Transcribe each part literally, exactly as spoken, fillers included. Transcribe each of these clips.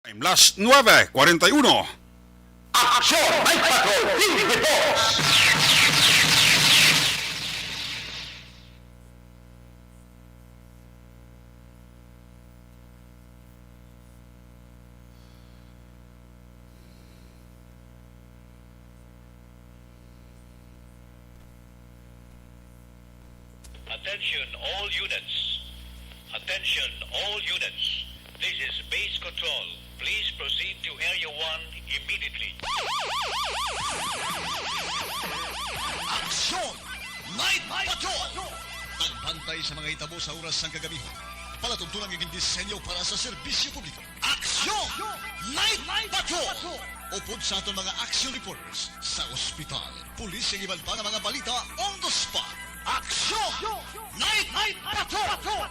Time, las nuebe cuarenta y uno. Aksyon Night Patrol Team Reports. Attention all units. Attention all units. This is base control. Please proceed to Area one immediately. Aksyon Night Patrol! Pagbantay sa mga hitabo sa oras sang kagamihan. Palatuntunan nga gindisenyo para sa serbisyo publiko. Aksyon Night Patrol! Upod sa aton mga action reporters sa ospital, pulis, kag iban pa nga mga balita on the spot. Aksyon Night Patrol!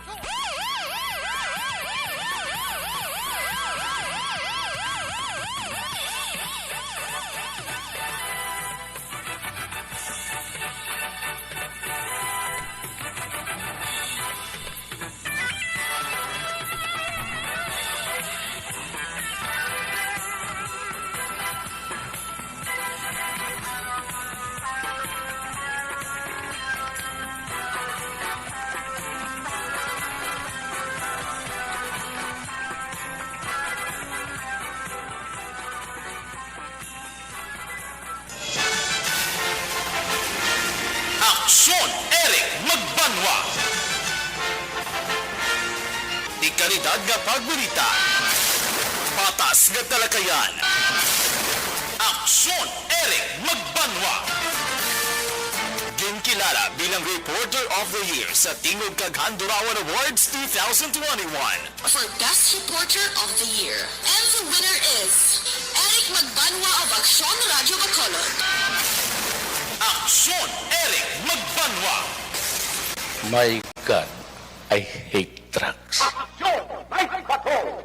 Aksyon Eric Magbanwa. Dekalidad nga pagbalita, patas nga talakayan. Aksyon Eric Magbanwa, ginkilala bilang Reporter of the Year sa Tingog kag Handurawan Awards two thousand twenty-one. For Best Reporter of the Year and the winner is Eric Magbanwa of Aksyon Radyo Bacolod. Aksyon Eric Magbanwa. My God, I hate drugs. Aksyon Night Patrol.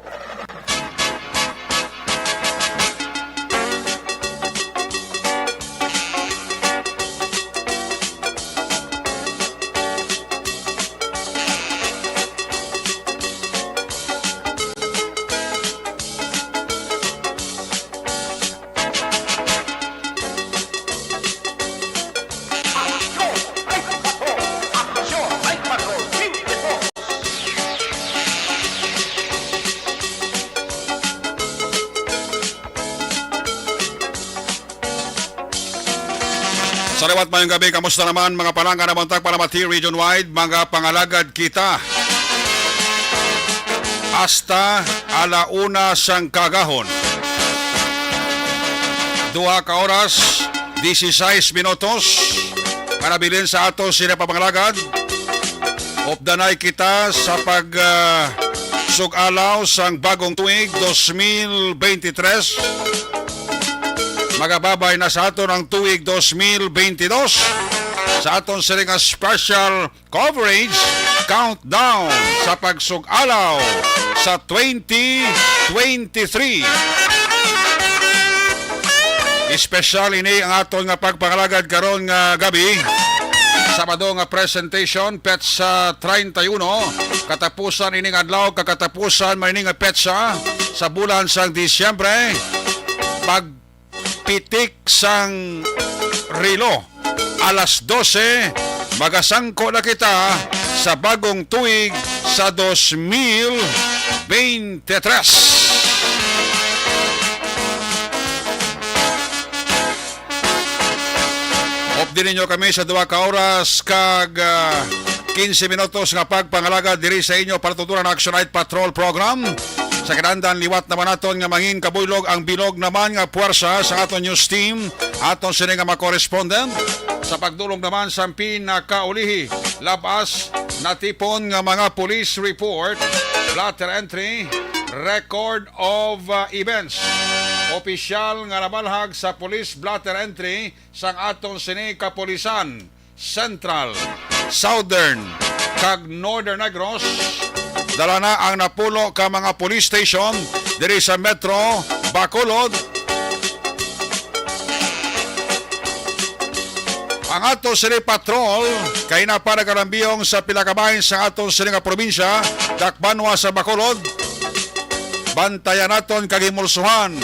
Sa liwat, mayong gabi. Kamusta naman, mga palangga, na buntag, Palamati Region Wide? Mga pangalagad kita hasta ala una sang kagahon. Duha ka oras, dieciséis minutos, nga nabilin sa ato sila, mga pangalagad. Updanay kita sa pag, ah, sug-alaw sang bagong tuig, dos mil beintitrés. Magababay na sa aton ang tuig dos mil beintidos sa aton sini nga special coverage countdown sa pagsug-alaw sa twenty twenty-three. Espesyal ini ang aton nga pagpangalagad karon nga gabi. Sabado nga presentation, petsa treinta y uno. Katapusan ini nga adlaw, kag katapusan man ini nga petsa sa bulan sang Disyembre. Pagpitik sang relo, alas dose, magasangko na kita sa bagong tuig sa dos mil beintitrés. Updi ninyo kami sa duha ka oras kag, ah, quince minutos nga pagpangalagad diri sa inyo palatuntunan nga Action Night Patrol Program. Sa kinahanglan, liwat naman naton nga mangin kabuylog ang bilog naman nga puwersa sa aton news team, aton sini nga mga correspondent. Sa pagdulong naman sa pinakaulihi, labas natipon nga mga police report, blotter entry, record of, uh, events. Opisyal nga nabalhag sa police blotter entry sang aton sini kapulisan, Central, Southern, kag Northern Negros. Dala na ang napulo ka mga police station diri sa Metro Bacolod. Ang ato sini patrol kay na pa nagalambiyong sa pila ka bahin sa ato sini nga probinsya, dakbanwa sa Bacolod. Bantayan naton kag himulsuhan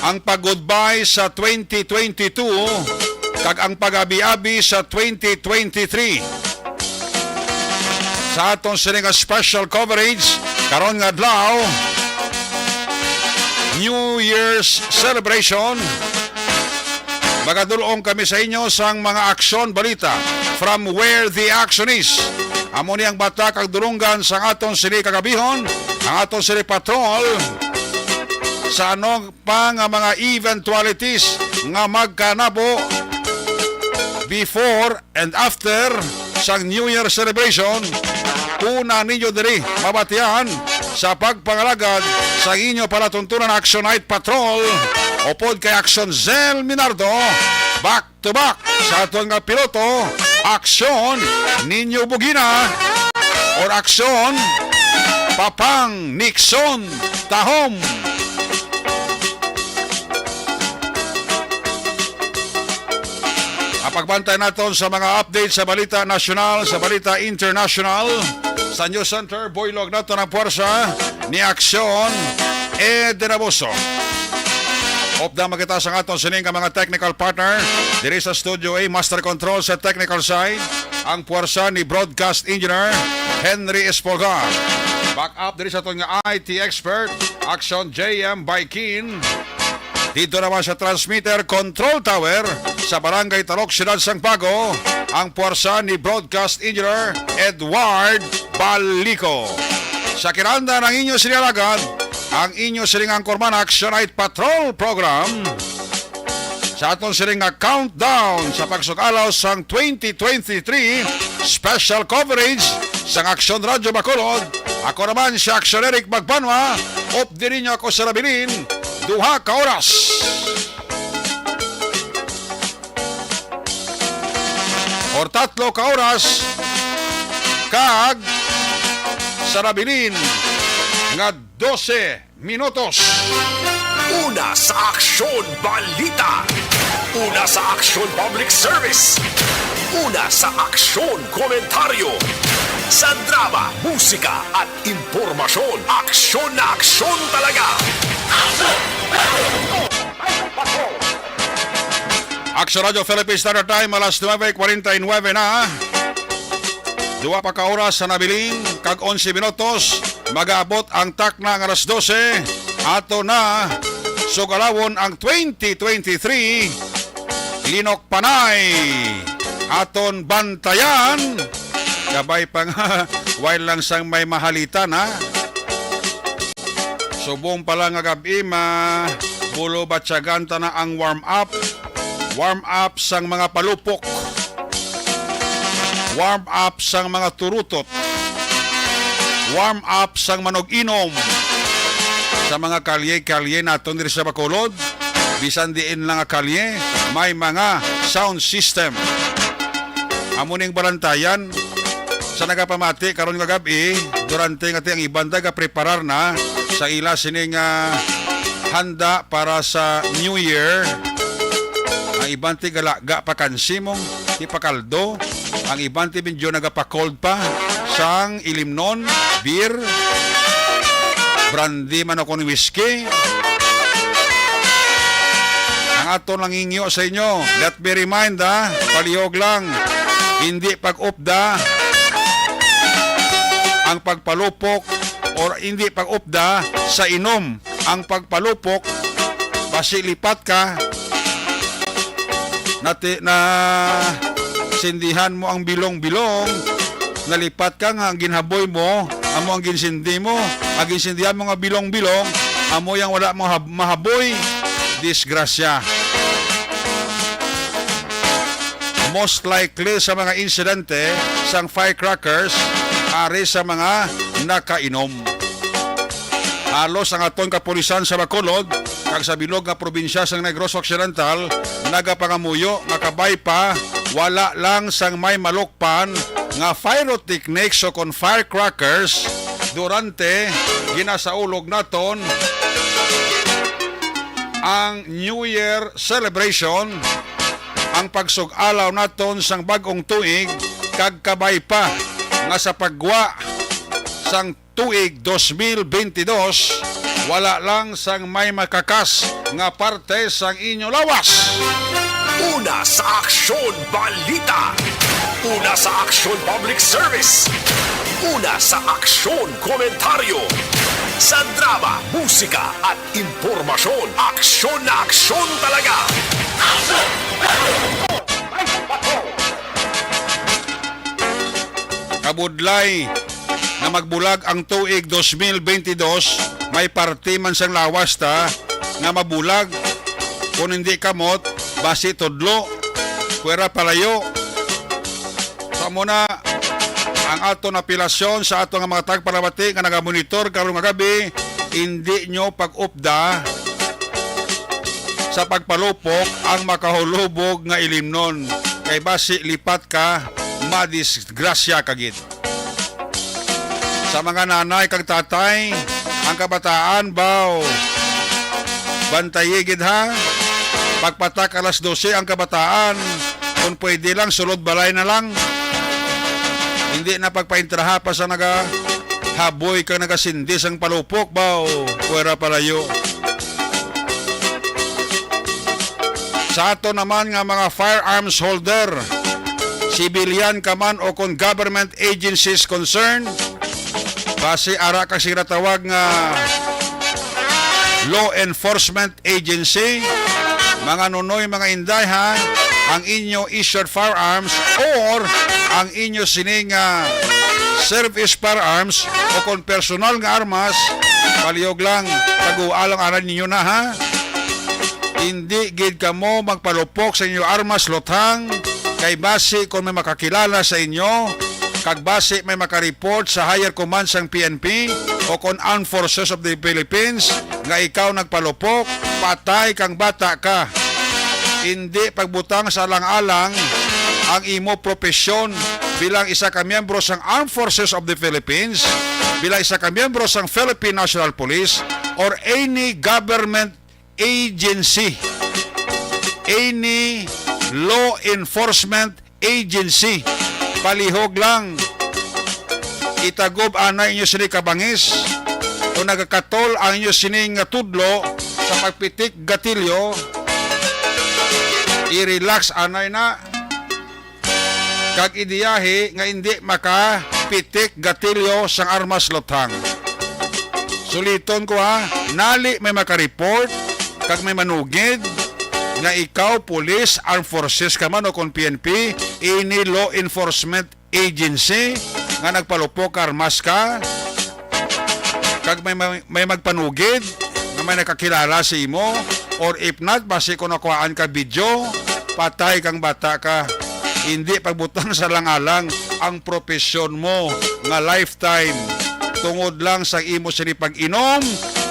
ang pag-goodbye sa twenty twenty-two kag ang pag-abi-abi sa twenty twenty-three. Sa aton sini nga special coverage karon nga adlaw, New Year's celebration, magadul-ong kami sa inyo sang mga aksyon balita from where the action is. Amo ni ang bata kag dulonggan sang aton sini kagabihon, ang aton sini patrol sa ano pa nga mga eventualities nga magkanabo before and after sang New Year celebration. Una ninyo diri mabatian sa pagpangalagad sa inyo palatuntunan Action Night Patrol upod kay Action Zel Minardo. Back to back sa aton nga piloto, Aksyon Ninyo Bugina or Aksyon Papang Nixon Tahom. Ang pagbantay naton sa mga update sa balita nasyonal, sa balita international, sa News Center, buylog naton ang puwersa ni Aksyon Ed Dinaboso. Updam kita sa aton sining nga mga technical partner diri sa Studio A, Master Control sa technical side, ang puwersa ni Broadcast Engineer Henry Espolgar. Back up diri sa aton nga I T expert, Action J M Baikin. Dito naman sa transmitter control tower sa Barangay Talok, Siyudad sang Bago, ang puwersa ni Broadcast Engineer Edward Balico. Sa kinanda ng inyo sinialagan, ang inyo sining angkorman Action Night Patrol Program. Sa aton sining nga countdown sa pagsugalaw sang twenty twenty-three special coverage sang Aksyon Radyo Bacolod, ako naman si Aksyon Eric Magbanwa, updi ninyo ako sa Rabilin, duha ka oras or tatlo ka oras, kag sa Rabilin nga dose minutos. Una sa aksyon, balita. Una sa aksyon, public service. Una sa aksyon, komentaryo. Sa drama, musika, at impormasyon, aksyon na aksyon talaga. Aksyon Radyo Philippine Standard Time, alas nuebe kwarenta y nuebe na. Duha pa ka oras sa Rabilin, kag onse minutos, mag-aabot ang takna nga alas dose. Ato na sugalawon ang twenty twenty-three. Linok Panay, aton bantayan. Kabay pa nga, while lang sang may mahalitan, ha? Subong pa lang nga gab-i, ma-, bulo batyagan ta na ang warm up. Warm up sang mga palupok. Warm up sang mga turutot. Warm up sang manog-inom. Sa mga kalye-kalye naton diri sa Bacolod, bisan diin lang nga kalye, may mga sound system. Amo ning balantayan sa nagapamati karon nga gab-i, durante nga ti ang iban nagapreparar na sa ila sini nga handa para sa New Year. Ang iban ti galaga pa kansi mo, ti pakaldo. Ang iban ti medyo nagapa-cold pa sang ilimnon, beer, brandy man o kon whiskey. Ang aton nangingyo sa inyo, let me remind, ha, palihog lang, hindi pag-upda ang pagpalupok or hindi pag-upda sa inom ang pagpalupok, basi lipat ka, nati-, na sindihan mo ang bilong-bilong, nalipat ka nga ang ginhaboy mo, amo ang ginsindi mo, ang ginsindihan mo nga bilong-bilong, amo yang wala mo hab-, mahaboy, disgrasya. Most likely sa mga insidente sang firecrackers, ari sa mga nakainom. Halos ang aton kapulisan sa Bacolod kag sa bilog nga probinsya sang Negros Occidental nagapangamuyo nga kabay pa, wala lang sang may malukpan nga pyrotechnics o kon firecrackers durante ginasaulog naton ang New Year celebration, ang pagsug-alaw naton sang bag-ong tuig, kag kabay pa sa paggwa sang tuig dos mil bentidós, wala lang sang may makakas nga parte sang inyo lawas. Una sa aksyon, balita. Una sa aksyon, public service. Una sa aksyon, komentaryo. Sa drama, musika, at impormasyon, aksyon na aksyon talaga. Kabudlay nga magbulag ang tuig dos mil bentidós, may parte man sang lawas ta nga mabulag. Kung hindi kamot, basi tudlo. Kuwera palayo. Sa mo na ang aton apelasyon sa ato nga mga tagpalamati nga nagamonitor karon nga gabi, hindi nyo pag-upda sa pagpalupok ang makahulubog nga ilimnon, kay basi lipat ka, madisgrasya ka gid. Sa mga nanay kag tatay, ang kabataan baw, bantayi gid ha. Pagpatak alas dose ang kabataan, kung pwede lang, sulod balay na lang. Hindi na pagpaintraha pa sa nagahaboy kag nagasindi sang palupok baw, kuwera palayo. Sa ato naman nga mga firearms holder, civilian ka man o kon government agencies concerned, basi ara ka sa ginatawag nga law enforcement agency, mga nunoy, mga inday, ha, ang inyo issued firearms or ang inyo sini nga service firearms o kon personal nga armas, palihog lang, taguan lang anay ninyo na, ha. Hindi gid kamo magpalupok sa inyo armas, luthang, kay basi kon may makakilala sa inyo, kag basi may makareport sa higher command sang P N P o kon Armed Forces of the Philippines nga ikaw nagpalupok, patay kang bata ka. Hindi pagbutang sa alang-alang ang imo propesyon bilang isa ka miyembro sang Armed Forces of the Philippines, bilang isa ka miyembro sang Philippine National Police, or any government agency, any law enforcement agency. Palihog lang, itagob anay inyo sini ka bangis. Kung nagakatol ang inyo sini nga tudlo sa pagpitik gatilyo, i-relax anay na. Kag idiyahi nga indi makapitik gatilyo sang armas, luthang. Suliton ko, ha, nali may makareport kag may manugid nga ikaw, pulis, armed forces ka man o kon P N P, any law enforcement agency nga nagpalupok ka armas ka, kag may, may, may magpanugid nga may nakakilala sa imo, or if not, basi kung nakuhaan ka video, patay kang bata ka. Hindi pagbutang sa alang-alang ang propesyon mo nga lifetime tungod lang sa imo sini pag-inom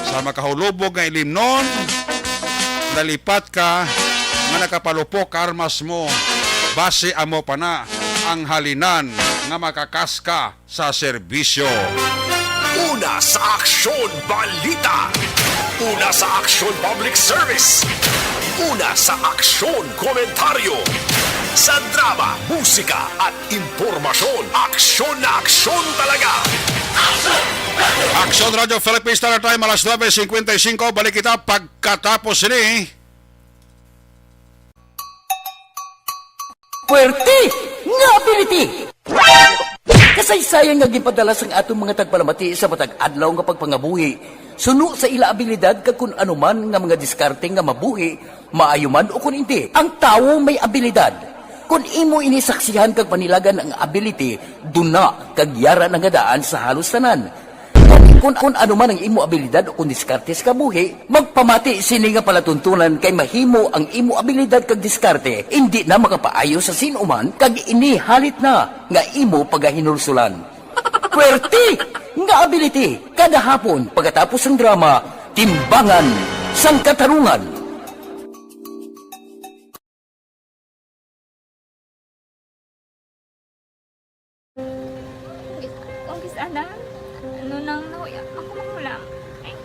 sa makahulubog nga ilimnon, nalipat ka nga nakapalupok ka armas mo, basi amo pa na ang halinan nga makakas ka sa serbisyo. Una sa aksyon, balita. Una sa aksyon, public service. Una sa aksyon, komentaryo. Sa drama, musika, at impormasyon, aksyon na aksyon talaga. Aksyon Radyo Philippine Standard Time, alas nuebe cincuenta y cinco. Balik kita pagkatapos sini. Puwerte nga ability! Kasaysayan nga ginpadala sang aton mga tagpalamati sa matag adlaw nga pagpangabuhi, suno sa ila abilidad kag kun ano man nga mga diskarte nga mabuhi, maayo man o kun indi, ang tawo may abilidad. Kun imo ini saksihan kag panilagan ang ability, duna kag yara na nga daan sa halos tanan. Kun, kun ano man ang imo abilidad o kun diskarte sa kabuhi, magpamati sini nga palatuntunan kay mahimo ang imo abilidad kag diskarte indi na makapaayo sa sin-o man kag ini halit na nga imo pagahinulsulan. Puwerte nga ability kada hapon pagkatapos sang drama, Timbangan sang Katarungan. Kung kis-, ana, ano nang nahuya ako magulang? Ay,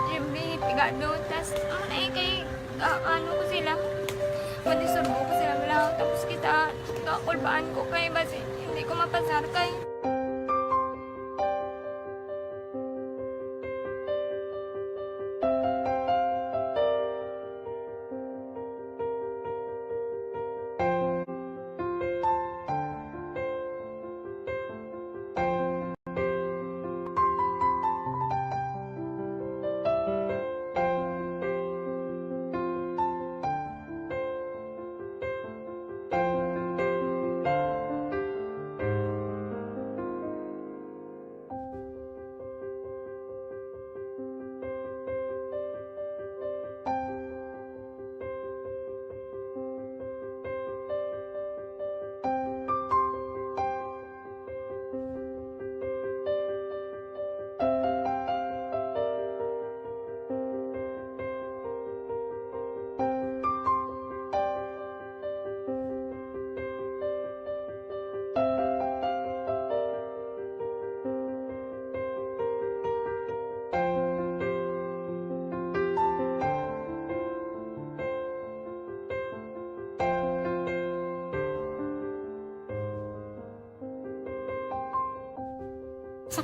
siyempre, pigado. Tas, ano na eh, kay, ah, ano ko sila, madisurbo ko sila, wala. Tapos kita, kakulbaan ko kay, basi, hindi ko mapasar kay,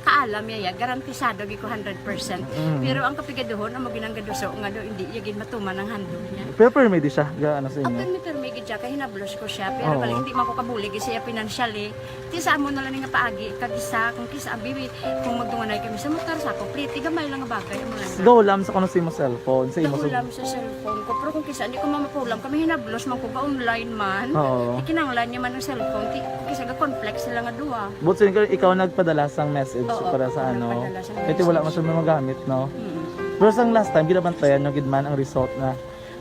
Kaalam niya, ya, garantisado gid ko hundred percent. Mm. Pero ang kapigaduhon, amo ginang gaduso nga do, hindi niya gid matuman ang handog niya. Pero permi di siya, ga, ano sa inyo? Permi, permi gid siya, kay hinablos ko siya. Pero Oo. bali, hindi man ko kabulig siya financially. Ti sa amo na lang nga paagi, kag isa, kung kisa, abi, kung magdunganay kami sa motor, sa ako, pliti, gamay lang nga bagay, amo lang. Gahulam sa kuno sa imo cellphone, sa imo Gahulam sa cellphone ko. Pero kung kisa, hindi ko mamapulam, kami hinablos man ko, ga-online man. Oo. Ikinanglan niya man ang cellphone, ti, kisa ga-conflict sila nga duha. But sin-, ikaw nagpadala sang message Oo, para sa ako ano? nagpadala sang Kaya wala message. man siya magamit, no? Mm. Pero sang last time, ginabantayan nyo gid man ang result na?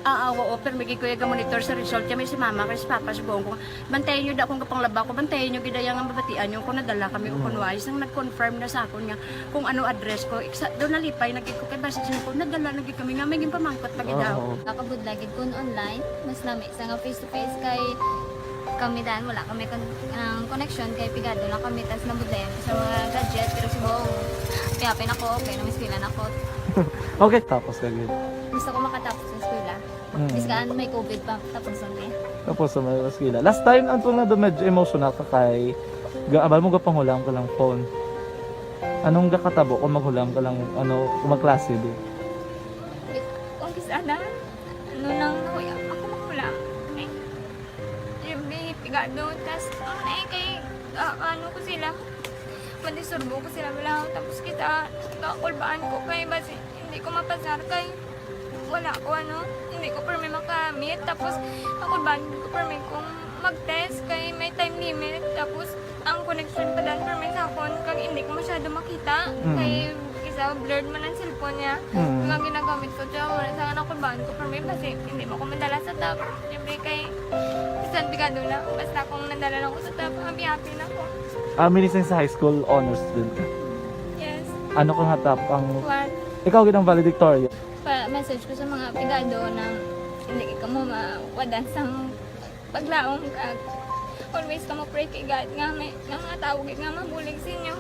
Ah, ah, oo, pero may gid ko yung monitor sa result. Kami si mama, kay si papa, si buong ko. Bantayan nyo da kung kapanglaba ko, bantayan nyo gid yung mabatian nyo kung nadala kami o Mm. kung wais. Nang nag-confirm na sa akon nga kung ano address ko, iksa, doon nalipay na gid ko kay basta siya ko, nadala na gid kami nga may ginpamangkot pa gid daw. Oo. Nakabudlay gid kun online, mas nami sa nga face to face kay kami dan wala kami kon-, ang connection kay pigado lang kami tas nabudlayan ko sa mga gadget pero si Bong, kaya pin ako, okay, namiskwela na ko. Okay, tapos ka gid. Gusto ko makatapos sa eskwela. Mm. Bis kaan may covid pa, tapos ang eh. Tapos sa mga eskwela. Last time, ang tunga do medyo emotional ka kay ga-, abal mo gapanghulam ka lang phone. Anong gakatabo kung maghulam ka lang, ano, kung magklase di? Kung kis-, ano, ano lang, nahuya ako maghulam. Eh, yung may pigado, tas, ano na eh, kay, ah, ano ko sila, madisturbo ko sila, wala. Tapos kita, kakulbaan ko kay, basi, hindi ko mapasar kay, wala ko, ano, hindi ko permi makamit. Tapos, kakulbaan ko permi kung mag-test kay may time limit. Tapos, ang connection pa dan permi sa akon, kag hindi ko masyado makita. Mm. Kay, isa, blurred man ang cellphone niya. Mm. Kung ang ginagamit ko, siya, wala sa akin, nakulbaan ko permi, basi, hindi mo ko madala sa top. Siyempre, kay, bisan pigado na, basta kung nadala lang ko sa top, happy-happy na ko. Ah, minising sa high school, honors student ka? Yes. Ano ka nga top ang One. Ikaw gid ang valedictorian? Pa-message ko sa mga pigado na hindi ka mo mawadan sang paglaom kag always ka mo pray kay God nga may, nga mga tao gid nga mabulig sa inyo.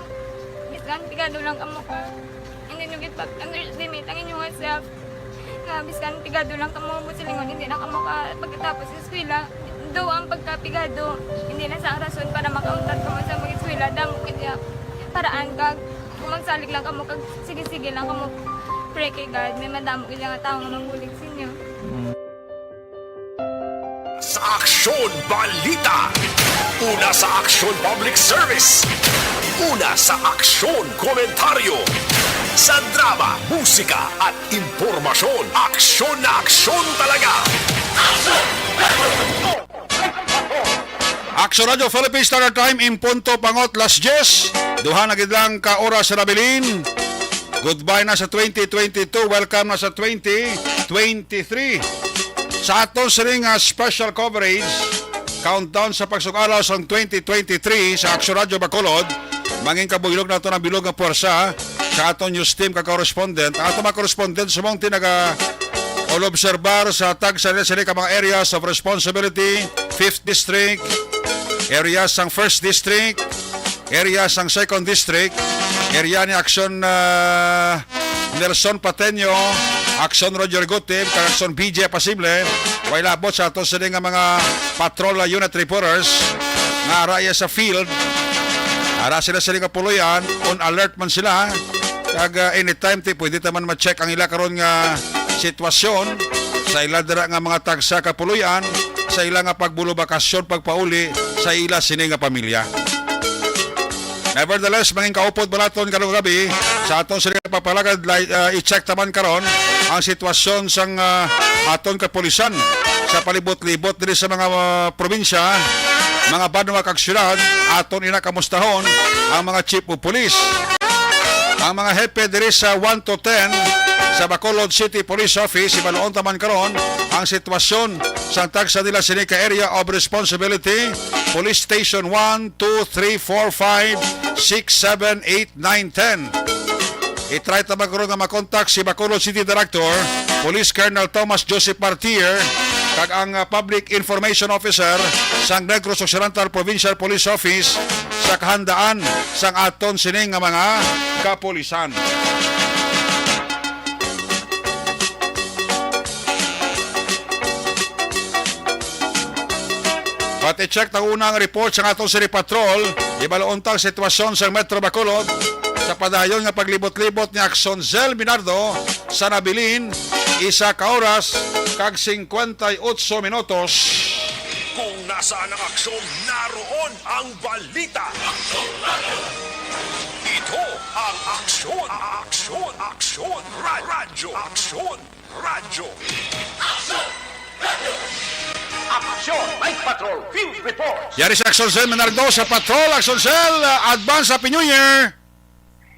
Bisan pigado lang kamo ka, hindi nyo gid pag-underestimate ang inyong self. Nga bisan pigado lang kamo mo silingon, hindi na kamo ka pagkatapos sa eskwela. Do ang pagkapigado, hindi na sa rason para makauntat kamo sa mag-eskwela. Damo gid ya paraan kag kung magsalig lang kamo kag sige-sige lang kamo pray kay God, may madamo gid nga tawo nga mabulig sa inyo. Mm. Sa Aksyon Balita. Una sa Aksyon Public Service. Una sa Aksyon Komentaryo. Sa drama, musika at impormasyon, aksyon na aksyon talaga. Aksyon Radyo Philippines Standard Time, in punto pangot las diyes. Duha na gid lang ka oras sa nabilin. Goodbye na sa twenty twenty-two, welcome na sa twenty twenty-three. Sa aton sining nga special coverage, countdown sa pagsug-alaw sang twenty twenty-three sa Aksyon Radyo Bacolod, mangin kabuhilog nato ang bilog nga puwersa sa aton news team kag correspondent. Ang aton mga correspondent sumong ti naga obserbar sa tagsa nila sini ka mga areas of responsibility, fifth district, areas sang first district, area sang second district, area ni Aksyon, ah, Nelson Pateño, Aksyon Roger Gutib, kag Aksyon B J Pasible, way labot sa ato sini nga mga patrol unit reporters nga ara iya sa field. Ara sila sini nga puloy-an, on alert man sila. Kag, ah, anytime ti pwede ta man ma-check ang ila karon nga sitwasyon sa ila dira nga mga tagsa ka puloy-an sa ila nga pagbulobakasyon pagpauli sa ila sini nga pamilya. Nevertheless, mangin kaupod balaton karong gabi sa aton sini nga pagpalagad, lai-, ah, i-check taman karon ang sitwasyon sang, ah, aton kapulisan sa palibot-libot diri sa mga, ah, probinsya, mga banwa kag syudad. Aton ina kamustahon ang mga chief of police. Ang mga hepe diri sa one to ten sa Bacolod City Police Office, ibaluon taman karon ang sitwasyon sang tagsa nila sini ka area of responsibility, Police Station one, two, three, four, five, six, seven, eight, nine, ten. I-try ta man karon nga makontak si Bacolod City Director, Police Colonel Thomas Joseph Martir, kag ang, ah, Public Information Officer sang Negros Occidental Provincial Police Office sa kahandaan sang aton sining nga mga kapulisan. Pati check ta una ang report sa aton City Patrol, ibaluon ta ang sitwasyon sa Metro Bacolod. Sa padayon nga paglibot-libot ni Aksyon Zel Minardo sa nabilin, isa ka oras kag singkwenta y otso minutos. Kung nasaan ang aksyon, naroon ang balita. Ito ang Aksyon, Aksyon, Aksyon, Radyo Aksyon, Radyo. Aksyon! Aksyon! Night Patrol Field Report! Yari sa Aksyon Cell, Menardo sa Patrol. Aksyon Cell, uh, advance Happy New Year!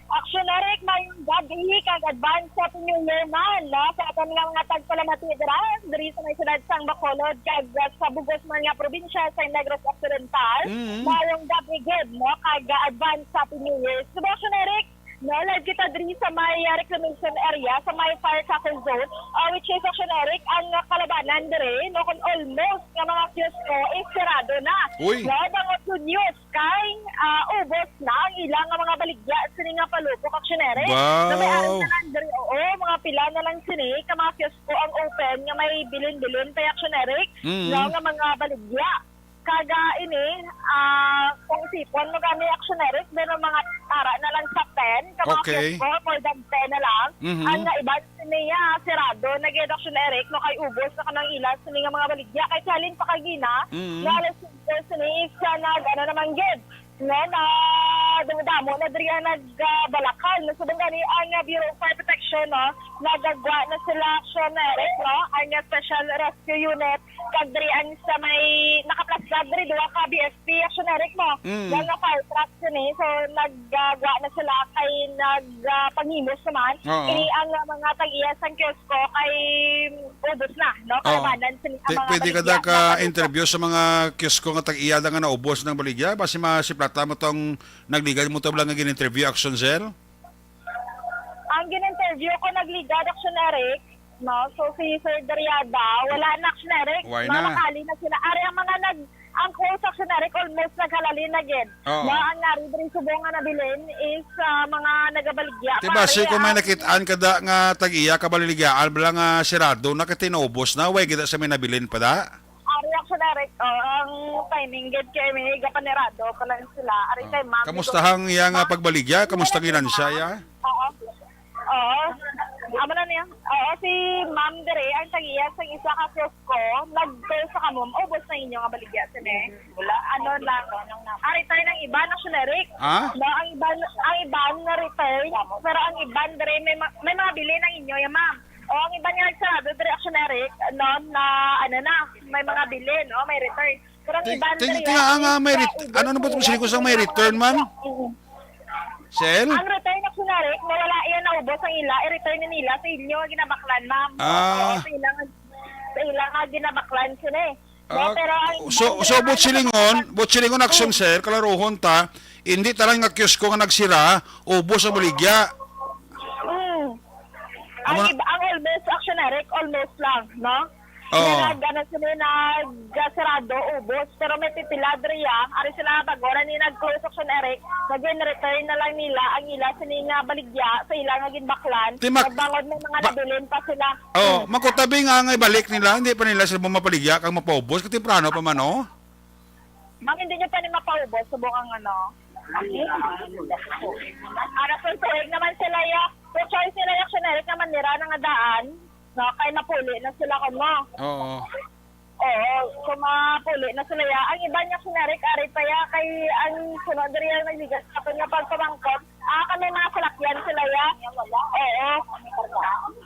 Aksyon, Eric, mayong gabi kag advance Happy New Year man, no? Sa aton nga mga tagpalamati dira, diri sa may siyudad sang Bacolod, kag, uh, sa bugos man nga probinsya sa Negros Occidental. Mm. Mayong gabi gid, no? Kag, uh, advance Happy New Year. Subong, Aksyon, Eric, no, live kita diri sa may, uh, reclamation area, sa may firecracker zone, uh, which is, Aksyon, Eric, ang, uh, kalabanan diri, no, kung almost nga mga kiosko is sirado na. Uy. No, bangod good news kay, ah, ubos na ang ila nga mga baligya sini nga palupok, Aksyon, Eric. Wow. Na may ari na lang diri, oo, mga pila na lang sini ka mga kiosko ang open nga may bilin-bilin pa, Aksyon, Eric, Mm. no, nga mga baligya. Kag ini, ah, kung isipon mo gani, Aksyon, Eric, pero mga ara na lang sa ten ka mga Okay. kiosko, more than ten na lang. Mhm. Ang nga iban sini, ah, sirado na gid, Aksyon, Eric, no, kay ubos na kanang ila sini nga mga baligya. Kay halin pa kagina, Mhm. nga alas singko sini, siya nag, ano naman gid, no, na damo-damo na diri ang nag, ah, balakal. No, subong gani ang, ah, Bureau of Fire Protection, no, nagagwa na sila, Aksyon, Eric, no, ang, ah, Special Rescue Unit, kag diri ang sa may nakaplastar diri, duha ka B F P, Aksyon, Eric, mo. Mm. Nga nga fire truck sini. So, nagagwa na sila kay nag, ah, panghimos naman. Oo. Ini ang, ah, mga tag-iya sang kiosko kay ubos na, no? Oo. Kalabanan sini ang Ti-, mga pwede ka baligya da ka nga palupok. interview sa mga kiosko nga tag-iya da nga naubos ng baligya? Basi masiplata mo tong nagligad mo to lang nga gin-interview, Aksyon Cell? Ang gin-interview ko nagligad, Aksyon, Eric, no? So, si Sir Dariada, wala na, Aksyon, Eric. Why na? Nakakali na sila. Ari ang mga nag-, ang close, Aksyon, Eric, almost naghalali na gid. Oo. No, ang nari diri subong nga nabilin is, ah, mga nagabaligya Ti pa basi ari, kung may ah, nakit-an ka da nga tag-iya ka baliligya, bala nga sirado na kay tinaubos na, way gid sa may nabilin pa da? Ari, Aksyon, Eric, oh, ang timing gid kay may gapanirado pa lang sila. Ari Oh. kay ma'am, Kamusta siguro, hang iya nga ma'am, pagbaligya? Kamusta ang ginansya iya? Oo. Oo. Amo na niya. Oo, si ma'am diri, ang tag-iya sang isa ka kiosko, nagtuo sa kamo, ubos na inyo nga baligya sini. Wala. Ano lang. Ari tayo ng iba, Aksyon, Eric. Ha? No, ang iban, ang iban na return, pero ang iban diri may ma-, may mga bilin ang inyo, ya, ma'am. O, ang iban nga nagsarado diri, Aksyon, Eric, no, na, ano na, may mga bilin, no, may return. Pero ang Ti-, iban ting-, diri, tinga ang, ah, may sa ret-, ubos ano, ano ba na itong nila, siling ko sa may sila return, ma'am? Mm. Sel? Ang return, Aksyon, Eric, nga wala iya naubos ang ila, i-return na nila sa inyo nga ginabaklan, ma'am. Ah. Oo, sa ila nga, sa ila nga ginabaklan sila, eh. No, Ah, pero ang so, iban so, diri, but ano, silingon, but silingon, Aksyon, Mm. sir, kalaruhon ta, hindi tanan nga kiosko nga nagsira, ubos ang baligya. Mm. Ang Amo na iba, ang almost, Aksyon, Eric, almost lang, no? Oo. Nga nag-, ano sila, nag-, sarado, ubos. Pero may pipila diri, ah. Ari sila, bago ra ni nag-close, Aksyon, Eric, nag-return na lang nila ang ila sini nga baligya sa ila nga ginbaklan. Ti mak-, Nagbangod may mga ba-, nabilin pa sila. Oh, Hmm. makutabi nga nga ibalik nila, hindi pa nila sila mapaligya kang mapaubos, kay temprano pa man, oh. Ma'am, hindi niyo pa ni mapaubos, subong ang ano. Ano, so, tuig naman sila, ya. So, choice nila, Aksyon, Eric, naman nira na nga daan, no? Kay mapuli na sila, kuno. Oo. Oo, so mapuli na sila, ya. Ang iba niya, Aksyon, Eric, ari pa, ya, kay ang sunod diri ang nagligas sa aton nga pagpamangkot. Ah, kami mga salakyan sila, ya. Oo.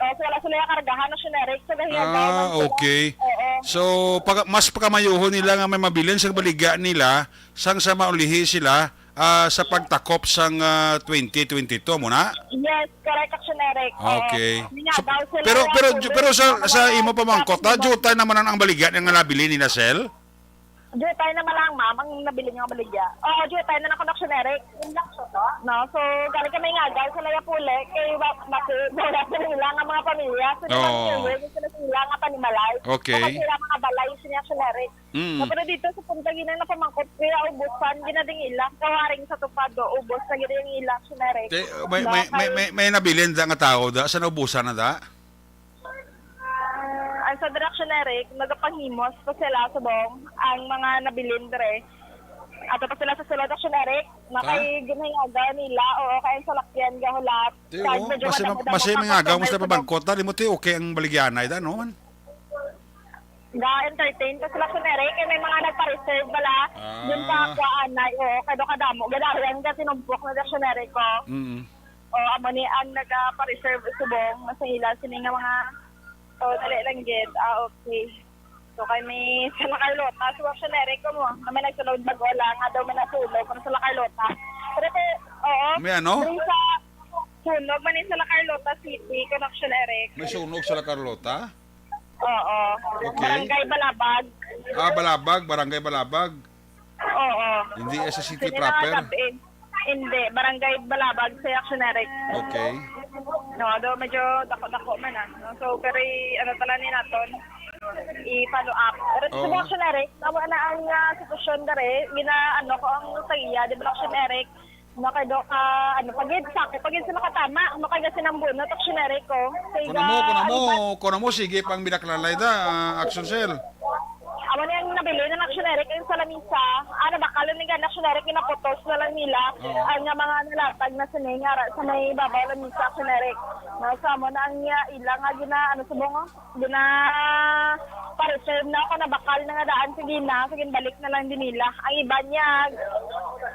Oh, so wala sila, ya, kargahan, Aksyon, Eric. So, gahiya daw Ah, man sila. okay. Oo. So, pag-, mas pakamayuhon nila nga may mabilin sa baligya nila, sang sa maulihi sila, ah, sa pagtakop sang, ah, twenty twenty-two, mo na? Yes, correct, Aksyon, Eric. Oo. Okay. Mingaw So, daw sila, pero, ya, pero, kundi pero sa, sa mga imo pamangkot, ah, mga jutay naman ang, ang baligya nga nabilin nila, Sel? Jutay naman lang, ma'am, ang nabilin nga baligya. Oo, jutay na lang, Aksyon, Eric. Yun lang, so, to? No, so, gani kami nga, guys, sa Layapule, kay wa-, masi-, wala sa nila nga mga pamilya. So, Oo. Naman, sila, sila nga panimalay. Okay. Baka sila mga balay, sila, Aksyon, Eric. Mm. No, pero dito sa Punta Gina na pamangkot, kaya ubusan, ginading ila. Kawaring sa tupad, do, ubos na gid ang ila, Aksyon, Eric. Te-, may, No, may, may, kay may, may nabilin da nga tao da? Sa naubusan na da? Ang sa Aksyon, Eric, nagapanghimos pa sila subong ang mga nabilin dire. Ato pa sila sa sulod, Action Eric. Ha? Nakay ginhingagaw nila, oo, kay ang salakyan gahulat. Ti, Kag oo, medyo masi-, madamo-damo masi pa mangagaw mo sa sila sa pabangkot, dali mo, ti, okay ang baligyanay, da, no, man? Ga-entertain pa sila, Action Eric, kay may mga nagpa-reserve bala. Ah. Yun pa, kuhaan na, oo, kay do kadamo. Gadari ang gatinumpok na, Action Eric, ko. Mm. O, amo ni ang nagpa-reserve subong, sa ila, sini nga mga, oh, dali lang gid. Ah, okay. So, kay may sa La Carlota, so, Action Eric ko mo, na may nagsulod bago lang, nga daw may nasunog, kung sa La Carlota. Pero, pero, oo. May ano? Diri sa sunog, man sa La Carlota City, kung Action Eric. May sunog sa La Carlota? Oo. Okay. Barangay Balabag. Ah, Balabag, Barangay Balabag. Oo. Hindi S S City Sini proper? Nga gabi. Hindi, Barangay Balabag sa Action Eric. Okay. No, do medyo dako-dako man, ah. No? So, pero i-, ano tala ni naton, i-follow up. Pero Oo. Sa Action Eric, tama na ang, ah, sitwasyon dere, gina, ano ko ang sa iya, di ba, Action Eric? No, kay do ka, ano, pagid, sako, pagid sa makatama, no, kay gasin ang bunot, Action Eric ko. Kay Kuno mo, ga-, kuno mo, ano pa? Kuno mo, sige pang binaklalay da, ah, Action Cell. Amo ni ang nabilin na Action Eric, yung sa lamisa. Ah, nabakal ni gani Action Eric, ginaputos na lang nila. Oo. Ang nga mga nalatag na sini nga ra sa may babaw lamisa, Action Eric. No, sa amo na ang, ah, ila nga gina, ano, subong, oh? Gina, pa-reserve na ako, nabakal na nga daan, sige na, sige, balik na lang din nila. Ang iba niya,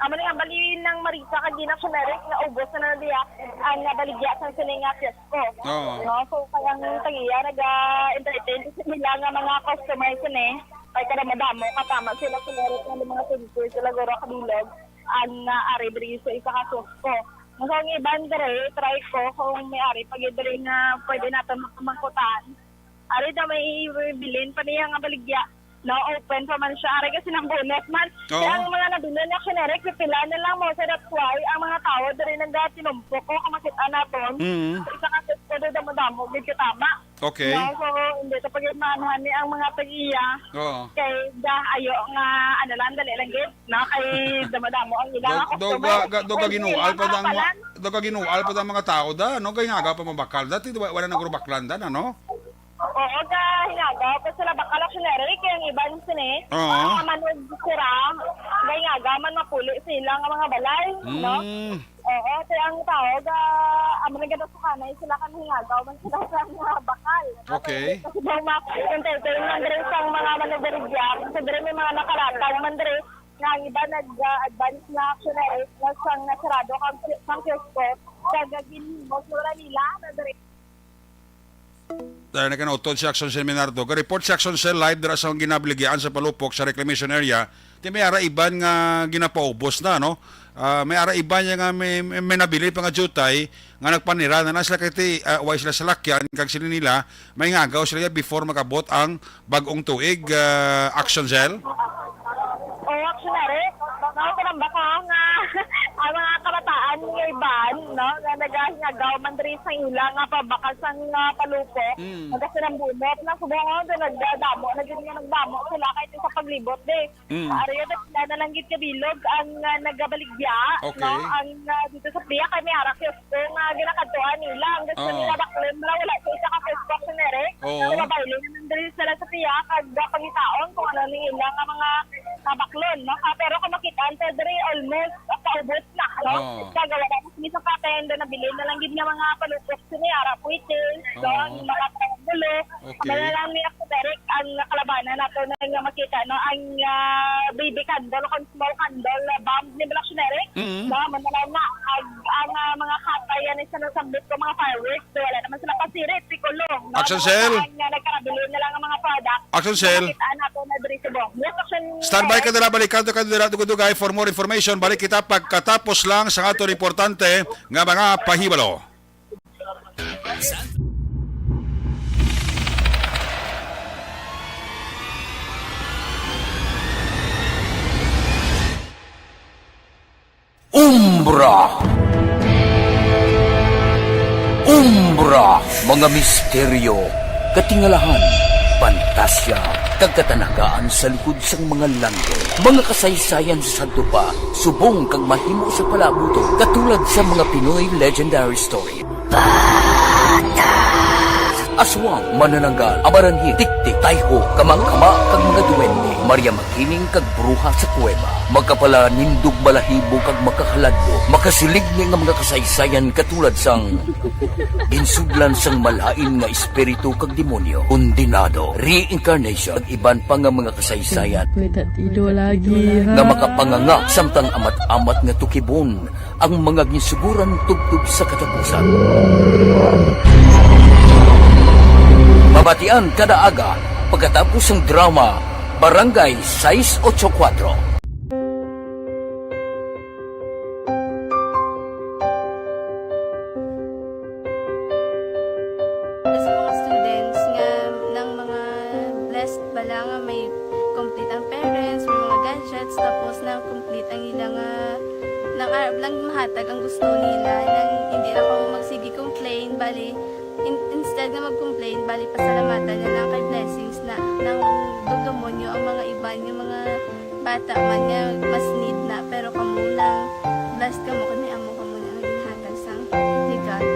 amo ni ang bali ng Marisa, kag gina, Action Eric, naubos na na diya, ang nabaligya sa sini nga kiosko. Oo. No, so, kaya ang tagiya, nag-entertain kasi nila nga mga customers yun eh. Kaya kada madamo, katama sila, sila rin ng mga sensor, sila guro kabilog, ang, ah, ari diri sa isa ka kiosko. So, ang iban diri, try ko kung may ari pa gid diri nga pwede natin makamangkutan. Ari daw may bilin pa niya nga baligya. No, open pa man siya. Ari kasi nang bonus man. Oo. Kaya ang mga nabilin na generic, pipila na lang mo. So that's why ang mga tao diri nagatinumpok ko kung makita naton. Mm. Isa ka set ko doon damo-damo, gid katama. Okay. No, so, hindi ito pag-imanuhan ni ang mga tag-iya. Oo. Kay da, ayo nga, ano lang, dali lang gid. No, kay damo-damo ang ilang Do, ako do, customer. ga, ga, do, Hindi gaginual lang pa dang, makapalan. do, gaginual pa dang mga tao da, no? Kay nga aga pa mabakal da, ti, wala, wala nagurubaklan da, ano? Oo, ga, hinagaw. Pero sila bakal, actually, Eric, yung iban sini. Oo. Ah, manog sira. Ga, hinagaw man mapuli sila nga mga balay, no? Mm. Oo, kaya ang tao, ga, amo na gano'n sa kanay, sila kan hinagaw man sila sa mga bakal. Okay. Kasi daw ma-, entertain man diri sa mga managerya. Kasi diri may mga nakalatag man diri. Nga ang iba nag-advance na, actually, Eric, na sang nasarado kang, kang kiosko. Sa gagin, wala nila, na diri. Dahil nagkanautod si Action Cell Minardo, ga-report si Action Cell live dira sa ginabaligyan sa palupok sa reclamation area. Ti may ara iban nga ginapaubos na, no? Ah, may ara iban nga may, may, may nabilin pa nga jutay nga nagpanira na, na sila kay ti, ah, way sila salakyan kag sila nila, may ngagaw sila before magabot ang bag-ong tuig, ah, Action Cell. Oo, actually, mao ko nang baka nga ang mga kabataan nga iban, no, nga nagahingagaw man diri sa ila nga pabakal sang, ah, palupok, Mm. nagasinambunot na subong nga nagdadamo na gid nga nagdamo sila kahit sa paglibot, di. Mm. Ari, sila na lang gid kabilog ang, ah, nagabaligya, Okay. no, ang, ah, dito sa Pia kay may ara kiosko nga ginakadtuan nila. Ang gusto Oo. nila baklon, wala, wala sa isa ka kiosko, Action Eric. Oo. Kaya babaylin naman diri sila sa Pia kag, ah, pangitaon kung ano ni ila nga mga kabaklon, no? Ah, pero kung makita ang diri, almost, ah, paubos na, no? Oo. Kag wala na sila sa katenda, nabilin na lang gid nga mga palupok sini, ara, puwiting, no? Oo. Ang mga triangulo. Okay. Kaya lang ni Action Eric ang kalabanan nato na nga makita, no? Ang, ah, baby candle, kung small candle, ah, bomb ni Black Eric, Mm. no? Manala na, ang, ang, ah, mga katay, yan, isa na sambit ko, mga fireworks, so wala naman sila pasirit, pikulo, no? Action Cell. Ang, ah, nagkarabili na lang ang mga product. Action Cell. Makita nato na diri subong. Yes, Action Standby ka Cell. Dira, balikan to ka dira, dugay-dugay for more information. Balik kita pagkatapos lang sa ato importante nga mga pahibalo. Umbra. Umbra, mga misteryo, katingalahan, pantasya, kag katanagaan sa likod sang mga langit. Mga kasaysayan sa sadto pa, subong kag mahimo sa palaabuton, katulad sa mga Pinoy legendary story. Aswang, manananggal, amaranhit, tiktik, tayho, kamangkama, kag mga duwende. Maria Makining kag Bruha sa Kuweba. Makapalanindog balahibo kag makahaladlo, makasiligni nga mga kasaysayan katulad sang ginsudlan sang malain nga espiritu kag demonyo, kondenado, reincarnation, kag iban pa nga mga kasaysayan May tatido lagi, ha? nga makapanganga samtang amat-amat nga tukibon ang mga ginsuguran tubtob sa katapusan. Mabatian kada aga pagkatapos sang drama Barangay sais ocho kuwatro. Sa mga students nga, nang mga blessed bala nga may complete ang parents, may mga gadgets, tapos na complete ang ila nga, nang arab lang mahatag ang gusto nila, nang hindi na ko magsige complain, bali, in-, instead nga mag-complain, bali, pasalamatan na lang kay blessings na, nang dugdumon nyo ang mga iban, yung mga bata man nga mas need na, pero kamo na blessed kamo kay may amo kamo na nga ginhatag sang ni God.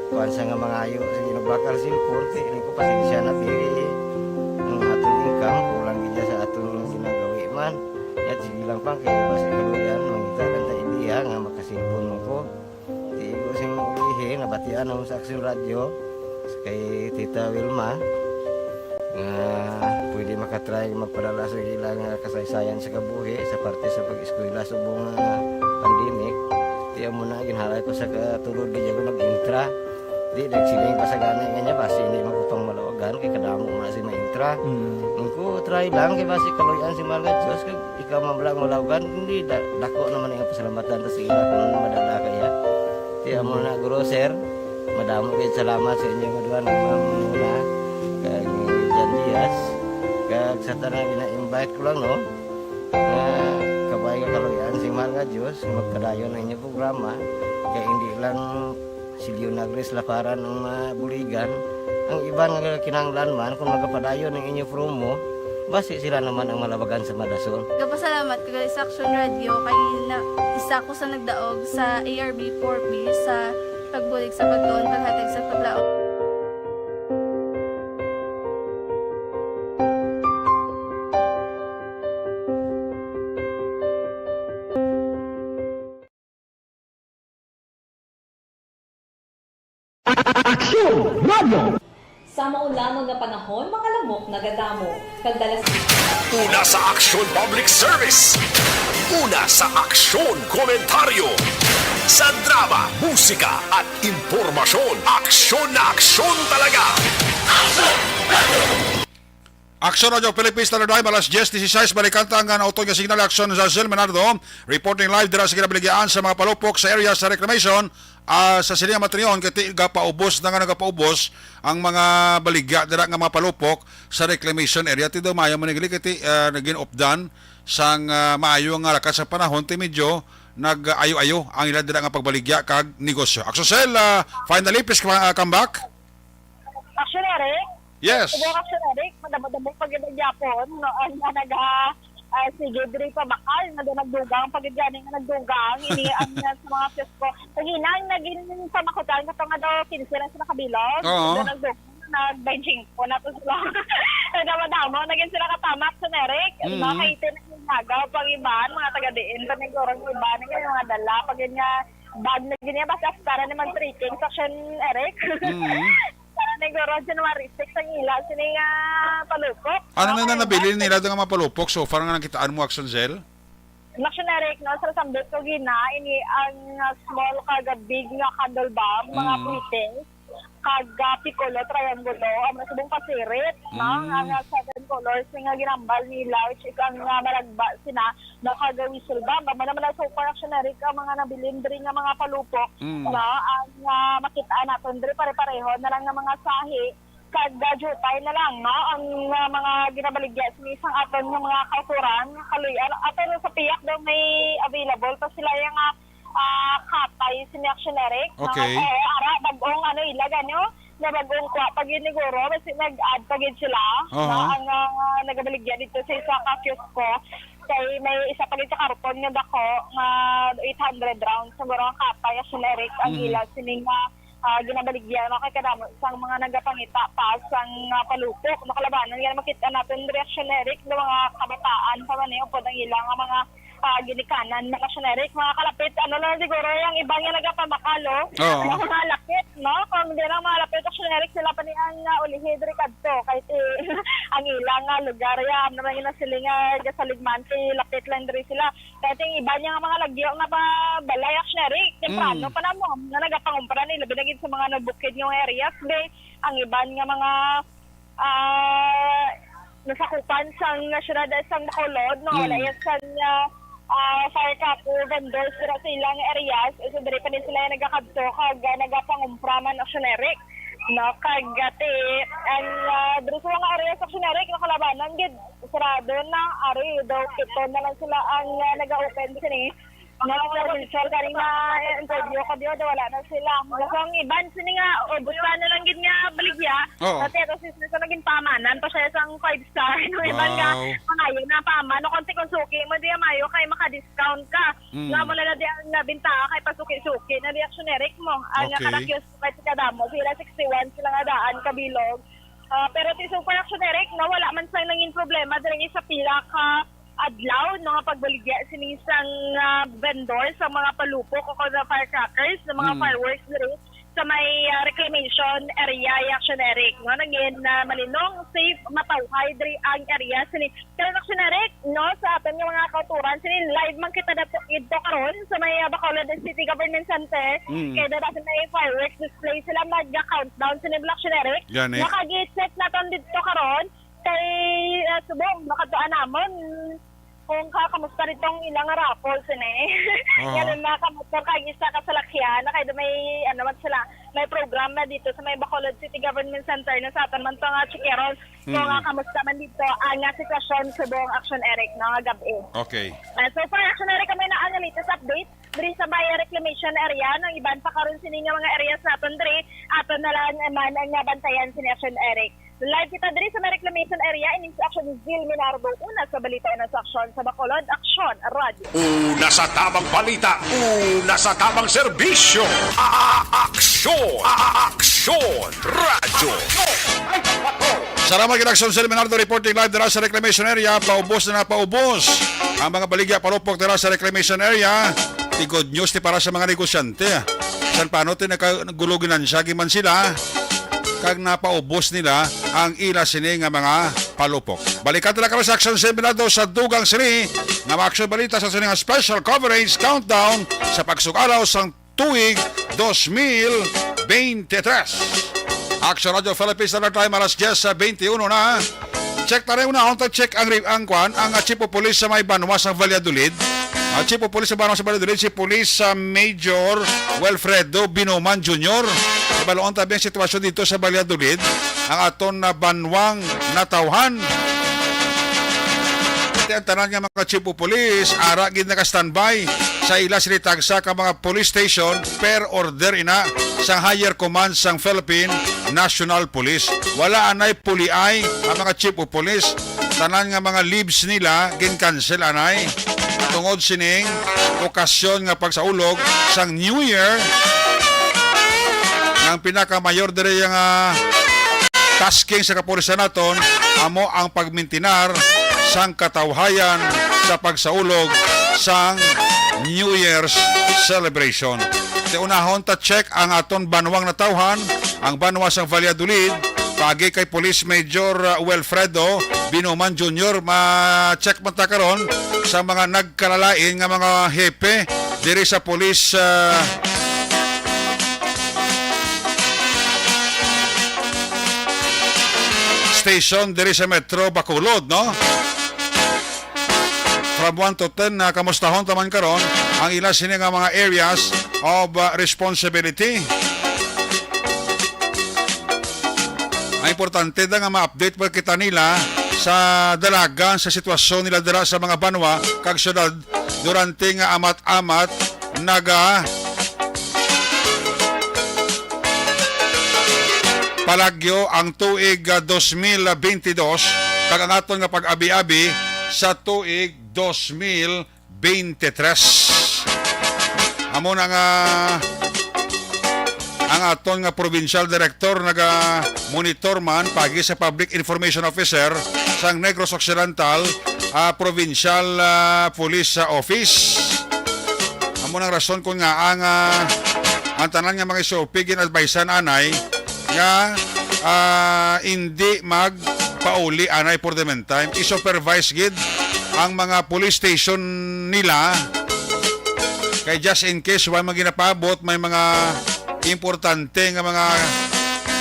Kuwan sa nga mangayo sa ginubakal sin korte, ini ko pasensya na, pili ang aton income, kulang gid sa aton ginagawi man. Yat, sige lang pang, kay basi kaluyan, mangita lang ta idea nga makasilpon mo ko. Di ko sing ulihi, nabatian ako sa Aksyon Radyo, kay Tita Wilma, nga pwede makatry magpadala sa ila nga kasaysayan sa kabuhi sa parte sa pag-eskwela subong nga pandemic. Di amo na, ginhalay ko sa katulod, di ako nag-intra. Di, nagsiling pa sa gani nga niya, basi hindi man ko pang malawagan, kay kadamo mo na si maintra. Mm. Ang ko, try lang, kay basi kaluyan si Mahal nga Diyos, kag ikaw man lang malawagan, hindi, da-, dako naman ang pasalamatan ta sa ila kung ano madala kaya. Kaya mo na, guro, sir, madamo kayo salamat sa inyo nga duha, ni Ma'am Muna, kag ni Jan Diaz, kag sa tanan gina-invite ko lang, no, nga kabay nga kaluyan si Mahal nga Diyos, nga magpadayon ang inyong programa, kay hindi lang si Leonagris Laparan ang mabuligan, ang iban nga kinahanglan man, kung magapadayon ang inyo promo, basi sila naman ang malabagan sa madasol. Gapasalamat ko gali sa Aksyon Radyo kay na, isa ko sa nagdaog sa A R B four B sa pagbulig sa pagtuon, paghatag sa paglaom. Aksyon Radio. Sa maulamag nga panahon, mga lamok nagadamo, kag dalas Una sa Aksyon Public Service. Una sa Aksyon Komentaryo. Sa drama, musika, at impormasyon, aksyon na aksyon talaga. Aksyon Radio Philippines, Standard Time, alas diyes dieciséis. Balikan ta ang nautod nga signal. Aksyon, Zazel Menardo, reporting live dira sa Kinabaligyan sa mga palupok sa area sa reclamation. Ah, sa sini nga materion, kay ti gapaubos na nga nagapaubos ang mga baligya dira nga mga palupok sa reclamation area. Ti daw maayo man gali kay ti, ah, nagin-updan sang, ah, maayo nga lakat sa panahon, ti medyo nag-ayo-ayo ang ila dira nga pagbaligya kag negosyo. Aksyon Cel, ah, finally, please, ah, come back. Aksyon, Eric? Yes. Subong, Aksyon, Eric, madamo-damo pa gid ang gyapon, no, ang nga naga, ah, sige, diri pa bakal, nga nagdugang pa gid gani nga nagdugang, ini ang, ah, sa mga Fiesco. Kagina, nagin sa Makutan, kato nga daw, kinse lang sila kabilog. Oo. Daw nagdugang, nag-benching po na to sila. Nagdamo-damo, nagin sila katamak sa Eric. Mm. Mga kaiti na yung nagaw, pag iban, mga taga-diin, panigurong iban, nga mga dala, pag yun nga, bag na gini, basta para naman trekking sa Aksyon, Eric. Mm. Para na guro, January six ang ila sini nga palupok. Ano na Okay, na nabilin basta nila nga mga palupok so far nga nakitaan mo, Aksyon Cel? Aksyon, Eric, no, sa sambit ko gina, ini ang, uh, small kag big nga candle bomb, mga Mm. fittings. kag, ah, Piccolo Triangulo, ang mga subong pasirit, no? Mm. Ang, ah, seven colors nga ginambal nila, which is ang, ah, malagba sina, no, kag whistle bomb. Amo naman ang super action, Eric, ang mga nabilin diri nga mga palupok, Mm. no? Ang, ah, makita naton diri pare-pareho na lang nga mga sahi, kag, ah, jutay na lang, no? Ang, ah, mga ginabaligya sini sang aton nga mga kauturan, kaluy-an. Ato na sa piyak daw may available pa sila yung, ah, ah, katay sini action, Eric, no? Okay. Eh, ara, bag-ong, ano, ilag, ano, na bag-ong kwa pa gid ni Guro, basi nag-add pa gid sila, Aha. no? Ang, ah, nagabaligya dito sa isa ka kiosko, kay may isa pa gid sa karton nga dako, nga eight hundred rounds, siguro ang katay, action, Eric, ang Mm. ila sini nga, ah, ginabaligya, no? Kay kadamo sang mga nagapangita pa sang, ah, palupok, no? Kalabanan, yan makita natin reaction, Eric, ng mga kabataan pa man, eh, upod ang ilang mga, ah, ginikanan, mga action, Eric, mga kalapit, ano lang siguro, yung iba nga nagapamakalo, Oo. ang mga lapit, no? Kung hindi lang mga lapit, action, Eric, sila pa ni ang, ah, ulihi diri kadto, kahit, eh, ang ilang, ah, lugar, ya, ano lang yung nasiling, ah, gasaligman, kay lapit lang diri sila. Kaya ting iba niya nga mga lagyo nga mga balay, actually, temprano Mm. pa na mo, nga nagapangumpra nila, binagid sa mga nabukid nga mga areas, be, ang iban nga mga, ah, nasakupan sang syudad sang Bacolod, no? Mm. Wala yan sang, ah, ah, firecracker vendors dira sa ilang areas. So, diri pa ni sila nagakadto kag, ah, nagapangumpra man, actually, Eric. No? Kag, ati, ang, ah, diri sa mga areas, actually, Eric, nakalabanan gid. Sarado na, ari daw, pito na lang sila ang, ah, nag-open sini. Mga provincial, kani nga, eh, interview ko diyo, daw wala na sila. So, ang iban sini nga, ubos na lang gid nga baligya. Oo. Kasi ito, sis, sa naging pamanan pa siya sang five star. Nung iban nga, Wow. mangayo na paman. No, konti kung suki mo, di mayo kay maka-discount ka. Mm. Nga mo na na di ang nabinta, kay pasuki-suki na di action, Eric, mo. Ang Okay. karakyos, kay kadamo, sila sixty-one, sila nga daan, kabilog. Ah, pero ti super action, Eric, no, wala man sang nangin problema diri sa pila ka adlaw, no, nga pagbaligya sini sang, ah, vendor sa mga palupok o kung firecrackers, sa mga Mm. fireworks diri sa may, ah, reclamation area, action, Eric, no, nangin, ah, malinong, safe, matawhay diri ang area sini. Pero action, Eric, no, sa aton nga mga kauturan, sini live man kita dato dito karon sa may, ah, Bacolod City Government Center. Mm. Kay dara sa may fireworks display sila, mag-countdown sini, action, Eric. Gani. Nakagi-check naton dito karon. Kay, ah, subong, makatuan namon kung ka, kamusta ritong ilang raffle, sini. Oo. Yan ang mga kamotor kag isa ka salakyan. Na kay may, ano man sila, may program na dito sa may Bacolod City Government Center na sa aton man to nga chikeron. Kung Mm. nga, kamusta man dito ang, ah, sitwasyon sa buong action, Eric, no, nga gab-i. Okay. Ah, so far, action, Eric, kami na ang latest update diri sa may reclamation area. Nang iban pa karon sini nga mga areas naton diri, aton na lang man ang nabantayan sini, action, Eric. Live kita diri sa may reclamation area, ining si Action Zil Minardo. Una sa balita, una sa aksyon sa Bacolod, Aksyon Radio. Una sa tabang balita, una sa tabang serbisyo. A-, a-, aksyon, a-, a-, aksyon, radyo. Salamat kay Aksyon Zil Minardo, reporting live dira sa reclamation area. Paubos na, paubos ang mga baligya palupok dira sa reclamation area. Ti good news ti para sa mga negosyante. San paano ti nakagulo ginansya man sila kag napaubos nila ang ila sini nga mga palupok. Balikan ta na kami sa Aksyon Zil Minardo sa dugang sini nga mga aksyon balita sa sini nga special coverage countdown sa pagsugalaw sang tuig dos mil bente tres. Aksyon Radio Philippines, Standard Time, alas diyes sa bente uno na. Check ta rin, unahon ta check ang, ang kwan, ang, ah, Chief of Police sa may banwa sa Valladolid. Ang Chief of Police sa banwa sa Valladolid, si Police, ah, Major Wilfredo Binuman Junior. Ibaluon ta ang sitwasyon dito sa Valladolid, ang aton na banwang natawhan. Pati ang tanan nga mga Chief of Police, ara gid naka-standby sa ila sini tagsa ka mga police station per order ina sang higher command sang Philippine National Police. Wala anay puliay ang mga Chief of Police. Tanan nga mga leaves nila gin-cancel anay tungod sining okasyon nga pagsaulog sang New Year. Ang pinakamayor diri nga tasking sa kapulisan naton amo ang pagmintinar sang katawhayan sa pagsaulog sang New Year's celebration. Ti unahon ta check ang aton banwang natawhan, ang banwa sang Valladolid, paagi kay Police Major, uh, Wilfredo Binuman Junior. Ma-check man ta karon sa mga nagkalalain nga mga hepe diri sa police, uh, station diri sa Metro Bacolod, no? From one to ten, na kamustahon ta man karon ang ila sini nga mga areas of, uh, responsibility. Ang importante da nga ma-update pa kita nila sa dalagan sa sitwasyon nila dira sa mga banwa kag syudad durante nga amat-amat naga palagyo ang tuig, ah, dos mil bentidós kag ang aton nga pag-abi-abi sa tuig dos mil bente tres. Amo na nga ang aton nga provincial director naga-monitor man pagi sa public information officer sang Negros Occidental, ah, Provincial, ah, Police, ah, Office. Amo nang rason kon nga ang, ah, ang tanan nga mga S O P gin-advisean anay nga, ah, indi magpauli anay for the meantime. I-supervise gid ang mga police station nila kay just in case wa man ginapaabot, may mga importante nga mga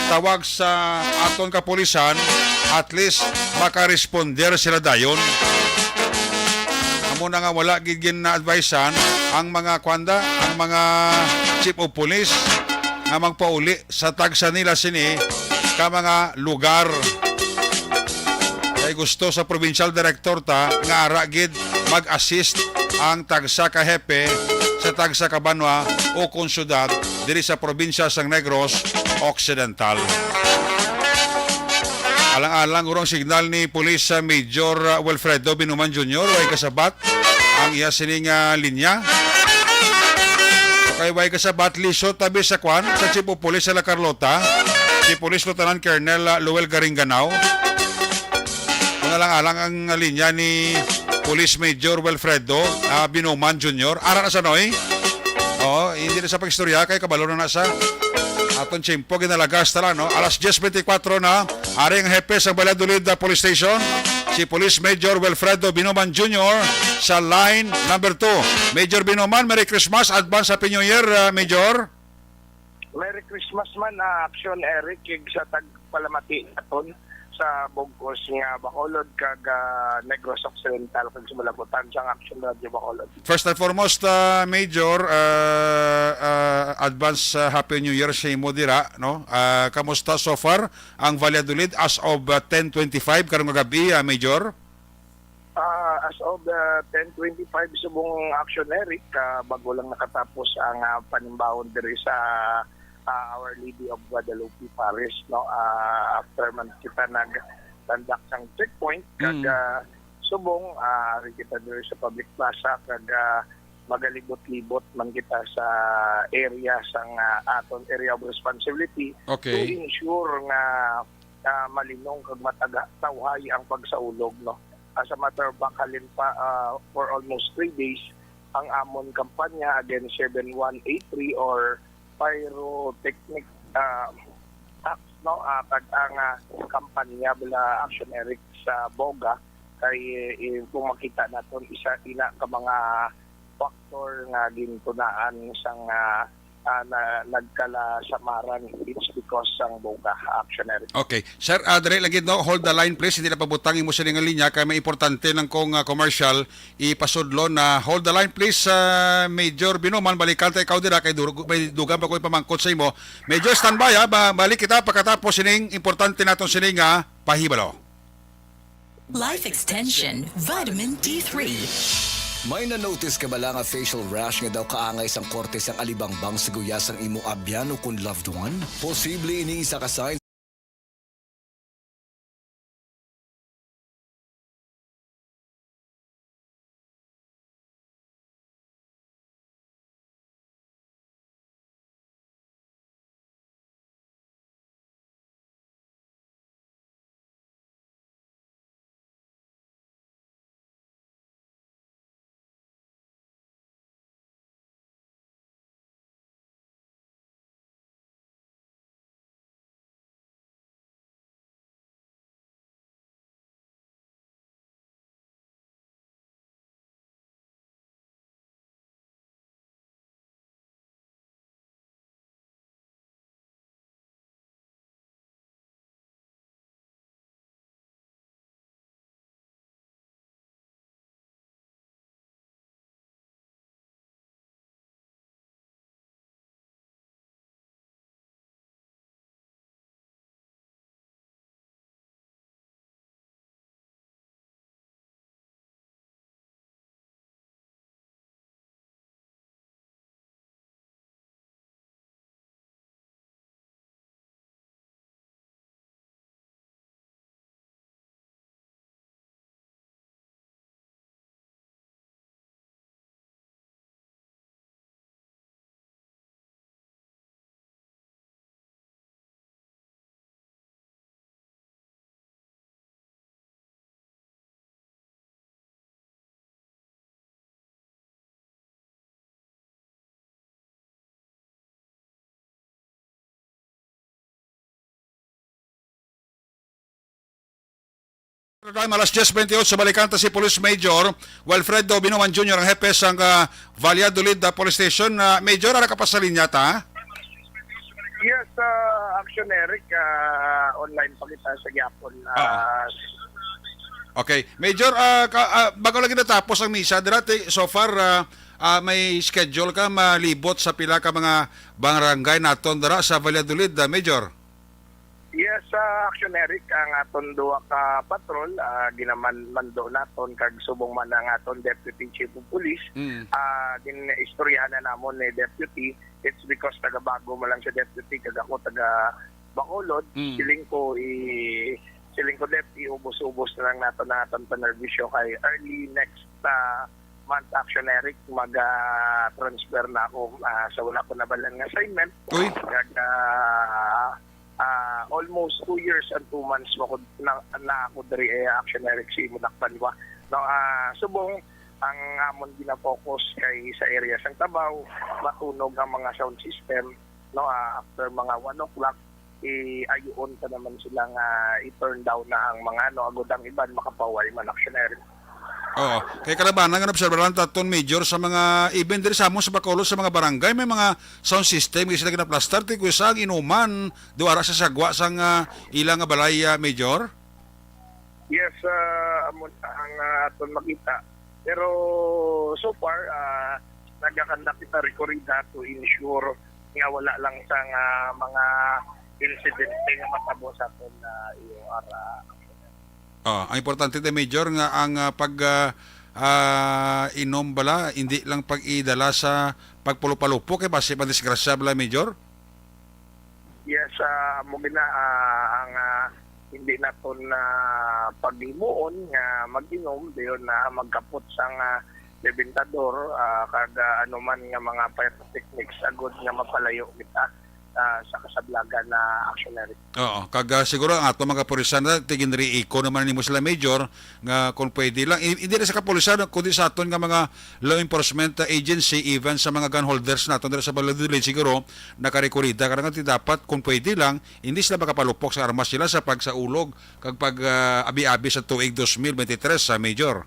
tawag sa aton kapulisan, at least makaresponder sila dayon. Amo na nga wala gid gin-advisean ang mga kwanda, ang mga chief of police nga magpauli sa tagsa nila sini ka mga lugar. Kay gusto sa provincial director ta nga ara gid mag-assist ang tagsa ka hepe sa tagsa ka banwa o kon syudad diri sa probinsya sang Negros Occidental. Alang-alang guro ang signal ni Police, ah, Major, ah, Wilfredo Binuman Junior, way kasabat ang iya sining, ah, linya. Kay way kasabat, lisod tabi sa kwan, sa Chief of Police sa La Carlota, si Police Lieutenant Colonel, ah, Lowell Garinganao. Kung alang-alang ang linya ni Police Major Wilfredo, ah, Binuman Junior. Ara na sa noy? Oo, hindi na sa pag-istorya kay kabalo na na sa aton tiyempo, ginalagas ta lang, no? Alas diyes bentikwatro na, ari ang hepe sa Valladolid, ah, Police Station, si Police Major Wilfredo Binuman Junior sa line number two. Major Binuman, Merry Christmas, advance Happy New Year, ah, Major. Merry Christmas man, ah, Action Eric, kag sa tagpalamati naton sa bugkos nga Bacolod kag, ah, Negros Occidental kag sa malabutan sang Action Radio Bacolod. First and foremost, ah, Major, ah, ah, advance, ah, Happy New Year sa imo dira, no? Ah, kamusta so far ang Valladolid as of, ah, ten twenty-five karong gab-i, ah, Major? Ah, as of, ah, ten twenty-five subong, Action Eric, ah, bago lang nakatapos ang, ah, panimbahon diri sa, ah, Our Lady of Guadalupe Parish, no? Ah, after man kita nag-conduct sang checkpoint, kag, Mm. ah, subong, ah, ari kita diri sa public plaza, kag, ah, magalibot-libot man kita sa area sang, ah, aton area of responsibility Okay. to ensure nga, ah, malinong kag mataga-, tawhay ang pagsaulog, no? As a matter of fact, halin pa, ah, for almost three days, ang amon kampanya against seven one eight three or pyrotechnic, ah, acts, no? Ah, kag ang, ah, kampanya bala Action Eric sa Boga kay, eh, kung makita naton, isa ina ka mga factor nga gintunaan sang, ah, ah, na nagkalasamaran. It's because sang Boga, Action Eric. Okay. Sir, ah, dali lang gid, no? Hold the line, please. Hindi na pabutang imo sining linya kay may importante lang kong, ah, commercial ipasudlo na. Hold the line, please, ah, Major Binuman. Balikan ta ikaw dira kay durog-, may dugang pa ko ipamangkot sa imo. Major, standby, ha. Ba-, balik kita pagkatapos sining importante naton sining, ah, pahibalo. Life Extension Vitamin D three. May na-notice ka bala nga facial rash nga daw kaangay sang korte sang alibangbang sa guyas sang imo abyan o kon loved one? Posible ini isa ka sign Time, alas diyes bentiocho, balikan ta si Police Major Wilfredo Binoman Junior, ang hepe sang, ah, Valladolid, ah, Police Station. Ah, Major, ara ka pa sa linya ta? Yes, ah, Action Eric, ah, online pa kita sa gyapon. Ah. Ah, Okay. Major, ah, ka, ah, bago lagi natapos ang misa, dira ti, so far, ah, ah, may schedule ka malibot sa pila ka mga barangay naton dira sa Valladolid, ah, Major? Yes, ah, Action Eric, ang aton duha ka patrol, ah, ginaman-, mando naton kag subong man ang aton Deputy Chief of Police, Mm. ah, gin-istoryahan na namon ni Deputy. It's because taga-bago man lang siya, Deputy, kag ako taga Bacolod. Mm. Siling ko, i-, siling ko, Dep, iubos-ubos na lang naton ang aton panerbisyo kay early next, ah, month, Action Eric, mag, ah, transfer na ako, ah, sa wala ko nabalan nga assignment. Uy. Kag, ah, ah, almost two years and two months mo ko na, na ako diri, eh, Action Eric, si Munak Banwa. No, ah, subong ang amon gina-focus kay sa area sang Tabaw, matunog ang mga sound system, no, ah, after mga one o'clock, i-ayuon pa naman sila nga i-turn down na ang mga, ano, agod ang iban makapahuway man, Action Eric. Oo. Kay kalabanan nga naobserbaran taton, Major, sa mga, even diri sa amon sa Bacolod, sa mga barangay, may mga sound system nga sila ginaplastar, ti kuya, sa ang inuman, duara sa sagwa sang, ah, ila nga balay, ah, Major? Yes, ah, amo na ang, ah, aton makita. Pero so far, ah, nagakandak kita rekorida to ensure nga wala lang sang, ah, mga insidente nga matabo sa aton, ah, E O R, ah. Ah, ang importante, te, Major, nga ang, ah, pag, ah, ah, inom bala, hindi lang pag-idala sa pagpalupalupok, kay basi madisgrasya bala, Major? Yes, ah, amo gina, ah, ang, ah, hindi naton na paghimuon nga mag-inom, dayon na magkapot sang, ah, debentador, ah, kag, ah, anuman nga mga pyrotechnics agod nga mapalayo kita, ah, sa kasablagan na aksyon na rin. Oo, kag, ah, siguro ang ato mga kapulisan na, tiginriiko naman nimo sila, Major, nga kung pwede lang, i-, hindi na sa kapulisan, kundi sa aton nga mga law enforcement, ah, agency, even sa mga gun holders naton dira sa Valladolid, siguro, nakarekorida ka na nga, ti dapat, kung pwede lang, hindi sila makapalupok sa armas nila sa pagsaulog kag pag, ah, abi-abi sa tuig dos mil bente tres, sa Major.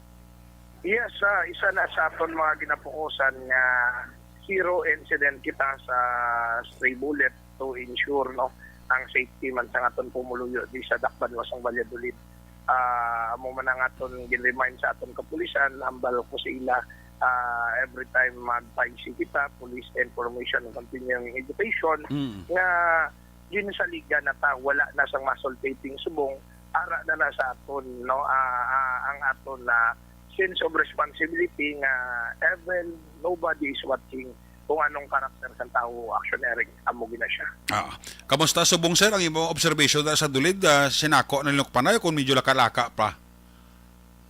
Yes, ah, isa na sa aton mga ginapukusan nga zero incident kita sa stray bullet to ensure, no, ang safety man sa aton pumuluyo di sa dakbanwa sang Valladolid. Ah, amo man ang aton gin-remind sa aton kapulisan, hambal ko sa ila, ah, every time mag-P I C kita, Police Information Continuing Education, Mm. nga ginsaligan na ta, wala na sang muzzle taping subong, ara na na sa aton, no, ah, ah, ang aton na sense of responsibility nga even nobody is watching kung anong karakter sang tawo, Action Eric, amo gina siya. Ah. Kamusta subong, sir, ang imong observation sa dulid? Ah, sinako na nila panay kung medyo laka-laka pa?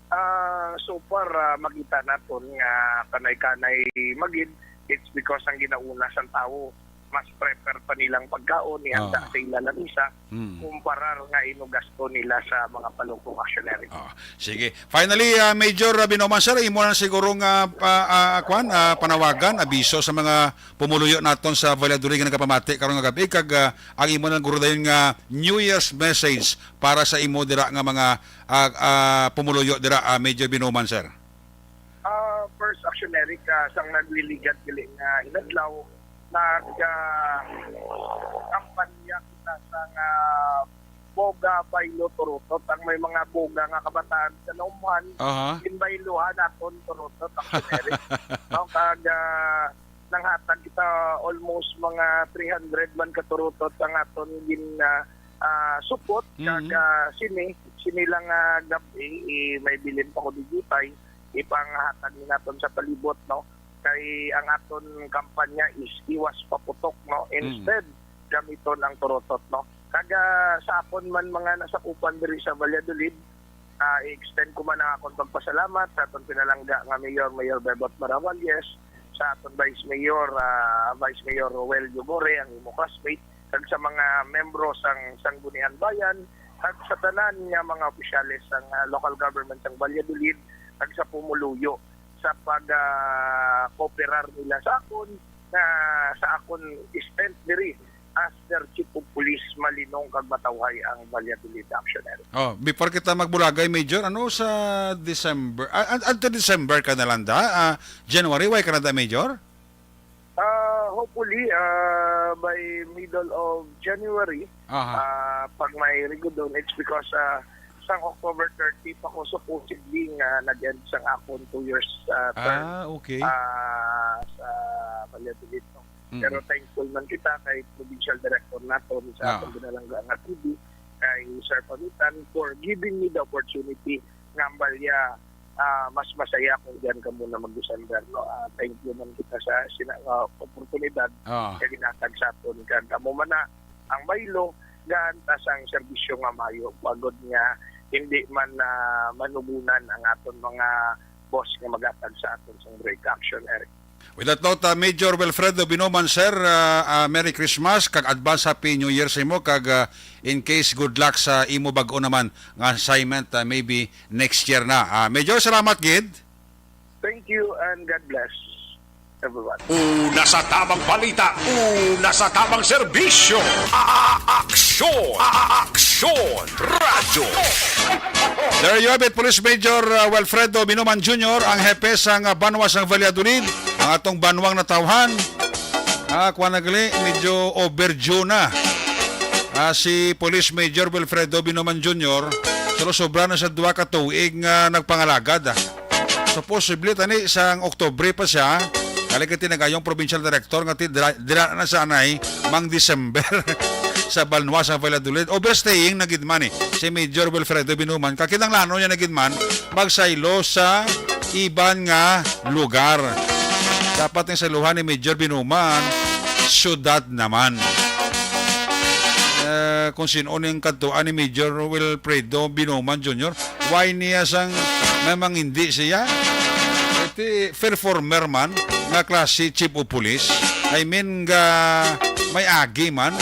Ah, so far, ah, makita naton nga kanay-kanay magid, it's because ang ginauna sang tawo, mas prepare pa nilang pagkaon, ihanda Ah. sa ila lamisa, Mm. kumparar nga inugasto nila sa mga palukong aksyon na rin. Ah, sige. Finally, ah, Major, ah, Binoman, sir, imo na siguro nga pa, ah, kwan, ah, panawagan, abiso sa mga pumuluyo naton sa Valladolid nga nagapamati karon nga gabi, kag, ah, ang imo na guro dayon nga New Year's message para sa imo dira nga mga, ah, ah, pumuluyo dira, ah, Major Binoman, sir. Ah, first, Action Eric, ah, sang nagliligad gali nga inadlaw, nag, ah, kampanya kita sa nga boga, baylo, turutot. Ang may mga boga nga kabataan sa naumhan, Aha. ginbayluhan naton turutot, Action Eric. No, kag, ah, nanghatag kita almost mga three hundred man ka turutot ang aton gin, ah, ah, supot. Kag, Mhm. ah, sini, sini lang, ah, gab-i, i-, may bilin pa ko digutay, ipanghatag ni naton sa palibot, no? Kay ang aton kampanya is iwas paputok, no? Mm. Instead, gamiton ang turutot, no? Kag, ah, sa akon man mga nasakupan diri sa Valladolid, ah, i-extend ko man ang akon pagpasalamat sa aton pinalangga nga Mayor, Mayor Bebot Maravalles, sa aton Vice Mayor, ah, Vice Mayor Roel Yugore, ang imo classmate, kag sa mga membro sang Sangguniang Bayan, kag sa tanan nga mga opisyales sang, ah, local government sang Valladolid, kag sa pumuluyo sa pag, ah, kooperar nila sa akon, nga sa akon stint diri as their chief of police, malinong kag matawhay ang Valladolid Action Area. Oh, before kita magbulagay, Major, ano sa December? Ah, un- until December ka na lang da? Ah, January, why ka na da, Major? Ah, hopefully, ah, by middle of January, Aha. ah, pag may rigodon, it's because, ah, sang October thirty pa ko supposedly nga nag-end sang akon two years, ah, term, Ah, okay. ah, sa Valladolid, no? Mm. Pero thankful man kita kay provincial director naton sa Ah. atong ginalangga nga T V, kay Sir Pamitan, for giving me the opportunity nga ang Balya, ah, mas masaya kung diyan kamo na mag-December, no? Ah, thank you man kita sa sina nga oportunidad Ah. nga ginhatag sa aton. Kag amo man na ang baylo, gaan ta sang serbisyo nga maayo, pagod nga hindi man, ah, manugunan ang aton mga boss nga maghatag sa aton sang break action, Eric. With that note, uh, Major Wilfredo Binuman, sir, uh, uh, Merry Christmas, kag advance Happy New Year sa imo, kag, uh, in case, good luck sa imo bag-o naman nga assignment, uh, maybe next year na. Uh, Major, salamat gid. Thank you and God bless everyone. Una sa tamang balita, una sa tamang serbisyo. A-, aksyon, a-, aksyon, radyo. There you have it, Police Major, uh, Wilfredo Binuman Junior, ang hepe sang, uh, banwa sang Valladolid, ang atong banwang natawhan. Ah, kuwan na gali, medyo overdue na. Ah, si Police Major Wilfredo Binuman Junior, salo sobra na sa duha ka tuig nga nagpangalagad, ah. So, posible tani sang Oktubre pa siya, kali ka tinagayong provincial director nga ti-, dira, dira na sa anay, mang December sa banwa sa Valladolid. Overstaying na gid man, eh, si Major Wilfredo Binuman. Kakinahanglanon niya na gid man magsaylo sa iban nga lugar. Dapat ang sayluhan ni Major Binuman, syudad naman. Eh, kung sino ning kadtuan ni Major Wilfredo Binuman Junior, why niya sang may mangindi siya? Iti performer man nga klase chief of police. I mean, ga may agi man.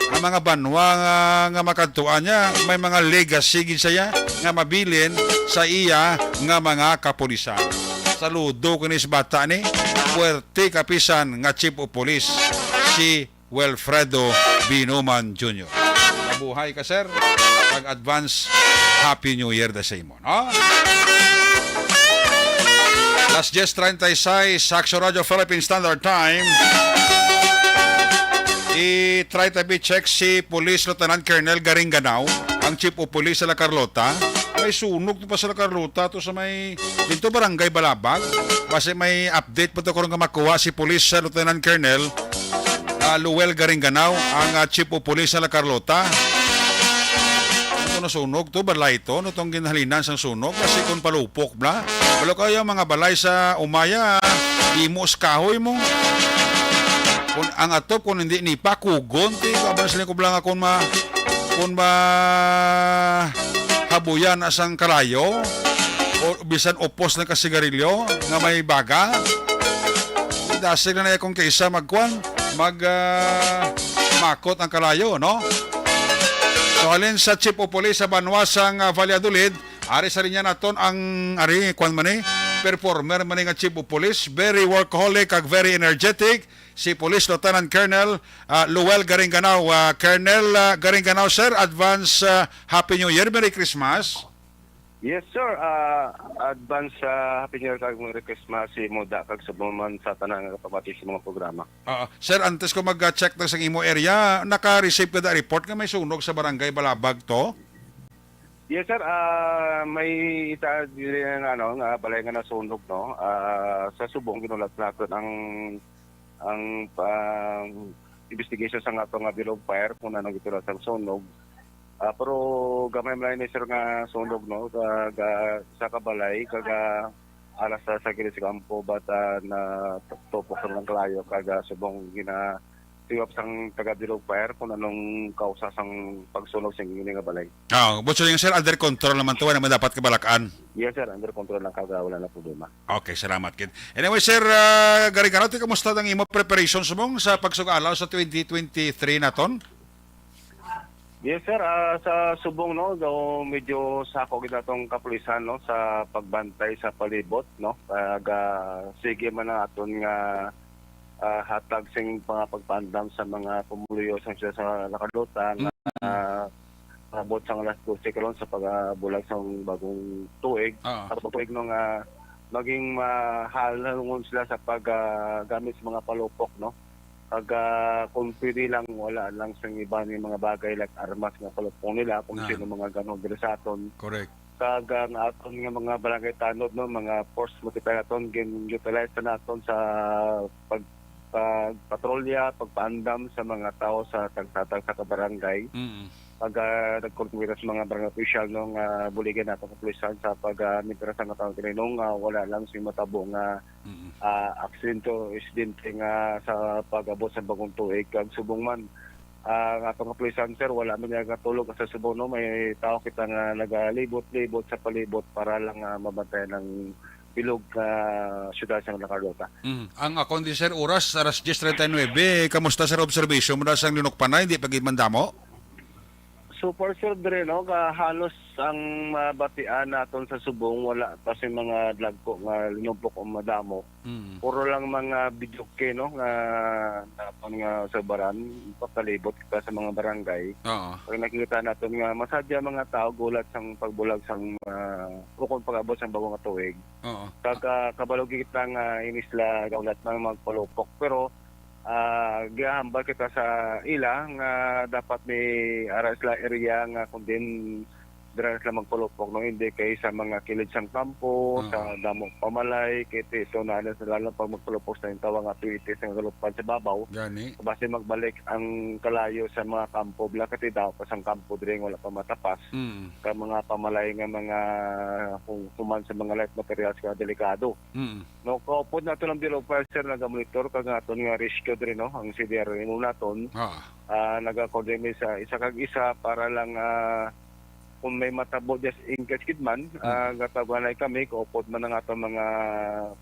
Ang mga banwa nga, nga makadtuan niya, may mga legacy gid siya nga mabilin sa iya nga mga kapulisan. Saludo kini sa bata ni, puwerte kapisan nga chief of police, si Wilfredo Binuman Junior. Mabuhay ka, sir. Pag advance, Happy New Year da sa imo, no? Las diez treinta y seis, Action Radio Philippine Standard Time. I-try tabi check si Police Lieutenant Colonel Garing Ganao, ang Chief of Police sa La Carlota. May sunog to pa sa La Carlota, to sa may, dito Barangay Balabag. Basi may update pa to karon nga makuha si Police, uh, Lieutenant Colonel, uh, Luel Garing Ganao, ang, uh, Chief of Police sa La Carlota. Ito na sunog to, balay to, no, tong ginhalinan sang sunog, kasi kung palupok bla. Walo kayo mga balay sa Umaya, imo sa kahoy mo. Kung ang atop, kung hindi ni pa, kugon, ti, kaban sila ko bla nga kung ma-, kung ma-, habuyan na sang kalayo, o bisan upos ng kasigarilyo nga may baga, dasig na na kung kaisa magkuan, mag, ah, makot ang kalayo, no? So, halin sa Chief of Police sa banwa sang, ah, Valladolid, ari sa linya naton ang, ari, kuan man ni, performer man ni nga Chief of Police, very workaholic kag very energetic, si Police Lieutenant Colonel, ah, Luel Garingganao. Ah, Colonel, ah, Garingganao, sir, advance, ah, Happy New Year, Merry Christmas. Yes, sir. Ah, advance, ah, Happy New Year kag Merry Christmas sa imo da kag sa buman sa tanan nga kapamati sa mga programa. Oo. Sir, antes ko mag-check na sa imo area, naka-receive ka da report nga may sunog sa barangay Balabag to? Yes, sir. Ah, may ita diri nga, ano, nga balay nga nasunog, no? Ah, sa subong ginulat naton ang, ang, ah, investigation sa ato nga Bureau of Fire kung ano gitulat ang sunog. Ah, pero gamay man ni, sir, nga sunog, no? Sa, ga, sa kabalay, kaga alas sa, sa gilid sa kampo, but, ah, na tupok sa mga kalayo, kaga subong gina, tiwap sang taga Bureau of Fire kung anong kausa sang pagsunog sa inyo nga balay. Ah, but so yung, sir, under control naman to, wala naman dapat kabalakan. Yes, sir, under control lang, kaga wala na problema. Okay, salamat, kid. Anyway, sir, ah, Garingganao, ti, kamusta ang imo preparations mo sa pagsugalaw sa twenty twenty-three naton? Yes, sir. Ah, sa subong, no, daw medyo sako gid atong kapulisan, no, sa pagbantay sa palibot, no. Pag, ah, sige man ang aton nga ah, hatag sing mga pagpaandam sa mga pumuluyo sa siyudad sa La Carlota nga, Mm. ah, abot sang alas dose karon sa pagabulag sang bagong tuig. Ah. Sa bagong tuig, no, nga maging mahalungon sila sa pag, ah, gamit sa mga palupok, no? Pag, ah, kung pwede lang, wala lang sang iba nga mga bagay like armas nga palupok nila, kung Ah. sino mga ganong diri sa aton. Correct. Kag ang aton nga mga barangay tanod, no, mga force multiplier naton, gin-utilize na naton sa pag-, pagpatrolya, pagpaandam sa mga tawo sa tagsa-tagsa ka barangay. Mm. Pag, ah, nagkoordinate sa mga barangay official, no, nga buligan naton kapulisan sa pag, ah, monitor sa mga tawo kini, no, nga wala lang sing matabo nga, Mm. ah, aksidente o insidente nga sa pag-abot sa bagong tuig. Kag subong man, ah, ang atong kapulisan, sir, wala man niya katulog sa subong, no? May tao kita nga nagalibot-libot sa palibot para lang, ah, mabantayan ang bilog nga siyudad sa La Carlota. Mm. Ang akon di, sir, oras, alas diyes treinta y nuebe. Kamusta, sir, observation mo na sang linukpanay? Di pa gid man damo? So far, sir, dire, no, ka halos ang mabatian naton sa subong, wala pa sa mga dagko nga linupok o madamo. Mm. Puro lang mga videoke, no, nga naton nga subaran, pakalibot kita sa mga barangay. Oo. Pag nakita naton nga masadya mga tao gulat sang pagbulag sang, ah, ukon pag-abot sang bagong nga tuig. Oo. Kag, ah, kabalo kita nga ini sila gulat na magpalupok. Pero, ah, gihambal kita sa ila nga dapat may ara sila area nga kung din dira sila magpalupok, no? Hindi kay sa mga kilid sang kampo, Oo. sa damo pamalay, kay ti-, ito na, ano, sa lalo pag magpalupok sa intawa nga tuwiti sa galupad sa babaw. Gani. Basi magbalik ang kalayo sa mga kampo, bala, kay ti daw pa sang kampo diri nga wala pa matapas. Mm. Ka mga pamalay nga mga kung human sa mga light materials nga delikado. Mm. No, kaupod nato lang, Bureau of Fire, sir, nagamonitor kag nga aton nga rescue diri, no, ang C D R M O naton. Ah. Ah, nagakoordinate sa isa kag isa para lang, ah, kung may matabo just in case gid man, Mm. ah, gatawagan kami, kaupod man ang ato mga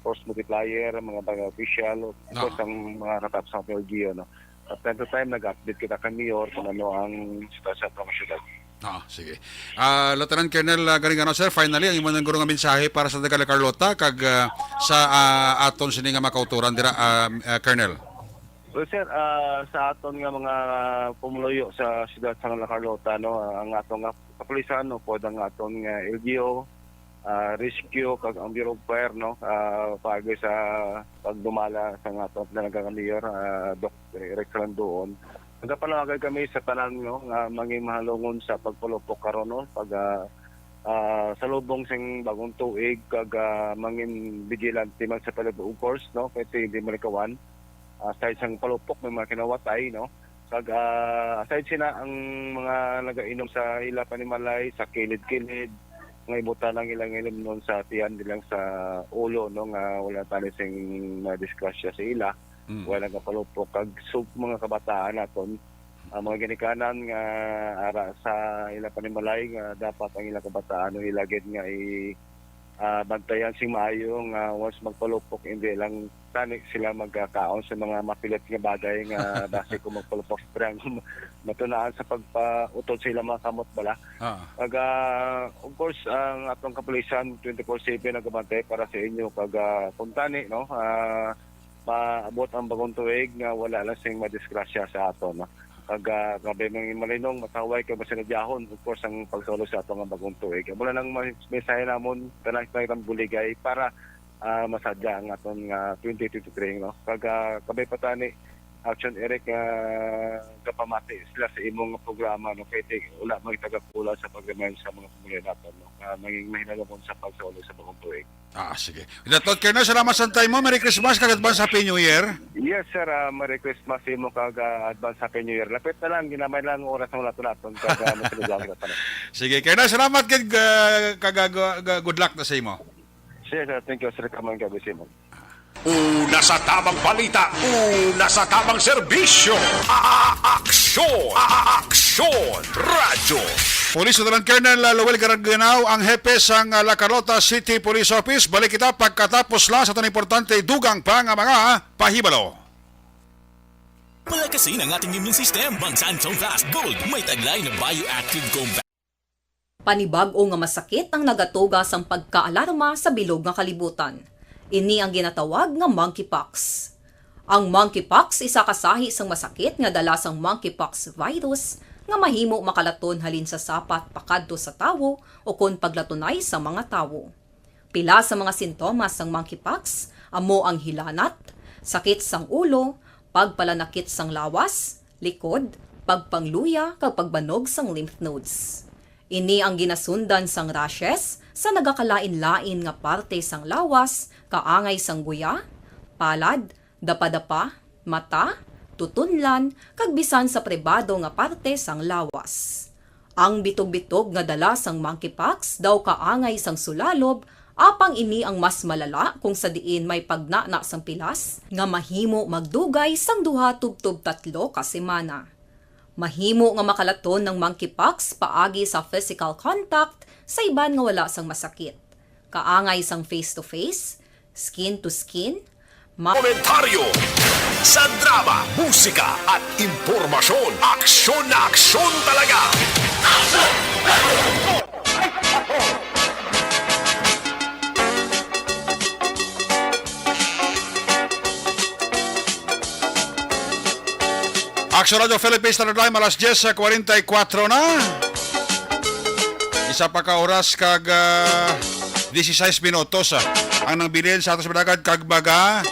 force multiplier, mga barangay official, of Ah. course, ang mga katapusang L G U, no. At time to time, nag-update kita kay Mayor kung ano ang sitwasyon sa mga syudad. Ah, sige. Ah, Lieutenant Colonel, ah, Garingano, sir, finally, ang imo nang guro nga mensahe para sa taga La Carlota kag, ah, sa, ah, aton sini nga mga kauturan dira, ah, ah, Colonel. Well, sir, ah, sa aton nga mga pumuluyo sa siyudad sa La Carlota, no, ah, ang aton nga kapulisan, no, pod ang aton nga L G U, ah, rescue kag ang Bureau of Fire, no, ah, paagi sa pagdumala sa nga aton nga mayor, ah, Doc Rex Landuon. Nagapanawagan kami sa tanan, no, nga mangin mahalungon sa pagpalupok karon, no, pag, ah, ah, sa lubong sing bagong tuig kag, ah, mangin vigilante man sa palibot, of course, no, kay hindi malikawan, aside sang palupok, may mga kinawatay, no. Kag, ah, aside sina ang mga nagainom sa ila panimalay, sa kilid-kilid, nga ibutang ang ilang ilimnon sa tiyan, di lang sa ulo, no, nga wala tani sing madisgrasya sa ila, Mm. wala nga palupok. Kag sub mga kabataan naton, ang mga ginikanan nga ara sa ila panimalay, nga dapat ang ilang kabataan o ila gid nga i-, ah, bantayan sing maayo, nga once magpalupok, hindi lang tani sila magkakaon sa mga mapilit nga bagay nga basi kung magpalupok sa triangle, matunaan sa pagpautod sa ilang mga kamot bala. Ah. Kag, ah, of course, ang atong kapulisan, twenty-four seven nagabantay para sa inyo. Kag, ah, kung tani, no, ah, maabot ang bagong tuig nga wala lang sing madisgrasya sa aton, no? Kag, ah, kabay mga malinong, mataway kag masinadyahon, of course, ang pagsaulog sa aton nga bagong tuig. Amo na lang may mensahe namon, tanan sa ilang buligay para, ah, masadya ang aton nga twenty twenty-three, no? Kag, ah, kabay pa tani, Action Eric, ah, gapamati sila sa imong programa, no? Kay ti-, wala magtagakula sa pag-remind sa mga pamilya naton, no? Nga naging mahinalungon sa pagsaulog sa bagong tuig. Ah, sige. Lieutenant Colonel, salamat sa time mo. Merry Christmas kag advance Happy New Year. Yes, sir. Ah, Merry Christmas sa imo kag, ah, advance Happy New Year. Lapit na lang, ginamay lang oras ang naton-aton kag, ah, masunod lang kita pa na. Sige, Colonel, salamat kag, ah, kag, ah, gu-, gu-, good luck na sa imo. Sige, sir. Thank you, sir. Kamang gabi sa imo. Una sa tamang balita, una sa tamang serbisyo. A-, a-, aksyon, a-, a-, aksyon, radyo. Police Lieutenant Colonel Lowell Garaganaw ang hepe sang, ah, La Carlota City Police Office. Balik kita pagkatapos lang sa itong importante dugang pa nga mga pahibalo. Palakasin ang ating immune system. Ang Sanchong Fast Gold may taglay na bioactive compound. Panibag-o nga masakit ang nagatuga sang pagkaalarma sa bilog nga kalibutan. Ini ang ginatawag nga monkeypox. Ang monkeypox isa ka sahi sang masakit nga dala sang monkeypox virus nga mahimo makalaton halin sa sapat pakadto sa tawo ukon paglatunay sa mga tawo. Pila sa mga sintomas sang monkeypox amo ang hilanat, sakit sang ulo, pagpalanakit sang lawas, likod, pagpangluya, kag pagbanog sang lymph nodes. Ini ang ginasundan sang rashes sa nagakalain-lain nga parte sang lawas, kaangay sang guya, palad, dapadapa, mata, tutunlan, kag bisan sa pribado nga parte sang lawas. Ang bitog-bitog nga dala sang monkeypox daw kaangay sang sulalob, apang ini ang mas malala kung sa diin may pagnana sang pilas nga mahimo magdugay sang duha tubtob tatlo ka semana. Mahimo nga makalaton ng monkeypox paagi sa physical contact sa iban nga wala sang masakit, kaangay sang face-to-face, skin-to-skin, ma- Komentaryo sa drama, musika at impormasyon. Aksyon na aksyon talaga. Action Radio Philippines, Standard Time, alas diyes kwarenta y kuwatro na. Isa pa ka oras kag ah, dieciséis minutos ah, ang nangbilin sa atos managad kag maga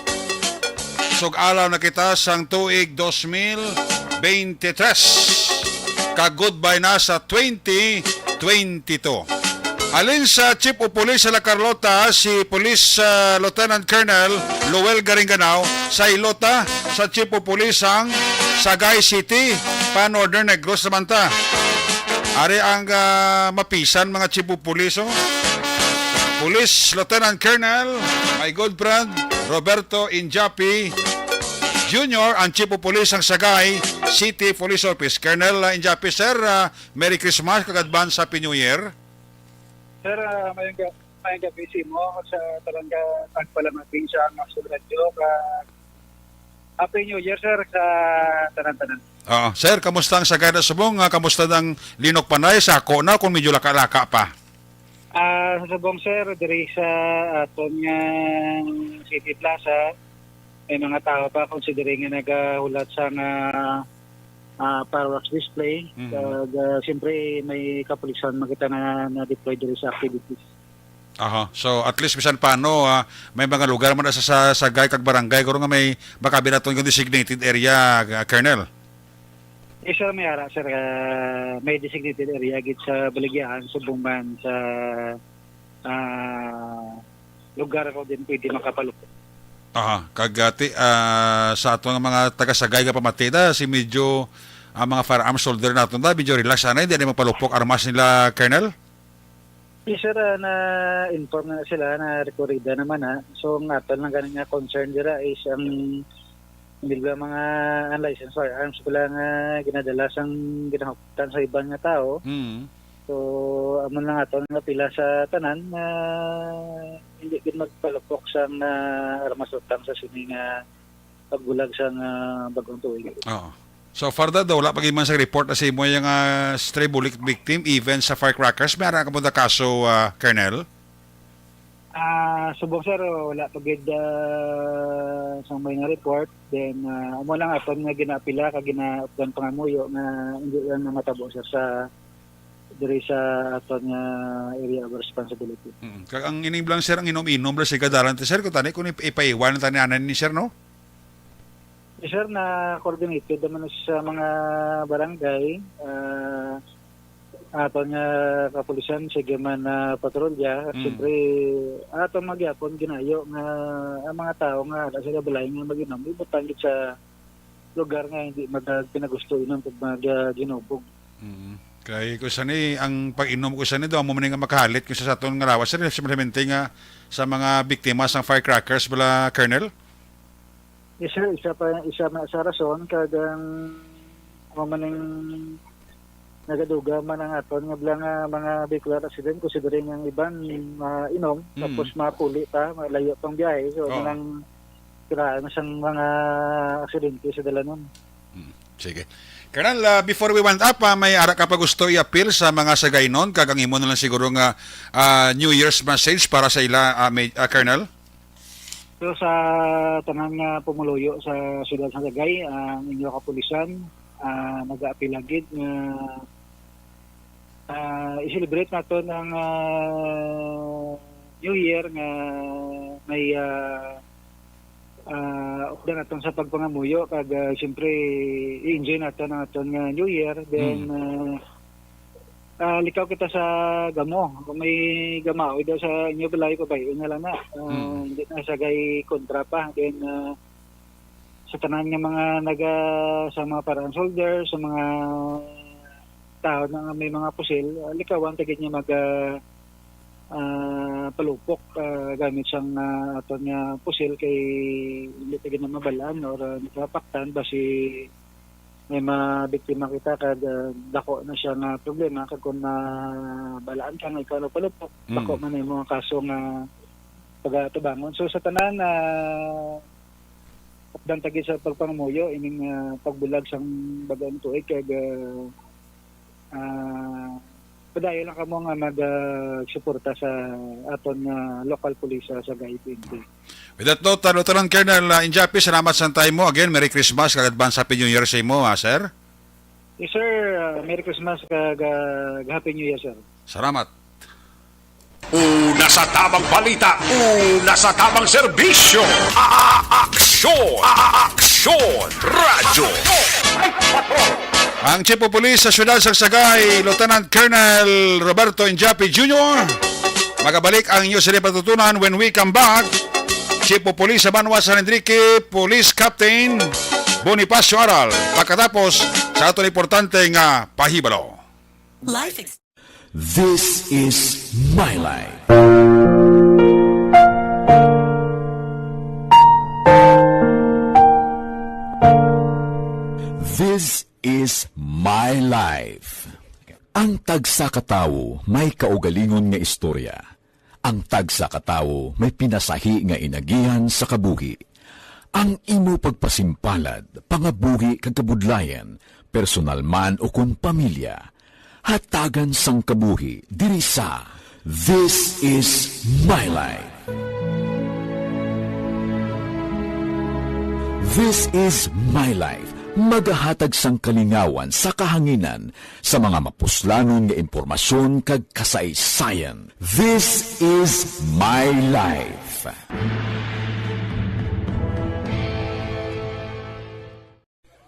sug-alaw na kita sang tuig dos mil veintitrés. Kag goodbye na sa twenty twenty-two. Halin sa Chief of Police sa La Carlota, si Police ah, Lieutenant Colonel Lowell Garinganao, sa ilota sa Chief of Police sang Sagay City, pa Northern Negros naman ta. Ari ang ah, mapisan mga Chief of Police, oh. Police Lieutenant Colonel, my good friend, Roberto Injapi Junior, ang Chief of Police sang Sagay City Police Office. Colonel ah, Injapi, sir, ah, Merry Christmas kag advance Happy New Year. Sir, ah, mayong ga-, mayong gabi sa imo, sa tanan ka nagpalamati sa Action Radio, ka Happy New Year, sir, sa tanan-tanan. Oo. Sir, kamusta ang Sagada Subong? Ah, kamusta ang Linok Panay? Sako na kung medyo laka-laka pa. Ah, sa Subong, sir, diri sa aton nga City Plaza, may mga tao pa considering nga nagahulat sa nga ah, fireworks display. Mhm. Kag, ah, siyempre, may kapulisan man kita nga na-deploy diri sa activities. Aha. So, at least, bisan paano, ah, may mga lugar man sa, sa Sagay kag barangay, guro nga may makabi naton yung designated area, ah, Colonel? Yes, sir, may ara, sir. Ah, may designated area gid sa Baligyahan, subong man sa ah, lugar ko din pwede makapalupok. Aha, kag, ah, ti-, ah, sa ato nga mga taga-Sagay nga pamati na, si medyo, ang mga firearms holder nato na, medyo relax, anay, hindi na magpalupok armas nila, Colonel? Yes, sir, ah, na-inform na sila, na rekorida naman, ha. So, ang ato lang gani nga concern dira is ang, hindi ba, mga unlicensed firearms ko lang, ah, ginadala sang ginahuptan sa iban nga tao. Mm. So, amo na nga to nga pila sa tanan nga hindi gid magpalupok sang, ah, armas utang sa sini nga pagbulag sang, ah, bagong tuig. Oo. So far daw, wala pa gid man sa report na sa imo yung, ah, stray bullet victim, even sa firecrackers. May ara ka po na kaso, ah, Colonel? Ah, subong, sir, wala pa gid, ah, sang may nga report. Then, ah, amo lang aton nga ginaapila kag ginaupdan pangamuyo nga hindi lang na matabo, sir, sa diri sa aton nga area of responsibility. Mm. Kag ang ining lang, sir, ang inom-inom lang sa kadalan, sir, kung tani, kung ip-, ipaiwan tani anan ni, sir, no? Yes, sir, na coordinated naman sa mga barangay, ah, aton nga kapulisan, sige man na patrolya. Mm. Siyempre, aton magyapon ginayo nga ang mga tao nga wala sa kabalay nga mag-inom, ibutang gid sa lugar nga hindi mag-, pinagusto inom pag mag-, ah, ginubog. Mm. Kay kung sani, ang pag-inom ko sani daw, amo man nga makahalit kung sa aton nga lawas, sir, especialmente nga sa mga biktima sang firecrackers, bala, Colonel? Yes, sir, isa pa, isa na sa rason, kag ang, amo man ang nagaduga man ang aton nga bala nga mga vehicular accident, considering ang iban, ah, inom, Mm. tapos mapuli pa, malayo pang biyahe, so, Oo. manang tirahan sang mga aksidente sa dalanon. Mm. Sige. Colonel, ah, before we wind up, ah, may ara ka pa gusto i-appeal sa mga Sagaynon, kag ang imo na lang siguro nga, ah, New Year's message para sa ila, ah, may, ah, Colonel? So, sa tanan nga pumuluyo sa siyudad sa Sagay, ang inyo kapulisan, ah, nagaapil gid nga, ah, i-celebrate naton ang, ah, New Year nga may, ah, ah, updan naton sa pagpangamuyo kag, ah, siyempre, i-enjoy naton ang aton nga New Year. Then, Mm. ah, ah, likaw kita sa gamo. Kung may gamaoy daw sa inyo balay, pabay-on na lang na. Ah, Mm. Hindi na sa gay kontra pa. Then, ah, sa tanan nga mga naga-, sa mga firearms holder, sa mga tao na nga may mga pusil, ah, likawan ta gid nga mag, ah, ah, palupok, ah, gamit sang, ah, aton nga pusil kay hindi ta gid na mabalaan or, ah, hindi ta mapaktan basi may mabiktima kita kag, ah, dako na siya nga problema kag kung mabalaan ka nga ikaw nagpalupok, Mm. dako man ang mga kaso nga pagatubangon. So, sa tanan, ah, updan ta gid sa pagpangamuyo ining, ah, pagbulag sang bag-ong tuig kag, ah, ah, padayon lang kamo nga mag, ah, suporta sa aton nga local police sa Sagay P N P. With that note, uh, Lieutenant Colonel, uh, Injapi, salamat sa time mo. Again, Merry Christmas kag advance Happy New Year sa imo, ah, sir. Yes, sir. Uh, Merry Christmas kag, uh, Happy New Year, sir. Salamat. Una sa tamang balita, una sa tamang serbisyo. A-, a-, aksyon, a-, a-, aksyon, radyo. Ang Chief of Police sa siyudad sa Sagay, Lieutenant Colonel Roberto Injapi Junior, magabalik ang inyo sila patutunan when we come back. Chief of Police sa Banwa San Enrique, Police Captain Bonifacio Aral, pagkatapos sa aton importante nga pahibalo. Life ex- This is my life. This is my life. Ang tagsa ka tawo may kaugalingon nga istorya. Ang tagsa ka tawo may pinasahi nga inagihan sa kabuhi. Ang imo pagpasimpalad, pangabuhi kag kabudlayan, personal man o kon pamilya, hatagan sang kabuhi diri sa This Is My Life. This Is My Life, magahatag sang kalingawan sa kahanginan sa mga mapuslanon nga impormasyon kag kasaysayan. This Is My Life.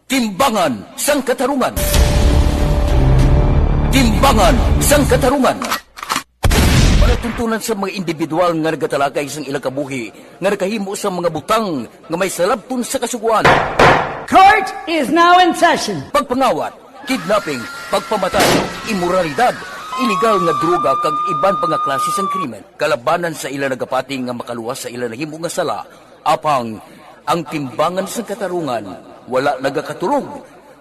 Timbangan sang Katarungan. Timbangan sang Katarungan. Palatuntunan sa mga individual nga nagatalakay sang ilang kabuhi nga nakahimo sa mga butang nga may salabton sa Kasugoan. Court is now in session. Pagpangawat, kidnapping, pagpamatay, imoralidad, iligal nga droga, kag iban pa nga klase sang krimen. Kalabanan sa ila nagapati nga makaluwas sa ila nahimo nga sala, apang ang timbangan sang katarungan wala nagakatulog,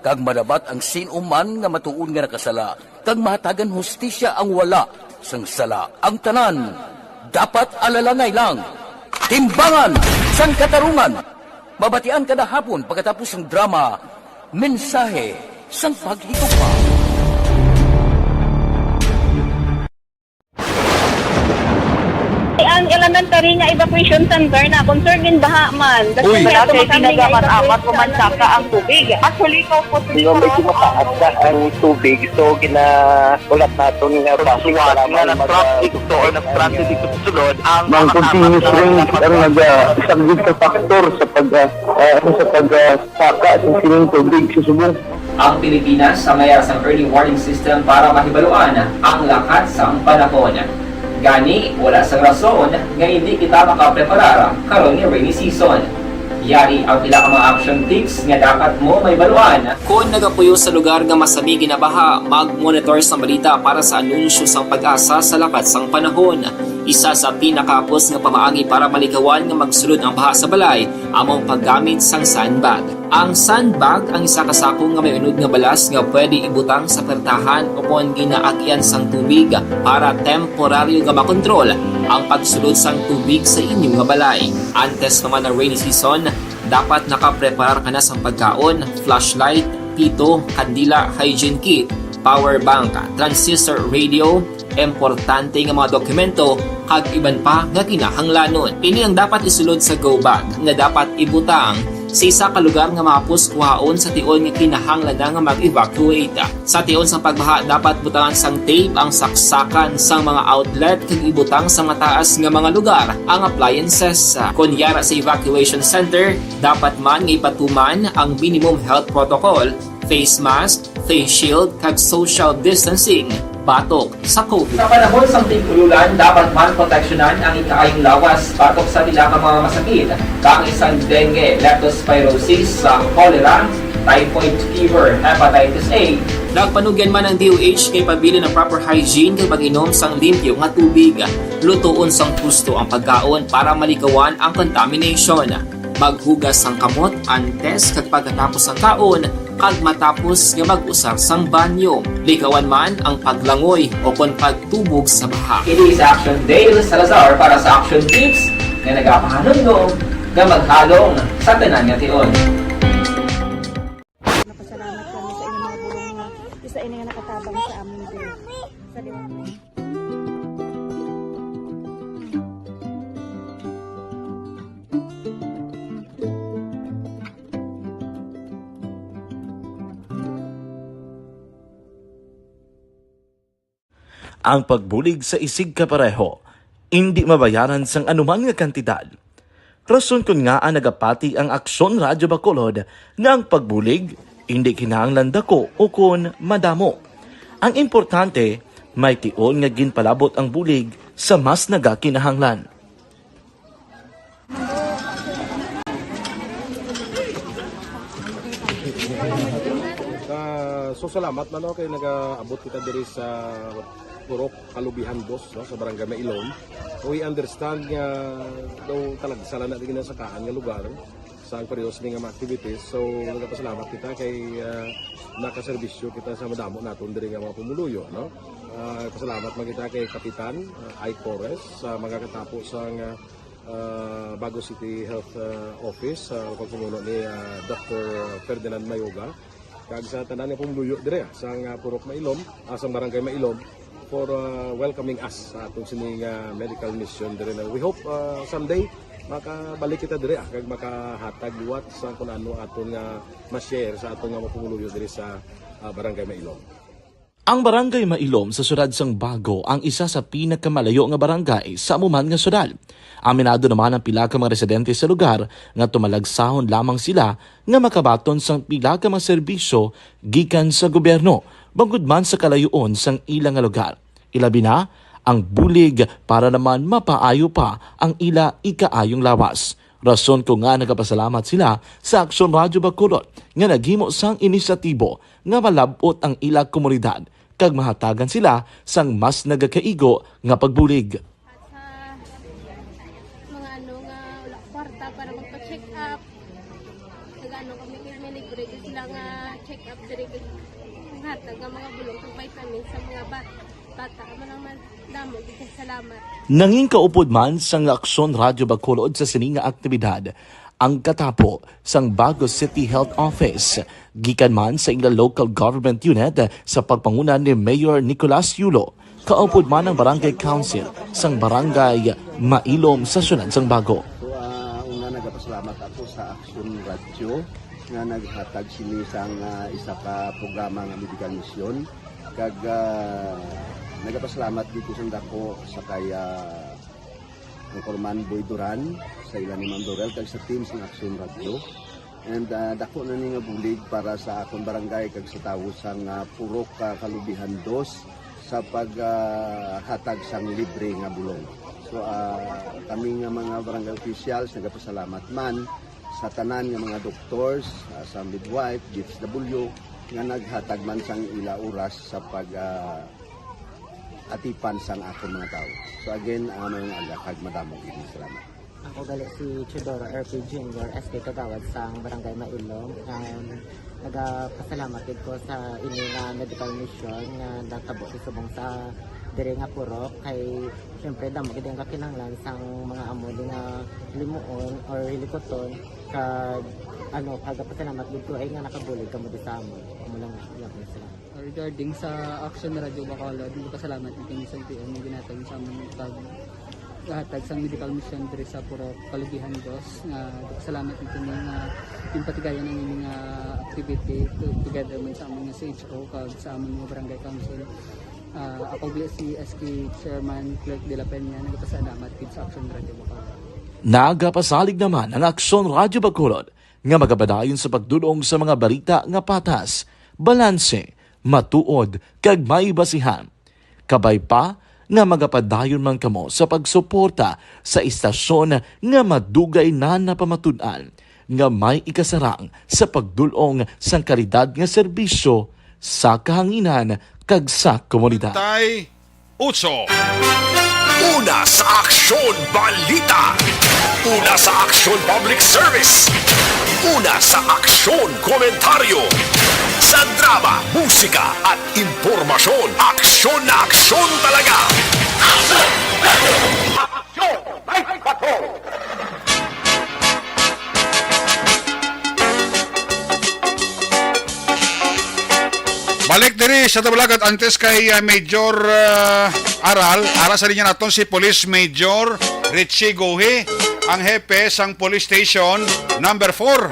kag madabat ang sin-o man nga matuod nga nakasala, kag mahatagan hustisya ang wala sang sala. Ang tanan dapat alalangay lang. Timbangan sang Katarungan. Mabatian kada hapon pagkatapos sang drama, Mensahe sang Paghigugma. Ang elementary nga evacuation center na concern din baha man. Uy. Wala kay tinaga man amat o mansaka ang tubig. Actually, ko po, medyo mataas na ang tubig. So, gina- Ulat naton nga base sa lamang na mag-, traffic to or nag-transit dito sa sulod ang mga continuous rain ang nag-, isa gid ka factor sa pag, ah, ah, sa pag, ah, saka sa sining tubig sa subong. Ang Pilipinas ang may ara sang early warning system para mahibaluan ang lakat sang panahon. Gani, wala sang rason nga hindi kita makapreparar karon nga rainy season. Yari ang pila ka mga action tips nga dapat mo mahibaluan. Kon nagapuyo sa lugar nga masami ginabaha, mag-monitor sang balita para sa anunsyo sang PAGASA sa lakat sang panahon. Isa sa pinakahapos nga pamaagi para malikawan nga magsulod ang baha sa balay amo ang paggamit sang sandbag. Ang sandbag ang isa ka sako nga may unod nga balas nga pwede ibutang sa pertahan o kon ginaagian sang tubig para temporaryo nga makontrol ang pagsulod sang tubig sa inyo nga balay. Antes pa man ang rainy season, dapat nakapreparar ka na sang pagkaon, flashlight, pito, kandila, hygiene kit, power bank, transistor radio, importante nga mga dokumento, kag iban pa nga kinahanglanon. Ini ang dapat isulod sa go bag nga dapat ibutang sa isa ka lugar nga mahapos kuhaon sa tion nga kinahanglan na nga mag-evacuate. Sa tion sang pagbaha, dapat butangan sang tape ang saksakan sang mga outlet kag ibutang sa mataas nga mga lugar ang appliances. Kon yara sa evacuation center, dapat man nga ipatuman ang minimum health protocol, face mask, face shield, kag social distancing batok sa COVID. Sa panahon sang tig-ululan, dapat man proteksyonan ang ikaayong lawas batok sa pila ka mga masakit, kaangay sang dengue, leptospirosis, sa cholera, typhoid fever, hepatitis A. Nagpanugyan man ang D O H kay pabilin ang proper hygiene kag pag-inom sang limpyo nga tubig. Lutoon sang husto ang pagkaon para malikawan ang contamination. Maghugas sang kamot antes kag pagkatapos sang kaon, kag matapos nga mag-usar sang banyo. Likawan man ang paglangoy o kon pagtubog sa baha. Ini si Action Dale Salazar para sa Action Tips nga nagapahanumdom nga maghalong sa tanan nga tion. Napasalamat kami sa inyong mga bulong nga isa ini nga nakatabang sa amin din. Sa liwanag. Ang pagbulig sa isigkapareho indi mabayaran sang anuman nga kantidad. Rason kon ngaa nagapati ang Aksyon Radyo Bacolod nga ang pagbulig indi kinahanglan dako ukon madamo. Ang importante, may tion nga ginpalabot ang bulig sa mas nagakinahanglan. Ah, so salamat man, no, kay nagaabot kita diri sa Purok Kalubihan Dos, no, sa Barangay Mailom. We understand nga daw talagsa lang na di ginasakaan nga lugar sa ang pareho sini nga mga activities. So, nagapasalamat kita kay, ah, nakaserbisyo kita sa madamo naton diri nga mga pumuluyo, no? Ah, pasalamat man kita kay Kapitan, ah, Ike Torres sa mga katapo sang, ah, ah, Bago City Health, ah, Office, sa pagpamuno ni, ah, Doktor Ferdinand Mayoga, kag sa tanan nga pumuluyo dire, ah, sang, ah, Purok Mailom, ah, sang Barangay Mailom, for, ah, welcoming us sa aton sini nga medical mission dire na. We hope, ah, someday makabalik kita dire, ah, kag makahatag liwat sa kun ano aton nga ma-share sa aton nga mga pumuluyo dire sa, ah, Barangay Mailom. Ang Barangay Mailom sa siyudad sang Bago ang isa sa pinakamalayo nga barangay sa amo man nga siyudad. Aminado naman ang pila ka mga residente sa lugar nga tumalagsahon lamang sila nga makabaton sang pila ka mga serbisyo gikan sa gobyerno, bangod man sa kalayoon sang ila nga lugar. Ilabi na ang bulig para naman mapaayo pa ang ila ikaayong lawas. Rason ko nga nagapasalamat sila sa Aksyon Radyo Bacolod nga naghimo sang inisyatibo nga malab-ot ang ila komunidad kag mahatagan sila sang mas nagakaigo nga pagbulig. At sa mga ano nga wala kwarta para magpa-check up, nag-ano kami, may libre gyud sila nga check up diri, kag hatag nga mga bulong kag vitamins sa mga bat-, bata. Amo lang man, damo gyud kag salamat. Nangin kaupod man sang Aksyon Radyo Bacolod sa sini nga aktibidad ang katapo sang Bago City Health Office, gikan man sa ila local government unit sa pagpanguna ni Mayor Nicolas Yulo, kaupod man ang Barangay Council sang Barangay Mailom sa siyudad sang Bago. So, ah, una, nagapasalamat ako sa Aksyon Radyo nga naghatag sini sang, ah, isa ka programa nga medical mission. Kag, ah, nagapasalamat dito sa dako sa kay, ah, Anchorman Boy Duran, sa ila ni Ma'am Dorel, kag sa team sang Aksyon Radyo. And, ah, dako na ni nga bulig para sa akon barangay kag sa tawo sang, ah, Purok, ah, Kalubihan Dos sa pag, ah, hatag sang libre nga bulong. So, ah, kami nga mga barangay officials nagapasalamat man sa tanan nga mga doctors, ah, sa midwife, D S W, nga naghatag man sang ila oras sa pag, ah, atipan sang akon mga tawo. So again, ah, maayong aga kag madamo gid nga salamat. Ako gali si Teodoro R P Junior, S K Kagawad sang Barangay Mailom. Um, nagapasalamat gid ko sa ini nga medical mission nga natabo sa subong sa Diri nga purok kay, syempre, damo gid ang kakinahanglan sang mga amo di nga limuon or hilikuton, kag, ano, kag pasalamat gid ko ay nga nakabulig kamo di sa amon. Amo lang, amo lang sila. Regarding sa Action Radio Bacolod, nagpasalamat gid kami sa L T O nga ginhatag sa amon pag hatag sang medical mission diri sa Purok Kalugihan Dos, nga nagpasalamat gid kami nga ginpatigayon ang ini nga activity to-, together man sa amon nga C H O kag sa amon nga barangay council. Ah, ako gali si S K Chairman Clerk de la Peña, nagpasalamat gid sa Action Radio Bacolod. Nagapasalig naman ang Aksyon Radyo Bacolod nga magapadayon sa pagdul-ong sa mga balita nga patas, balanse, matuod, kag may basihan. Kabay pa nga magapadayon man kamo sa pagsuporta sa istasyon nga madugay na napamatud-an nga may ikasarang sa pagdul-ong sang kalidad nga serbisyo sa kahanginan kag sa komunidad. Tay Utso. Una sa Aksyon Balita. Una sa Aksyon Public Service. Una sa Aksyon Komentaryo. Sa drama, musika at impormasyon, aksyon na aksyon talaga. Aksyon! May Patrol! Balik diri sa Tabalagat antes kay, ah, Major, ah, Aral, ara sa linya naton si Police Major Richie Guhi, ang hepe sang Police Station Number Four.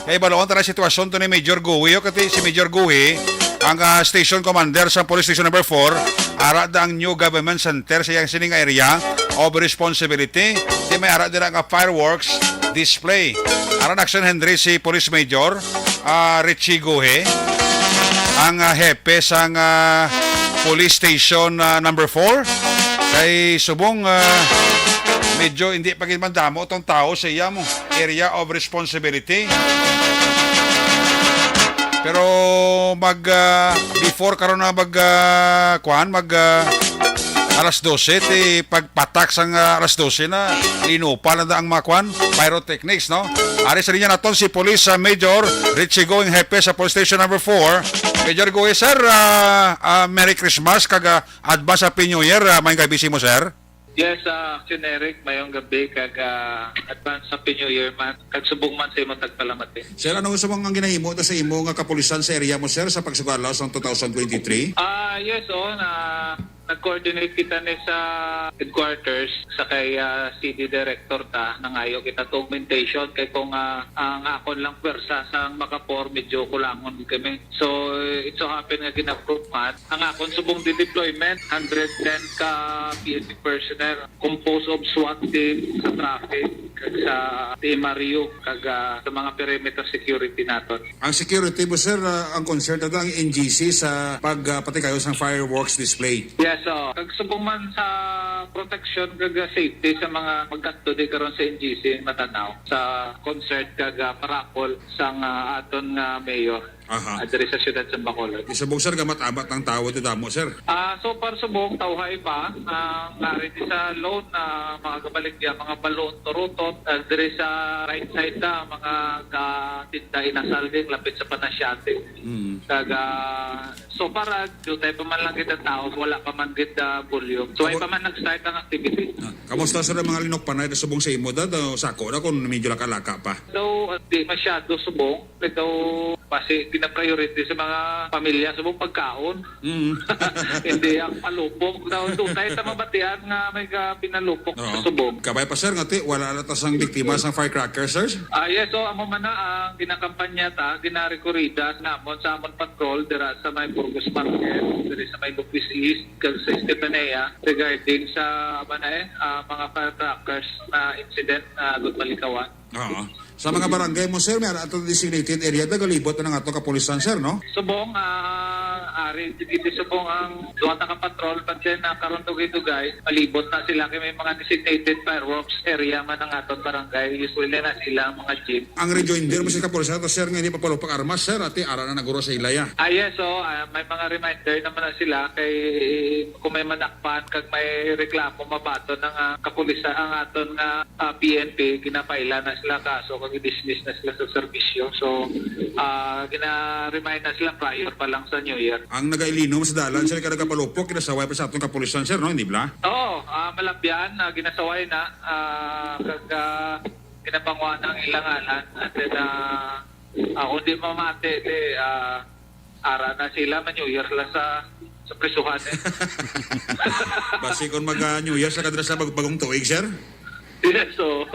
Kay baluon ta na sitwasyon to ni Major Guhi, o, kati si Major Guhi, ang, ah, station commander sa Police Station Number Four, ara da ang new government center sa iyang sining area of responsibility. Di may ara dira nga fireworks display. Ara na action Henry si Police Major, ah, Richie Guhe, ang, ah, hepe sang, ah, Police Station, ah, Number Four. Kay subong, ah, medyo hindi pa gid man damo tong tao sa iya mo area of responsibility. Pero mag, ah, before karon na mag, ah, kuan, mag, ah, alas dose, ti pagpatak sang, ah, alas dose na, linupa na da ang mga kuan, pyrotechnics, no? Ari sa linya naton si Police, ah, Major Richie Going, hepe sa Police Station Number Four. Major Going, sir, ah, ah, Merry Christmas, kag, ah, advance Happy New Year, ah, may gabi mo, sir. Yes, ah, Action Eric, mayong gabi, kag, ah, advance Happy New Year man, kag subong man sa imo tagpalamati. Sir, ano sa mga ginahimo ta sa imo nga kapulisan sa area mo, sir, sa pagsugalaw sang two thousand twenty-three? Ah, yes, oh, na nag-coordinate kita ni sa headquarters sa kay, ah, C D director ta, nangayo kita to augmentation kay kung, ah, ang akon lang pwersa sang Makapour, medyo kulangon kami. So, it so happen nga gin-approve man ang akon subong di-deployment, hundred ten ka P N P personnel, composed of SWAT team sa traffic, kag sa Team Mario, kag, ah, sa mga perimeter security naton. Ang security mo, sir, ah, ang concern nato ang N G C sa pag, ah, patikayon sang fireworks display. Yes, so, kag subong man sa protection kag, ah, safety sa mga magkadto di karon sa N G C Matanao sa concert kag, ah, parapol sang, ah, aton nga mayor. Aha. Ah, diri sa siyudad sa Bacolod. Subong, sir, gamat-amat ang tawo ti damo, sir? Ah, so far, subong, tawhay pa. Ah, nga rin sa loan, ah, mga kabaligya, mga balon, turutot, ah, diri sa right side na, mga katinda inasal din, lapit sa Panasyate. Mm. Kag, ah, so far, ah, dutay pa man lang kita tao, wala pa man gid, ah, volume. So, ay Abo- pa man nag-start ang activity. Ah, kamusta, sir, ang mga linukpanay na subong sa imo, dad? O, sako na kung medyo laka-laka pa? So, ah, di masyado subong. Ito, basi gina-priority sa mga pamilya sa mong pagkaon. Mm. Hindi ang palupok. Daw, dutay ta mabatian nga may ka-, pinalupok Oo. sa subong. Kabay pa, sir, nga ti, wala na ta sang biktima sang firecracker, sir? Ah, yes, so, amo man na ang ginakampanya ta, ginarekorida namon sa amon patrol dira sa may Burgos Market, diri sa may Lopez East, kag sa Estefanea, regarding sa, amo na eh, ah, mga firecrackers na incident na agud malikawan. Oo. Sa mga barangay mo, sir, may ara ato designated area, nagalibot na nga ato kapulisan, sir, no? Subong, ah, ari, sige, di subong ang duha ta ka patrol, but then, ah, karon dugay-dugay, malibot na sila kay may mga designated fireworks area man ang aton barangay. Usually na sila ang mga jeep. Ang rejoinder mo sa kapulisan, to, sir, nga hindi papalupak armas, sir, ati ara na naguro sa ilaya. Ah, yes, so, ah, may mga reminder naman na sila kay kung may manakpan kag may reklamo, mabaton na nga kapulisan ang aton nga ah, P N P, ginapaila na sila kaso kag i-dismiss na sila sa serbisyo. So, ah, gina-remind na sila prior pa lang sa New Year. Ang nagailinom sa dalan, sir, kay nagapalupok, kinasaway pa sa aton kapulisan, sir, no? Hindi bala? Oo, ah, malabyan, ah, ginasaway na, ah, kag, ah, ginabangwa na ang ilang ngalan. And then, ah, ah, kung di mamati, di, ah, ara na sila, ma-New Year lang sa, sa prisuhan, eh. Basi kung mag, ah, New Year sa kadra sa bag-, bagong tuig, sir? Yes, so,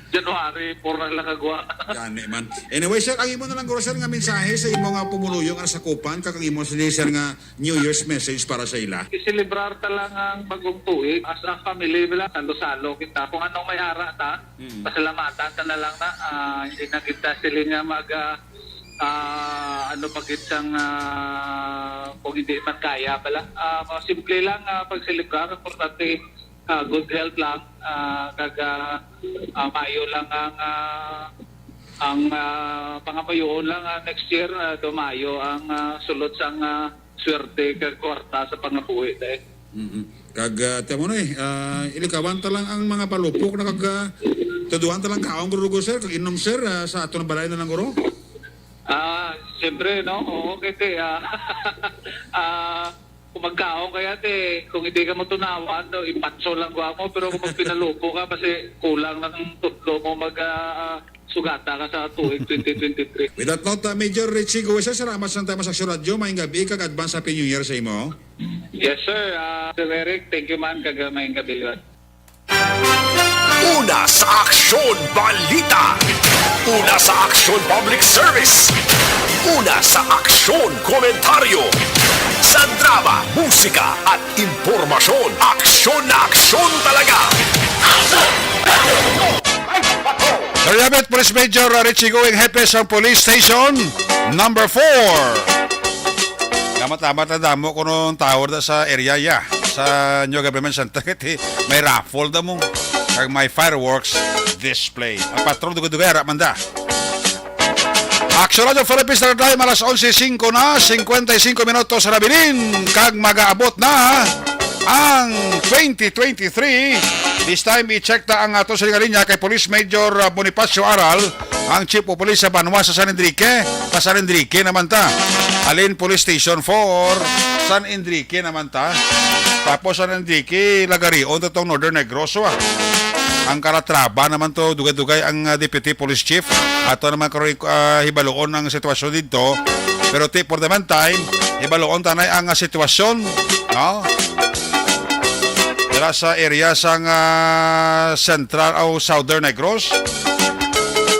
January four na lang kagwa. Gani man. Anyway, sir, ang imo na lang guro, sir, nga mensahe sa imo nga pumuluyo nga nasakupan, kag ang imo, sir, nga New Year's message para sa ila? Iselebrar ta lang ang bagong tuig. As a family, bala, salo-salo kita. Kung anong may ara ta, Mm. pasalamatan ta na lang na. Ah, hindi na kita sila nga mag, ah, ah, ano pa gid sang, ah, kung hindi man kaya, bala. Ah, mga simple lang, ah, pagselebrar. Importante, ah, good health lang, ah, kag, ah, ah, maayo lang ang, ah, ang, ah, pangamuyoon lang, ah, next year, ah, daw maayo ang, ah, sulod sang, ah, swerte kag kwarta sa pangabuhi, eh. Mhm. Kag, ah, tamo na, eh, ah, ilikawan ta lang ang mga palupok na kag, ah, tuduan ta lang kaon, Guro Rugo, sir, kag inom, sir, ah, sa aton balay na lang, Guro. Ah, siyempre, no? Oo, kasi, ah, ah, kung magkaon kaya, te, kung hindi ka matunawan, no, ipatso lang gwa mo, pero kung magpinalupo ka, kasi kulang ng tudlo mo mag, ah, sugata ka sa tuig twenty twenty-three. With that note, uh, Major Richie Guisa, salamat sa time sa Aksyon Radyo. Maayong gabi kag advance Happy New Year sa imo. Yes, sir. Ah, Sir Eric, thank you man. Kag, ah, maayong gabi liwat. Una sa Aksyon Balita. Una sa Aksyon Public Service. Una sa Aksyon Komentaryo. Sa drama, musika, at impormasyon. Aksyon na aksyon talaga. Dariabit, Police Major Richie Going, Hepe sa Police Station Number four. Damat-damat na damo kuno ang tao da sa area ya, sa New Government Center, kay may raffle da mo, kag may fireworks display. Ang patrol dugay-dugay ara man da. Aksyon Radyo Philippines, Star Time, alas onse singko na, cincuenta y cinco minutos sa nabilin, kag magaabot na ang twenty twenty-three. This time, i-check ta ang ato sa linya kay Police Major, uh, Bonifacio Aral, ang Chief of Police sa banwa sa San Enrique. Sa San Enrique naman ta. Alin Police Station four, San Enrique naman ta. Tapos San Enrique, Lagarion to tong Northern Negros, ah. Ang Calatrava naman to, dugay-dugay ang, ah, Deputy Police Chief. Ato naman karon, ah, hibaluon ang sitwasyon dito. Pero ti, for the meantime, hibaluon tanay ang, ah, sitwasyon, no? Dira sa area sang, ah, Central o Southern Negros.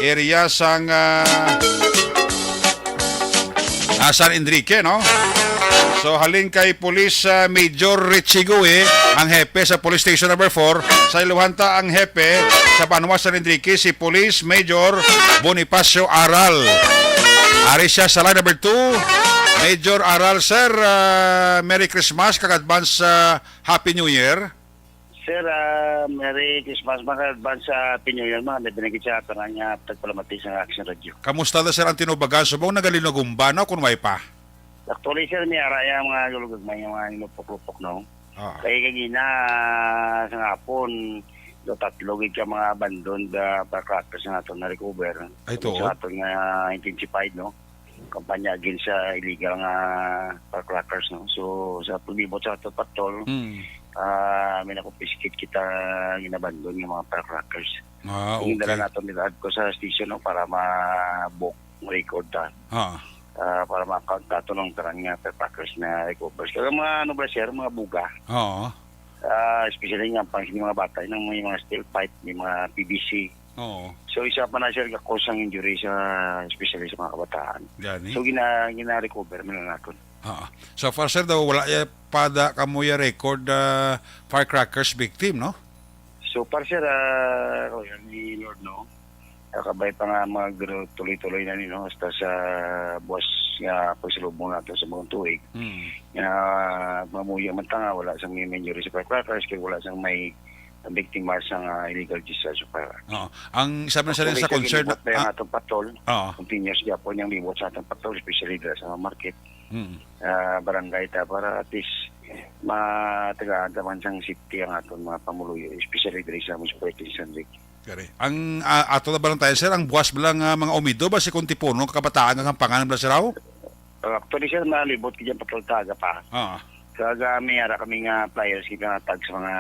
Area sang, ah, ah, San Enrique, no? So, halin kay Police, ah, Major Richie Gui, ang hepe sa Police Station Number four. Sa iluhan ta ang hepe sa banwa San Enrique, si Police Major Bonifacio Aral. Ari siya sa line number two. Major Aral, sir, ah, Merry Christmas, kag advance, ah, Happy New Year. Sir, ah, Merry Christmas, mga advance sa Happy New Year, mga nabinigit sa ato nga nga pagpalamati sa Action Radio. Kamusta na, sir, ang tinubagan? Subong nagalinagumba na kung may pa? Actually, sir, may ara yung mga lulugag, may mga lupok-lupok, no? Ah. Kaya kagina, sa hapon, do tatlo gid ka mga abandoned, ah, firecrackers nga ato na-recover. Ay, to? Sa aton nga intensified, no? Kampanya against sa illegal nga firecrackers, no? So, sa paglibot sa ato patrol, Mm. ah, may nakumpiskit kita ginabandon nga mga firecrackers. Ah, Yung dala okay. nato nila adto sa station, no, para ma-book, record ta. Ah. Ah, para ma-count nato ng tanan nga firecrackers na recovers. Kaya mga, ano ba, sir, mga buga. Oo. Ah, especially nga pang mga bata, yung may mga steel pipe, may mga P V C. Oo. So, isa pa na, sir, ka-cause ang injury sa, especially sa mga kabataan. Gani? So, gina-, gina-recover mo na natin. Ah, so far, sir, daw wala, eh, pa da kamo ya record, ah, firecrackers victim, no? So far, sir, ah, oh, yan ni Lord, no? Ah, kabay pa nga magtuloy-tuloy na ni, no? Hasta sa buwas nga pagsalubong nato sa mga tuig. Hmm. Nga mamuya man ta nga, wala sang may injury sa firecrackers, kay wala sang may biktima sang, ah, illegal discharge of firearms. Oo. Ang isa man sa Actually, sa sir, concern, ginibot na yung ah, atong patrol. Oo. Continuous gyapon yung libot sa atong patrol, especially dira sa mga market, Mm. ah, barangay ta, para at least matagaan ta man sang safety ang atong mga pamuluyo, especially diri sa municipality sa San Enrique. Kari. Ang, ah, ato na ba lang tayo, sir? Ang buwas ba lang, ah, mga umido ba si kung tipuno, kakabataan, kakampangan ba, sir, aw? Ah, actually, sir, nalibot ko dyan, patrol taga pa. Ah. Kag, ah, may ara kami nga flyers, kita nga tag sa mga,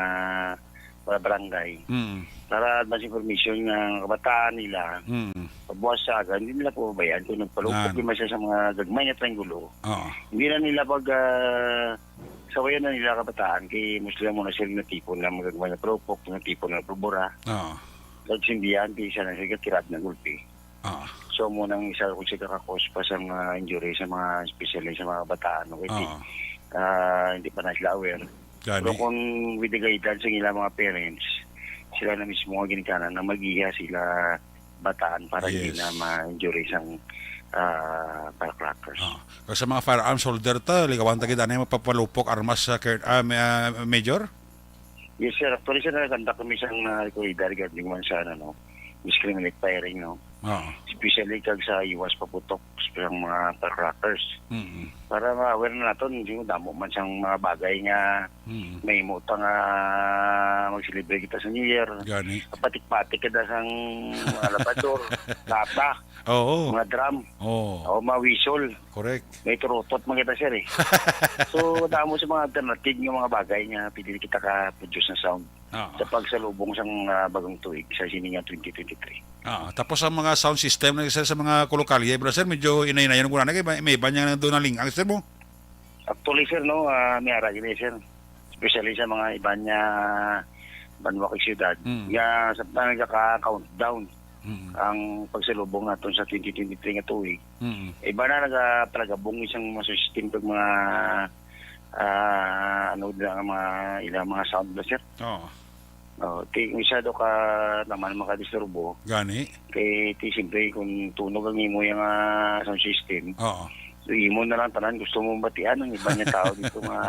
mga barangay. Mm. Para advance information nga ang kabataan nila, Mm. pabuas sa aga, hindi nila pababayaan kung nagpalupok Yan. naman siya sa mga gagmay nga triangulo. Oo. Hindi na nila pag, ah, sawayan na nila kabataan kay mostly mo na sila natipon na mga gagmay nga palupok, natipon na pabura. Oo. Kag sindihan, di siya na sila tirad na gulpi. Ah. So, mo nang isa ko siya kakakos pa sa mga injury sa mga, especially sa mga kabataan, no? Kay di, Oo. ah, hindi pa na sila aware. Gani. Pero kung with the guidance sa ilang mga parents, sila na mismo nga ginikanan na mag-iya sila bataan para hindi Yes. na ma-injury sang, ah, firecrackers. Ah. Pero sa mga firearms holder ta, ligawan ta gid anay mapapalupok armas sa Kurt, ah, ma-, ah, Major? Yes, sir. Actually, sir, nagkanta kami sa mga rekorida regarding man sa, ano, no, discriminate firing, no? Oo. Especially kag sa iwas paputok sa mga firecrackers. Mm. Para ma-aware na naton, hindi mo damo man sang mga bagay nga Mm. may mo ta nga mag-celebrate kita sa New Year. Gani. Patik-patik kita sang mga labador, lata, Oo. mga drum, Oo. o mga whistle. Correct. May turutot man kita, sir, eh. So, damo sa mga alternative nga mga bagay nga pwede kita ka-produce ng sound Ah. sa pagsalubong sang, ah, bagong tuig sa sini nga twenty twenty-three. Ah, tapos ang mga sound system na, sir, sa mga kolokalye, bro, sir, medyo inay-inayan ko na, kay may, may iba niya na doon nalingang, sir, mo? Actually, sir, no, ah, may ara gini, sir. Especially sa mga iba niya banwa kay siyudad, Mm. nga sa mga nagaka-countdown Mm. ang pagsalubong naton sa twenty twenty-three nga tuig. Mm. Iba na nagapalagabong isang mga system kag mga, ah, ano, mga ilang mga sound blaster. Oo. Oh, ti, masyado ka naman makadisturbo. Gani. Kay ti, siyempre, kung tunog ang imo yung, ah, sound system, Oo. so imo na lang tanan gusto mo batian ang iba niya tao dito, mga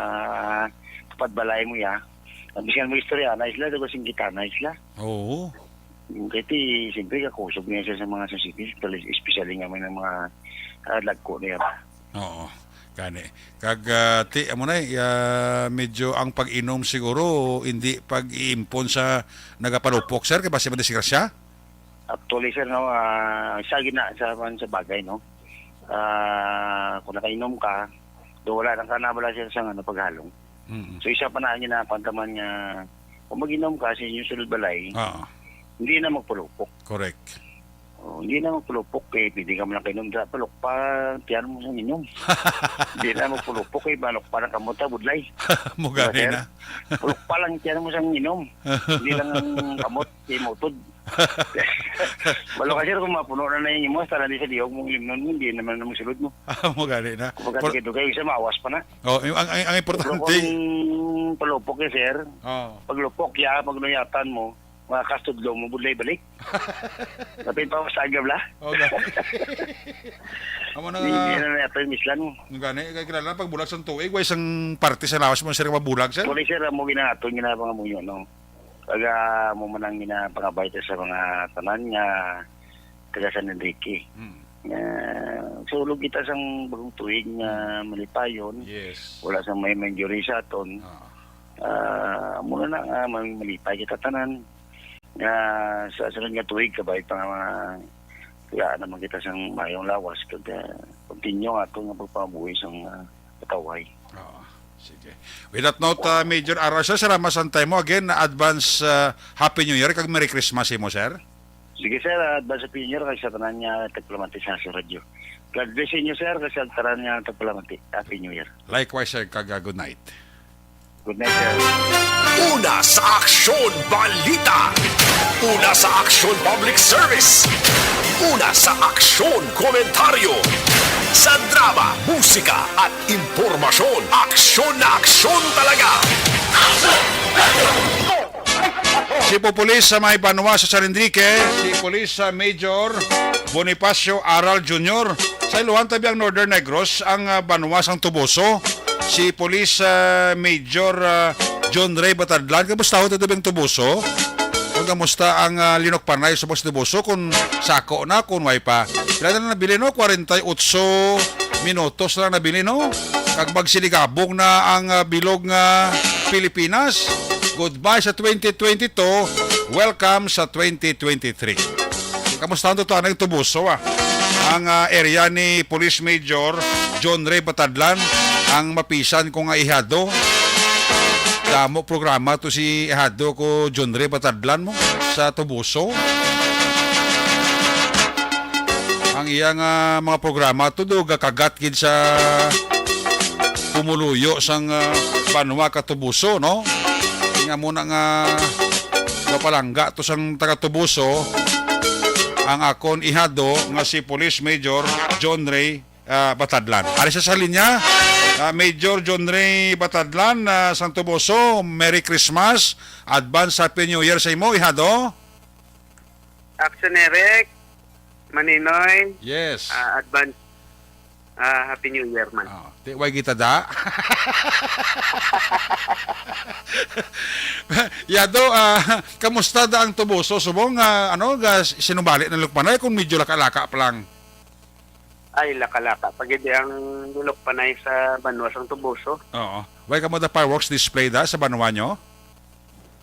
kapatbalay mo, ya. Ang bisan mo istorya, na isla, daw kasing gitana isla. Oo. Kay ti, siyempre, kakusog niya siya sa mga sound system, especially nga may mga, ah, lagko niya ba. Oo, gani. Kag, ah, ti, amo na, eh, ah, medyo ang pag-inom siguro, hindi pag-iimpon sa nagapalupok, sir, kay basi madisgrasya? Actually, sir, no, ah, sa gina-, sa, sa bagay, no, ah, kung nakainom ka, do wala lang ka na, wala siya sa, ano, paghalong. Mm. So, isa pa na ang ginapantaman nga, kung mag-inom ka sa inyong sulod balay, Oo. hindi na magpalupok. Correct. Oh, hindi na magpalupok kay pwede ka man kainom dira, palukpa, tiyan mo sa inom. Hindi na magpalupok kay malukpa ng kamot, ah, budlay. Mo Diba, gani sir? na. Palukpa lang tiyan mo sa inom. Hindi lang ang kamot, kay mutod. Wala ka, sir, kung mapuno na na yung imo, tara di sa liyog mong limnon mo, hindi naman na magsulod mo. Mo gani na. Kung For pagkatikido kayo, isa mawas pa na. Oh, yung, ang, ang, ang Pero importante. kung palupok ya, sir, Oh. paglupok ya, pagluyatan mo, mga kastudlo mo, budlay balik. Kapit pa sa agab la. Oh, gani. Amo na Hindi nga. na natin mislan mo. Ang gani, kay kilala, pag bulag sang tuig, way isang parte sa lawas mo, sir, mabulag, sir? Actually, sir, amo ginaton, ginapangamuyo, no? Pag, ah, mo man ang ginapangabay ta sa mga tanan nga taga San Enrique. Hmm. Nga, sulog kita sang bagong tuig nga malipayon. Yes. Wala sang may injury sa aton. Ah. Ah, muna na nga, may malipay kita tanan. Nga sa sunod nga tuig, kabay pa nga mga, kaya naman kita sang mayong lawas, kag, ah, continue nga ato nga pagpangabuhi sang, ah, katawhay. Oo. Sige. With that note, ah, Major Arasel, salamat sa time mo. Again, advance, ah, Happy New Year kag Merry Christmas imo, sir. Sige, sir, ah, advance Happy New Year kag sa tanan nga tagpalamati sa, sa radyo. God bless inyo, sir, kag sa tanan nga tagpalamati. Happy New Year. Likewise, sir, kag, ah, good night. Good night, sir. Una sa Aksyon Balita. Una sa Aksyon Public Service. Una sa Aksyon Komentaryo. Sa drama, musika, at impormasyon, aksyon na aksyon talaga. Si Pupulis sa may banwa sa San Enrique, si Pulis sa Major Bonifacio Aral Junior. Sa iluhan tabi ang Northern Negros, ang, ah, banwa sang Toboso. Si Pulis, ah, Major, ah, John Ray Batadlan. Kamusta ho tabi ang Toboso? Kung kamusta ang, ah, Linok Panay sa Boss Toboso? Kung sako na, kung way pa. Pila na nabilin, no? Kwarenta y otso minutos lang nabilin, no? Kag magsiligabog na ang, ah, bilog nga Pilipinas. Goodbye sa twenty twenty-two. Welcome sa twenty twenty-three. Kamusta ang tutuan ng Toboso, ah? ang, ah, area ni Police Major John Ray Batadlan, ang mapisan ko nga ihado. Damo programa to si ihado ko John Ray Batadlan mo sa Tubuso. Ang iya nga mga programa to do gakagat gid sa pumuluyo sang, ah, banwa ka Tubuso, no? Nga mo na nga mapalangga to sang taga Tubuso ang akon ihado nga si Police Major John Ray, ah, Batadlan. Ari sa, sa linya, ah, Major John Ray Batadlan, ah, sang Tubuso, Merry Christmas, advance Happy New Year sa imo, ihado. Action Eric, Maninoy, Yes. ah, advance, ah, Happy New Year man. Oh, ti way kita da. Yado, ah, kamusta da ang Tubuso subong, ah, ano, ga sinubali na lukmanay kung medyo laka-laka pa lang? Ay, laka-laka pa gid ang lukmanay sa banwa sang Tubuso. Oo. Way kamo da fireworks display da sa banwa nyo?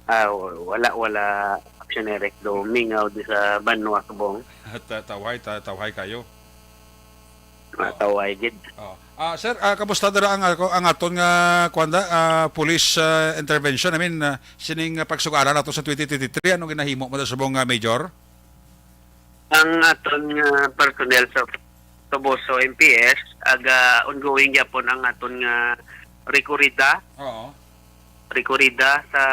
Ah, wala, wala, Action Eric, do mingaw di sa banwa subong. At, ah, tawhay, ta-, tawhay kayo. Ah, Oo. tawhay gid. Oh. Ah, sir, ah, kamusta dira ang, ang aton nga, kuwan da, ah, police, ah, intervention? I mean, ah, sining, ah, pagsugala nato sa twenty twenty-three, ano ginahimo mo da subong, ah, Major? Ang aton nga personnel sa Toboso M P S, aga ongoing gyapon ang aton nga rekorida. Oo. Rekorida sa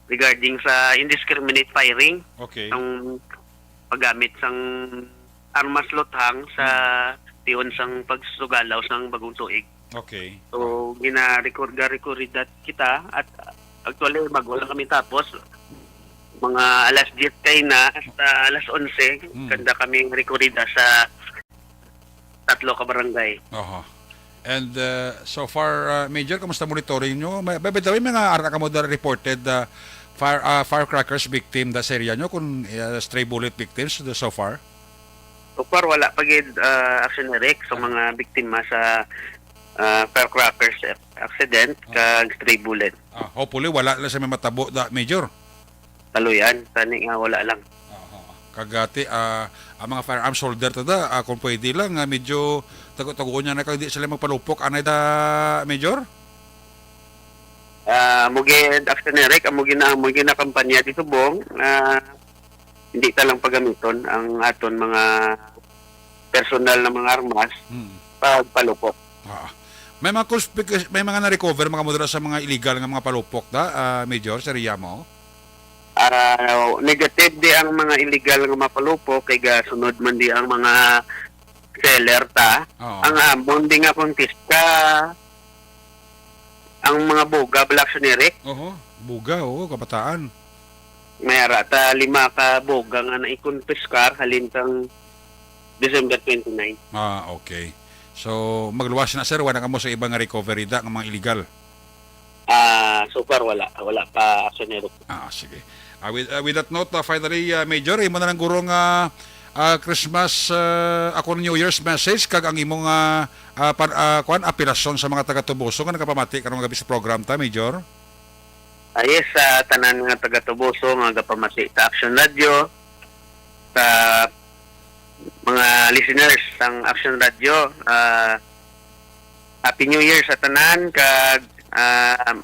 regarding sa indiscriminate firing, Okay. ang paggamit sang armas luthang sa Hmm. tion sang pagsugalaw sang bagong tuig. Okay. So, gina-record, ga-record that kita at, uh, actually, bago lang kami tapos, mga alas diyes kay na hasta alas onse, Hmm. kanda kami rekorida sa tatlo ka barangay. Aha. And, uh, so far, uh, Major, kamusta monitoring nyo? May, by the way, mga ara ka mo da reported, uh, fire, uh, firecrackers victim da sa area nyo, kung, uh, stray bullet victims da so far? So far, wala pa gid, ah, Action Eric, sa Ah. mga biktima sa, ah, firecrackers accident Ah. kag stray bullet. Ah, hopefully, wala lang sa may matabo, da, Major. Kaluyan, tani nga wala lang. Aha. Kag, ah, ti-, ah, ang mga firearms holder, tada, ah, kung pwede lang, ah, medyo tago-tagoon niya na kag di sila magpalupok, anay da, Major? Ah, amo gid, Action Eric, amo gina-, amo ginakampanya di subong, ah, hindi ta lang pagamiton ang aton mga personal na mga armas Hmm. pagpalupok. Ah. May mga conspic-, may mga na-recover, mga mudra sa mga illegal nga mga palupok da, ah, Major, sa area mo? Ah, negative di ang mga illegal nga mapalupok kay gasunod man di ang mga seller ta. Oo. Ang amon di nga kontiska, ang mga buga, Black Generic. Oho, buga, oo, kabataan. May ara ta lima ka buga nga naikonpiskar halin kang December twenty-nine. Ah, okay. So, magluwas na, sir, wala kamo sa iba nga recovery da nga mga illegal? Ah, so far, wala. Wala pa, Action Eric. Ah, sige. Ah, with, ah, with that note, ah, finally, ah, Major, imo na lang guro nga, ah, Christmas, ah, ako New Year's message kag ang imo nga, ah, pan-, ah, kwan, apelasyon sa mga taga Tubuso nga nakapamati karong gabi sa program ta, Major. Ah, yes, sa tanan nga taga Tubuso nga gapamati sa Action Radio, sa mga listeners sang Action Radio, ah, Happy New Year sa tanan, kag, ah,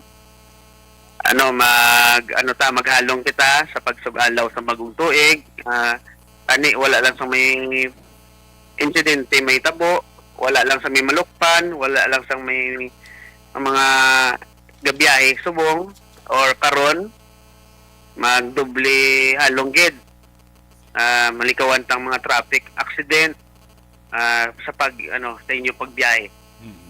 ano, mag, ano ta, maghalong kita sa pagsugalaw sa bagong tuig. Ah, ani, wala lang sa may insidente may tabo, wala lang sa may malukpan, wala lang sa may, ang mga gabiyahe subong or karon, magdoble halong gid. Ah, malikawan tang mga traffic accident, ah, sa pag, ano, sa inyo pagbiyahe. Mm.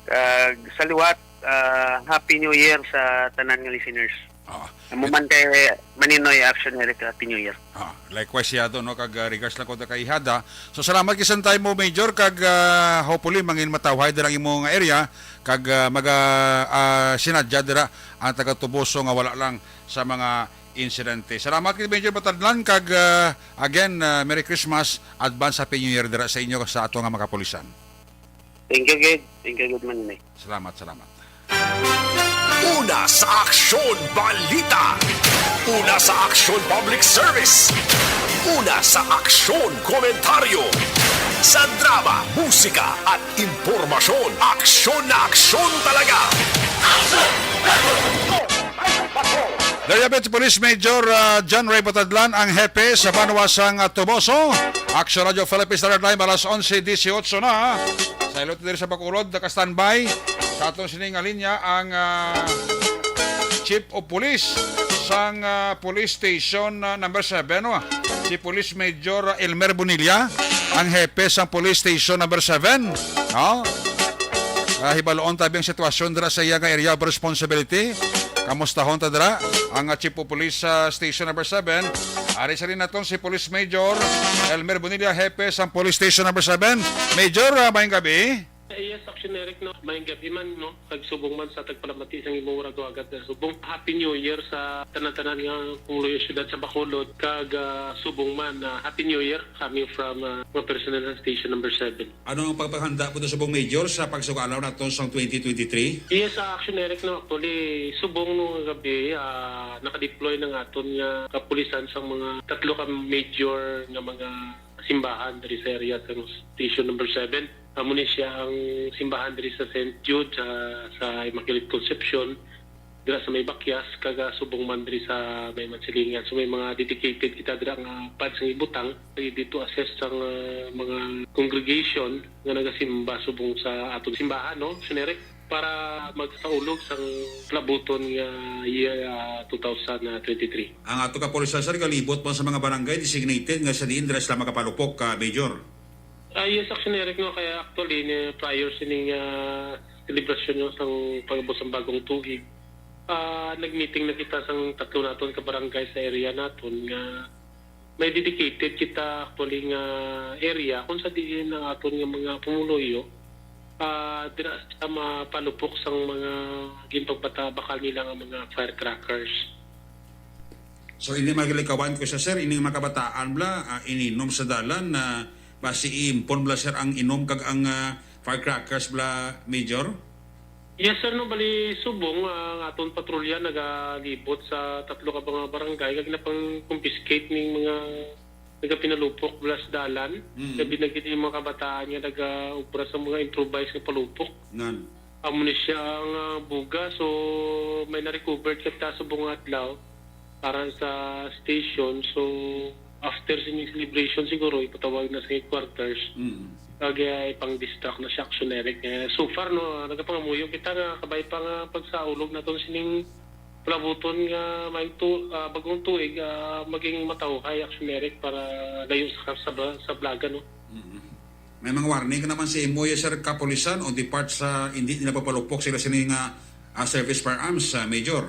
Kag sa liwat, ah, Happy New Year sa tanan nga listeners. Ah, Amo it- man kay Maninoy Action Eric, Happy New Year. Ah, likewise siya to, no? Kag, ah, regards lang ko da kay Hada. So, salamat kisan time mo, Major, kag, ah, hopefully, mangin matawhay dira ang imo nga area, kag, ah, maga, ah, sinadya dira ang taga Tubuso nga wala lang sa mga insidente. Salamat kay Major Batadlan, kag, ah, again, ah, Merry Christmas, advance Happy New Year dira sa inyo, sa ato nga mga kapulisan. Thank you, good. Thank you, good man, eh. Salamat, salamat. Una sa Aksyon Balita. Una sa aksyon, public service. Una sa aksyon, komentaryo. Sa drama, musika, at impormasyon, aksyon na aksyon talaga. Dayabit Police Major, ah, John Ray Batadlan, ang hepe sa banwa sang, ah, Toboso. Action Radio Philippines Standard Time, alas onse dieciocho na. Sa ilot diri sa Bacolod, naka-standby sa aton sining nga linya ang, ah, Chief of Police sang, ah, Police Station, ah, number seven, no? Si Police Major Elmer Bonilla, ang hepe sang Police Station number seven, no? Ah, hibaluon tabi ang sitwasyon dira sa iya nga area of responsibility. Kamustahon ta dira ang, ah, Chief of Police sa Station number seven. Ari sa linya naton si Police Major Elmer Bonilla, hepe sang Police Station number seven. Major, ah, maayong gabi. Yes, Action Eric, no? Maayong gabi man, no? Kag subong man sa tagpalamati sang imong warag-wagat nga subong. Happy New Year sa tanan-tanan nga pumuluyo siyudad sa Bacolod. Kag, ah, subong man, ah, Happy New Year coming from, ah, mga personnel sa Station number seven. Ano ang pagpaghanda po sa subong, Major, sa pagsugalaw naton sang twenty twenty-three? Yes, ah, Action Eric, no? Actually, subong no nga gabi, ah, nakadeploy na nga aton nga kapulisan sang mga tatlo ka major nga mga simbahan diri sa area sa Station number seven. Amo ni siya ang simbahan diri sa Saint Jude, sa, sa Immaculate Concepcion, dira sa may Bakyas, kag, ah, subong man diri sa may Mansilingan. So, may mga dedicated kita dira nga pads nga ibutang, ready to assist sang, ah, mga congregation nga nagasimba subong sa atong simbahan, no, Action Eric, para magsaulog sang palabuton nga year, ah, two thousand twenty-three. Ang ato kapulisan, sir, galibot man sa mga barangay designated nga sa diin dira sila makapalupok, ka Major? Ah, yes, Action Eric, no, kaya actually, ni, prior sining, ah, selebrasyon, no, sang pag-abot sang bagong tuig, ah, nag-meeting na kita sang tatlo naton ka barangay sa area naton nga may dedicated kita actually nga area kung sa diin ang aton nga mga pumuluyo, ah, dira sa mapalupok sang mga ginpagbata bakal nila nga mga firecrackers. So, ini magalikawan ko sa, sir, ining mga kabataan bala, ah, ininom sa dalan na basi iimpon bala, sir, ang inom kag ang, ah, firecrackers bala, Major? Yes, sir, no, bali subong, ah, ang aton patrolya nagalibot sa tatlo ka mga barangay kag napang-confiscate ning mga nagapinalupok bala sa dalan. Mm. Labi na gid yung mga kabataan nga nagaobra sa mga improvised nga palupok. Ngan. Amo ni siya ang, ah, buga. So, may na-recover kita subong nga adlaw para sa station. So, after sa inyong celebration siguro, ipatawag na sa headquarters. Mm. Kag, ah, ipang-distract na siya, Action Eric. Eh, so far, no, nagapangamuyo kita nga kabay pa nga pagsaulog naton sining palabuton nga may tu-, ah, bagong tuig, ah, maging matawhay, Action Eric, para layo sa, sa, sa blaga, no? Mm. May mga warning ka naman sa imo, yes, sir, kapulisan o depart sa hindi nila papalupok sila sini nga, ah, service firearms, ah, Major?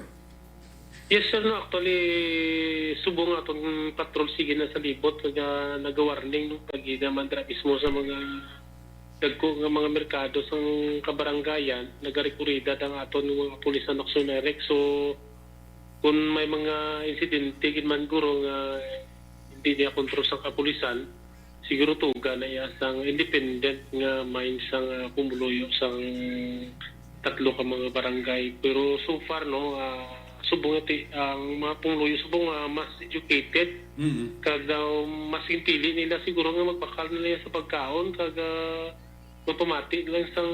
Yes, sir, no. Actually, subong atong patrol sige na sa libot, kag, ah, nagawarning, no. Kag naman dira mismo sa mga dagko nga mga merkado sang kabarangayan, nagarekurida ang aton mga pulis na Action Eric. So, kung may mga insidente gid man guro nga hindi niya kontrol sa kapulisan, siguro tuga na iya sang independent nga mind sang, ah, pumuluyo sang tatlo ka mga barangay. Pero so far, no, ah, subong ati ang mga pumuluyo subong, ah, mas educated. Mm. Kag daw mas ginpili nila siguro nga magbakal na nila sa pagkaon kag, ah, mapamati lang sang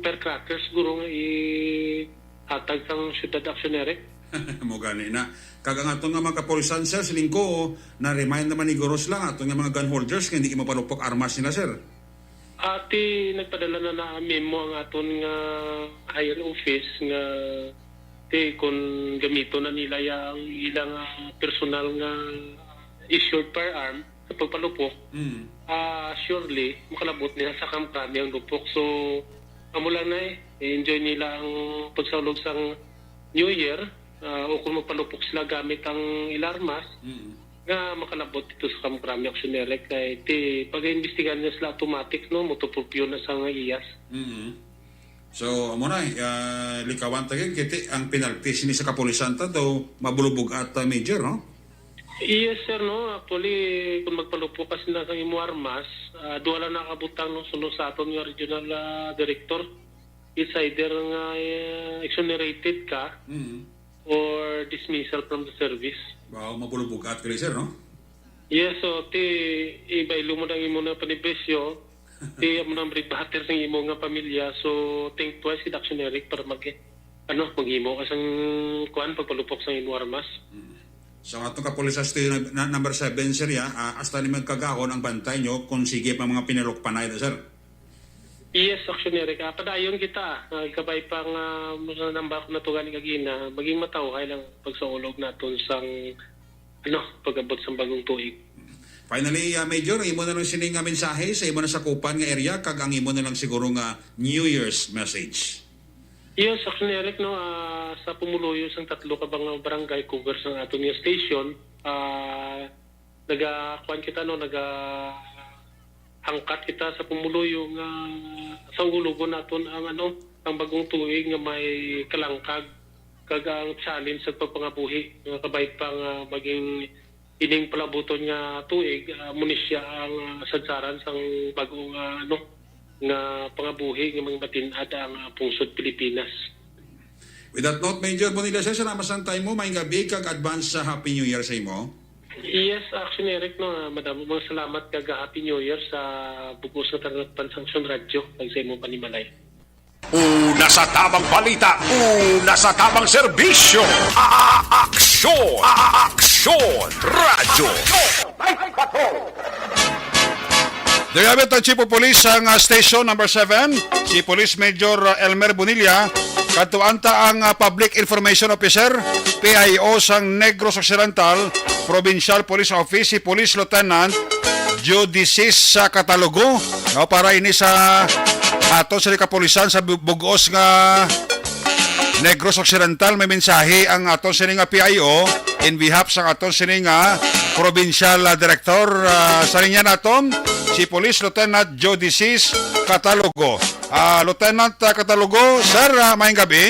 firecrackers siguro nga ihatag sang syudad, Action Eric. Mo gani na. Kag ang aton nga mga kapulisan, sir, siling ko, na-remind naman ni Guros lang aton nga mga gun holders nga hindi mapalupok armas nila, sir. Ati nagpadala na na memo ang aton nga higher office nga ti kung gamito na nila ya ang ilang, ah, personal nga issued firearm sa pagpalupok, Mm. ah, surely makalabot nila sa kamkrami ang lupok. So, amo lang na eh, enjoy nila ang pagsaulog sang New Year, ah, o kung magpalupok sila gamit ang ilarmas, Mm. nga makalabot dito sa kamkrami, Action Eric, kay ti pag-imbestigahan na sila automatic, no, motopropyo na sa nga iyas. Mm. So, amo na, ah, likawan ta gid, kay ti ang penalty sini sa kapulisan ta daw mabulubog at, ah, major, no? Yes, sir, no. Actually, kung magpalupok ka sila sa imo armas, ah, duha lang nakabutang, no, suno sa aton nga regional, ah, director. It's either nga, eh, exonerated ka, Mm. or dismissal from the service. Wow, mabulog-bugat ka, sir, no? Yes, so ti ibaylo mo nang imo na panipresyo, ti amo nang bread butter sang imo nga pamilya. So think twice, kid Action Eric, para mag ano, maghimo ka sang kuan, pagpalupok sang imo armas. Mm. So, ato ka police station na, na, number seven, sir, ya, ah, hasta ni magkagahon ang bantay nyo kung sige pa mga pinalukpanay na, sir. Yes, Action Eric. Ah, padayon kita. Ah, kabay pa nga, ah, namba ko na to gani kagina, maging matawhay lang pagsaulog naton sang, ano, pag-abot sang bagong tuig. Finally, ah, Major, ang imo na lang sining nga mensahe sa imo na sakupan nga area kag ang imo na lang siguro nga New Year's message. Yes, Action Eric, no, ah, sa pumuluyo sang tatlo ka bang barangay cover sang aton nga station, ah, nagakuan kita, no, naga hangkat kita sa pumuluyo nga sa ulugon naton ang, ano, ang bagong tuig nga may kalangkag kag ang challenge sa pagpangabuhi nga kabay pa nga maging ining palabuton nga tuig, ah, amo ni siya ang, ah, sadsaran sang bag-o nga, ano, nga pangabuhi nga mga matin-ad ang, ah, pungsod Pilipinas. With that note, Major Bonilla, sir, salamat sa time mo. Maayong gabi kag advance sa Happy New Year sa imo. Yes, Action Eric, no, ah, madamo mga salamat kag, ah, Happy New Year sa bug-os nga tanan-tanan sang Action Radio kag sa imong panimalay. Una sa tamang balita, una sa tamang serbisyo. A-, a-, aksyon, a-, a-, aksyon, radyo. There you have it, ang Chief of Police sang, ah, Station Number Seven, si Police Major, ah, Elmer Bonilla, kadto anta ang, ah, Public Information Officer, P I O sang Negros Occidental, Provincial Police Office, si Police Lieutenant Judicis sa Catalogo, no, para ini sa aton sa kapulisan sa bu-, bug-os nga Negros Occidental. May mensahe ang aton sini nga P I O in behalf sang aton sini nga provincial, ah, director, ah, sa linya naton, si Police Lieutenant Judicis Catalogo. Ah, Lieutenant, ah, Catalogo, sir, ah, maayong gabi.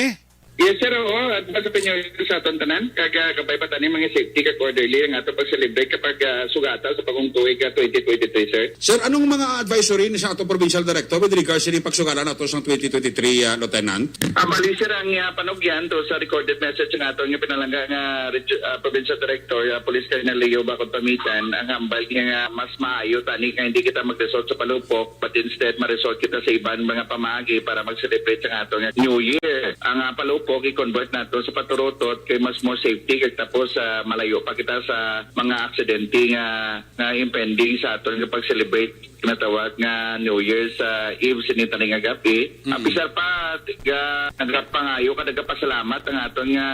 Yes, sir. Oo, advance sa pinyo sa aton tanan. Kag, ah, kabay pa tani mga safety kag orderly ang ato pag-celebrate kapag, ah, sugata sa bagong tuig, ah, twenty twenty-three, sir. Sir, anong mga advisory ni sa ato provincial director with regards sa pagsugala nato sa twenty twenty-three, ah, Lieutenant? Ah, bali, sir, ang, ah, panugyan to sa recorded message nga aton nga pinalangga nga reg-, ah, provincial director, ah, Police Colonel Leo Bacon Pamitan, ang hambal niya nga mas maayo tani nga hindi kita mag-resort sa palupok, but instead ma-resort kita sa iban mga pamaagi para mag-celebrate sa aton nga New Year. Ang, ah, palupok i-convert nato sa paturutot kay mas more safety kag tapos, ah, malayo pa kita sa mga aksidente nga, nga impending sa aton nga pag-celebrate ginatawag nga New Year's, ah, Eve sini tani nga gab-i. Mm. Apisar pa, ga-, nagapangayo ka, nagapasalamat ang aton nga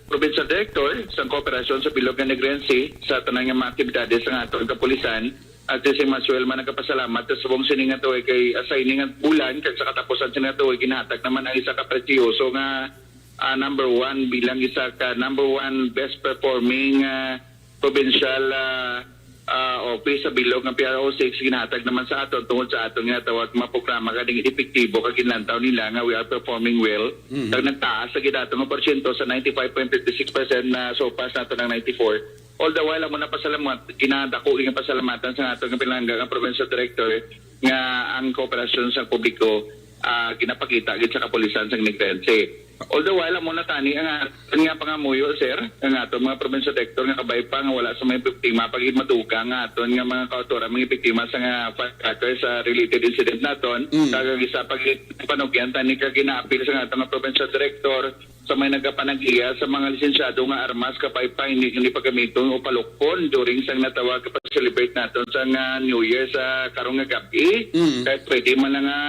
provincial director sa kooperasyon sa bilog nga Negrense sa tanan nga mga aktibidades sa aton kapulisan. At si Maxwell man nagapasalamat sa subong sini nga tuig kay assigning nga bulan kag sa katapusan sini nga tuig ginhatag naman ang isa ka prestigyoso nga, ah, number one bilang isa ka number one best performing, ah, provincial, ah, ah, office sa bilog nga P R O six ginhatag naman sa aton tungod sa aton nga tawag nga programa kaning epektibo kag ginlantaw nila nga we are performing well. Mm. Kag nagtaas sa gid ato nga porsyento sa ninety-five point fifty-six percent na surpass nato ng ninety-four. All the while, amo na pasalamat, ginadako nga pasalamatan sa ato nga pinalangga nga provincial director nga ang kooperasyon sa publiko, ah, ginapakita gid sa kapulisan sa Negrense. All the while, amo na tani ang aton nga pangamuyo, sir, ang aton mga provincial director nga kabay pa nga wala sa may biktima pa gid madugang nga aton nga mga kautoran, mga biktima sa nga firecracker sa related incident naton. Mm. Kag isa pa gid panugyan tani ka ginaapil sa aton nga provincial director sa may nagapanag-iya sa mga lisensyado nga armas, kabay pa hindi, hindi pagamiton o palukpon during sang natawag nga pag-celebrate naton sa nga New Year sa karong nga gab-i. Mm. Kay pwede man na nga,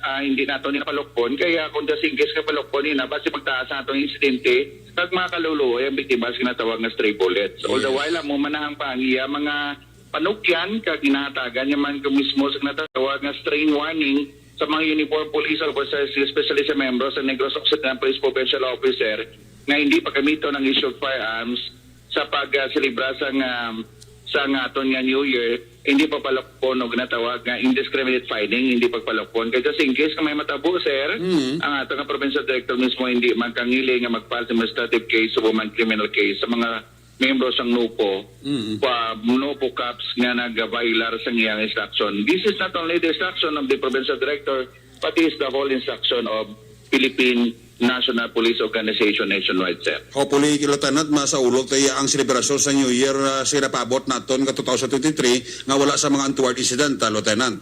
ah, hindi nato ni palukpon, kaya kung just in case nga palukpon, ina, basi magtaas ang atong insidente, kag makaluluoy ang biktima sa ginatawag nga stray bullets. All the Yes. while, amo man na ang pangiya mga panukyan kag ginahatagan niya man mismo sa ginatawag nga strain warning sa mga uniform police officers, especially sa membro sa Negros Occidental Police Provincial Officer, nga hindi pagamiton ang issued firearms sa pag, ah, selebra sa nga, sa nga aton nga New Year, hindi pagpalukpon o ginatawag nga indiscriminate firing, hindi pagpalukpon. Kay just in case nga may matabo, sir, Mm. ang ato nga provincial director mismo hindi man kangili nga mag-file administrative case o man criminal case sa mga membro sang NOPO, Mm. pa, NOPO cops nga nagabailar sa iyang instruction. This is not only the instruction of the provincial director, but is the whole instruction of Philippine National Police Organization nationwide, sir. Hopefully, Lieutenant, masaulog tayo ang selebrasyon sa New Year, ah, sila paabot naton nga two thousand twenty-three nga wala sa mga untoward incident, ah, Lieutenant.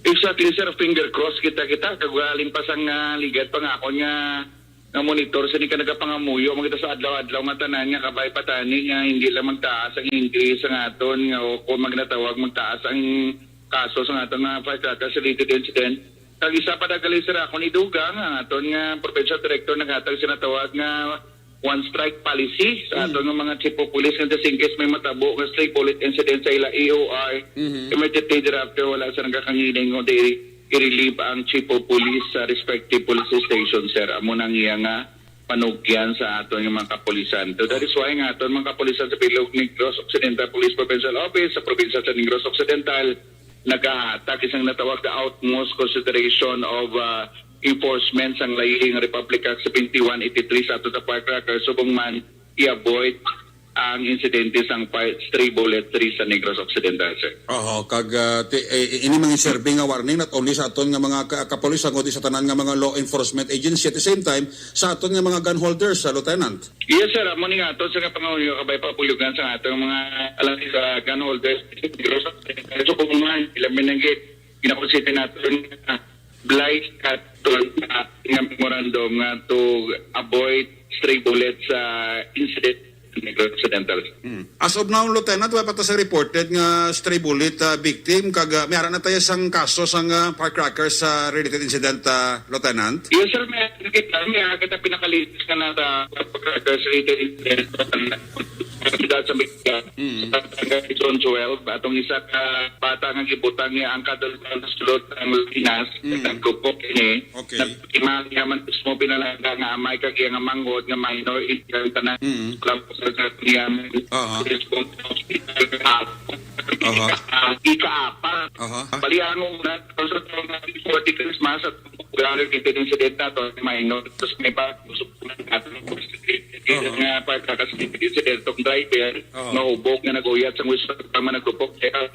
Exactly, sir. Finger cross kita, kita. Kag wala limpas ang, ah, ligad pa nga ako nga, nga monitor sa ni ka nagapangamuyo. Makita sa adlaw-adlaw nga tanan nga kabay patani nga hindi lang magtaas ang increase sa aton nga o kung magnatawag magtaas ang kaso sa aton nga firecrackers related incident. Kag isa pa dagali, sir, ako ni dugang ang aton nga provincial director naghatag sa natawag nga one strike policy sa Mm. aton nga mga chief of police nga just in case may matabo nga stray bullet incident sa ila E O R, Mhm. immediately thereafter wala sa nagkakangiling o di i-relieve ang chief of police sa respective police station, sir. Amo nang iya nga panugyan sa aton nga mga kapulisan. So that is why nga aton mga kapulisan sa Bilog Negros Occidental Police Provincial Office sa probinsya sa Negros Occidental nagahatag isang natawag na utmost consideration of, ah, enforcement sang laing Republic Act seventy-one eighty-three sa ato sa firecracker subong man i-avoid ang insidente sang fire, stray bullet tree sa Negros Occidental, sir. Oho, kag, ah, ti-, eh, ini mga serve nga warning not only sa aton nga mga ka-, kapulisan kundi sa tanan nga mga law enforcement agency at the same time sa aton nga mga gun holders, sa Lieutenant. Yes, sir. Amo ni nga ato sa kapangayo kabay papulogan sa atong mga alam sa gun holders. Pero sa so kung man ilang minanggit, ginakonsider nato nga blight katon nga memorandum nga to avoid stray bullets sa incident sa Negros Occidental. Mm. As of now, Lieutenant, wala pa ta sa reported nga stray bullet, ah, victim, kag, ah, may ara na tayo sang kaso sang, ah, firecrackers sa related incident, ah, Lieutenant? Yes, sir. May kita, may kita pinakalitis ka na sa firecrackers related incident sa Mexico. Mm. Sa Zone twelve, atong isa ka bata nga gibutang niya ang kadulkan sa sulod ng Pinas, Mm. nagkupok ini. Okay. Nagkimang niya man mismo pinalangga nga amay kag iya nga manghod nga minor, iyang tanan Mm. lang po sa niya. Aha. Sa Hospital. Aha. Ika-apat. Aha. Bali, ang una, sa forty Christmas at popular kita din sa data to, minor, tapos may pa, gusto ko lang natin, Aha. nga pagkakasipid sa data, driver, Aha. nahubog nga nag-uyat sa gusto pa man nagkupok, kaya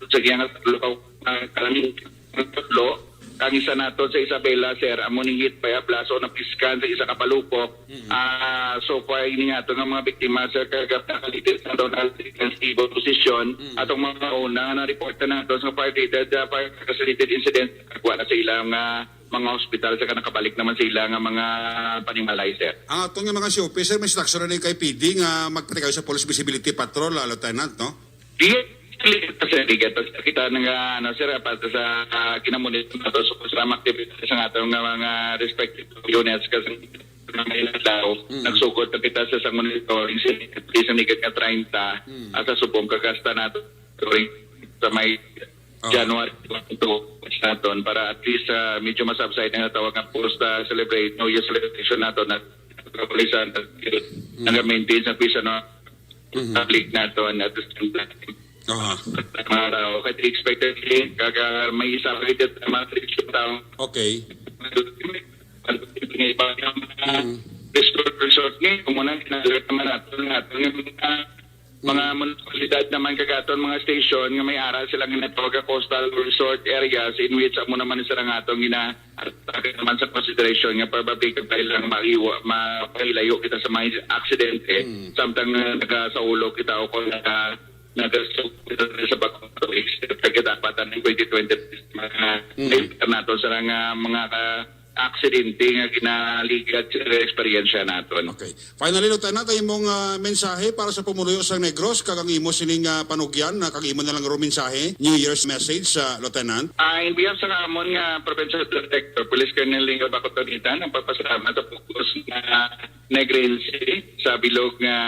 sa iyang lukaw, ah, kalaming tatlo, ang isa nato sa Isabela, sir, amo ning hit by a blast o napiskan sa isa ka palupok. Mm. Ah, so far, ini nga ato nga mga biktima, sir, kagap nakalitis na daw na sa stable position. Mm. Atong mga una nga na-report na nato sa fire related, ah, fire related incident, wala sa ilang, ah, mga hospital, sa nakabalik naman sa ila nga mga panimalay, sir. Ang aton nga mga C O P, sir, may instruction na ni kay P D nga magpatikaw sa police visibility patrol, ah, Lieutenant, no? Di, sir, di kita, sir, kita na nga, ano, sir, para sa, ah, kinamonitor nato sa programa activities sa atong nga mga respective units kasi nga may adlaw, Mm. nagsugod na kita sa, sa monitoring sa, sa nigad nga treinta, Mm. at sa subong kagasta nato during sa may Ah. January one to naton para at least, ah, medyo masubside ang tawag nga post, ah, celebrate, New Year celebration nato na kapulisan, Mm. nag-maintain sa peace, ano, Mhm. public nato, and at the same time, Aha. mga tao. Kaya expected, eh, kaga may isa pa ito, mga tradition tao. Okay. May iba nga mga Mm. resort, resort ni, kung muna, ginagawa naman nato, nato yung mga, mga Mm. munisipalidad naman kagaton, mga station nga may ara sila nga natawag nga coastal resort areas in which amo naman sila nga atong gina-, naman sa consideration nga probably kag dahil lang maiwa-, ma-, mailayo kita sa mga aksidente, Mm. samtang, uh, nagasaulog kita o kung naka-, nagasaulog kita sa bagong tuig, sa kadapatan ng twenty twenty, mga Mm. nato sa nga mga ka-, aksidente nga ginaligad sa eksperyensya naton. Okay. Finally, Lieutenant, ang imong, ah, mensahe para sa pumuluyo sa Negros, kag ang imo sining, ah, panugyan, na kag imo na lang ro mensahe, New Year's message, ah, Lieutenant? Ah, in behalf sa amon nga Provincial Director, Police Colonel Leo Bacotonita, ang pagpasalamat sa focus nga Negrense sa bilog nga,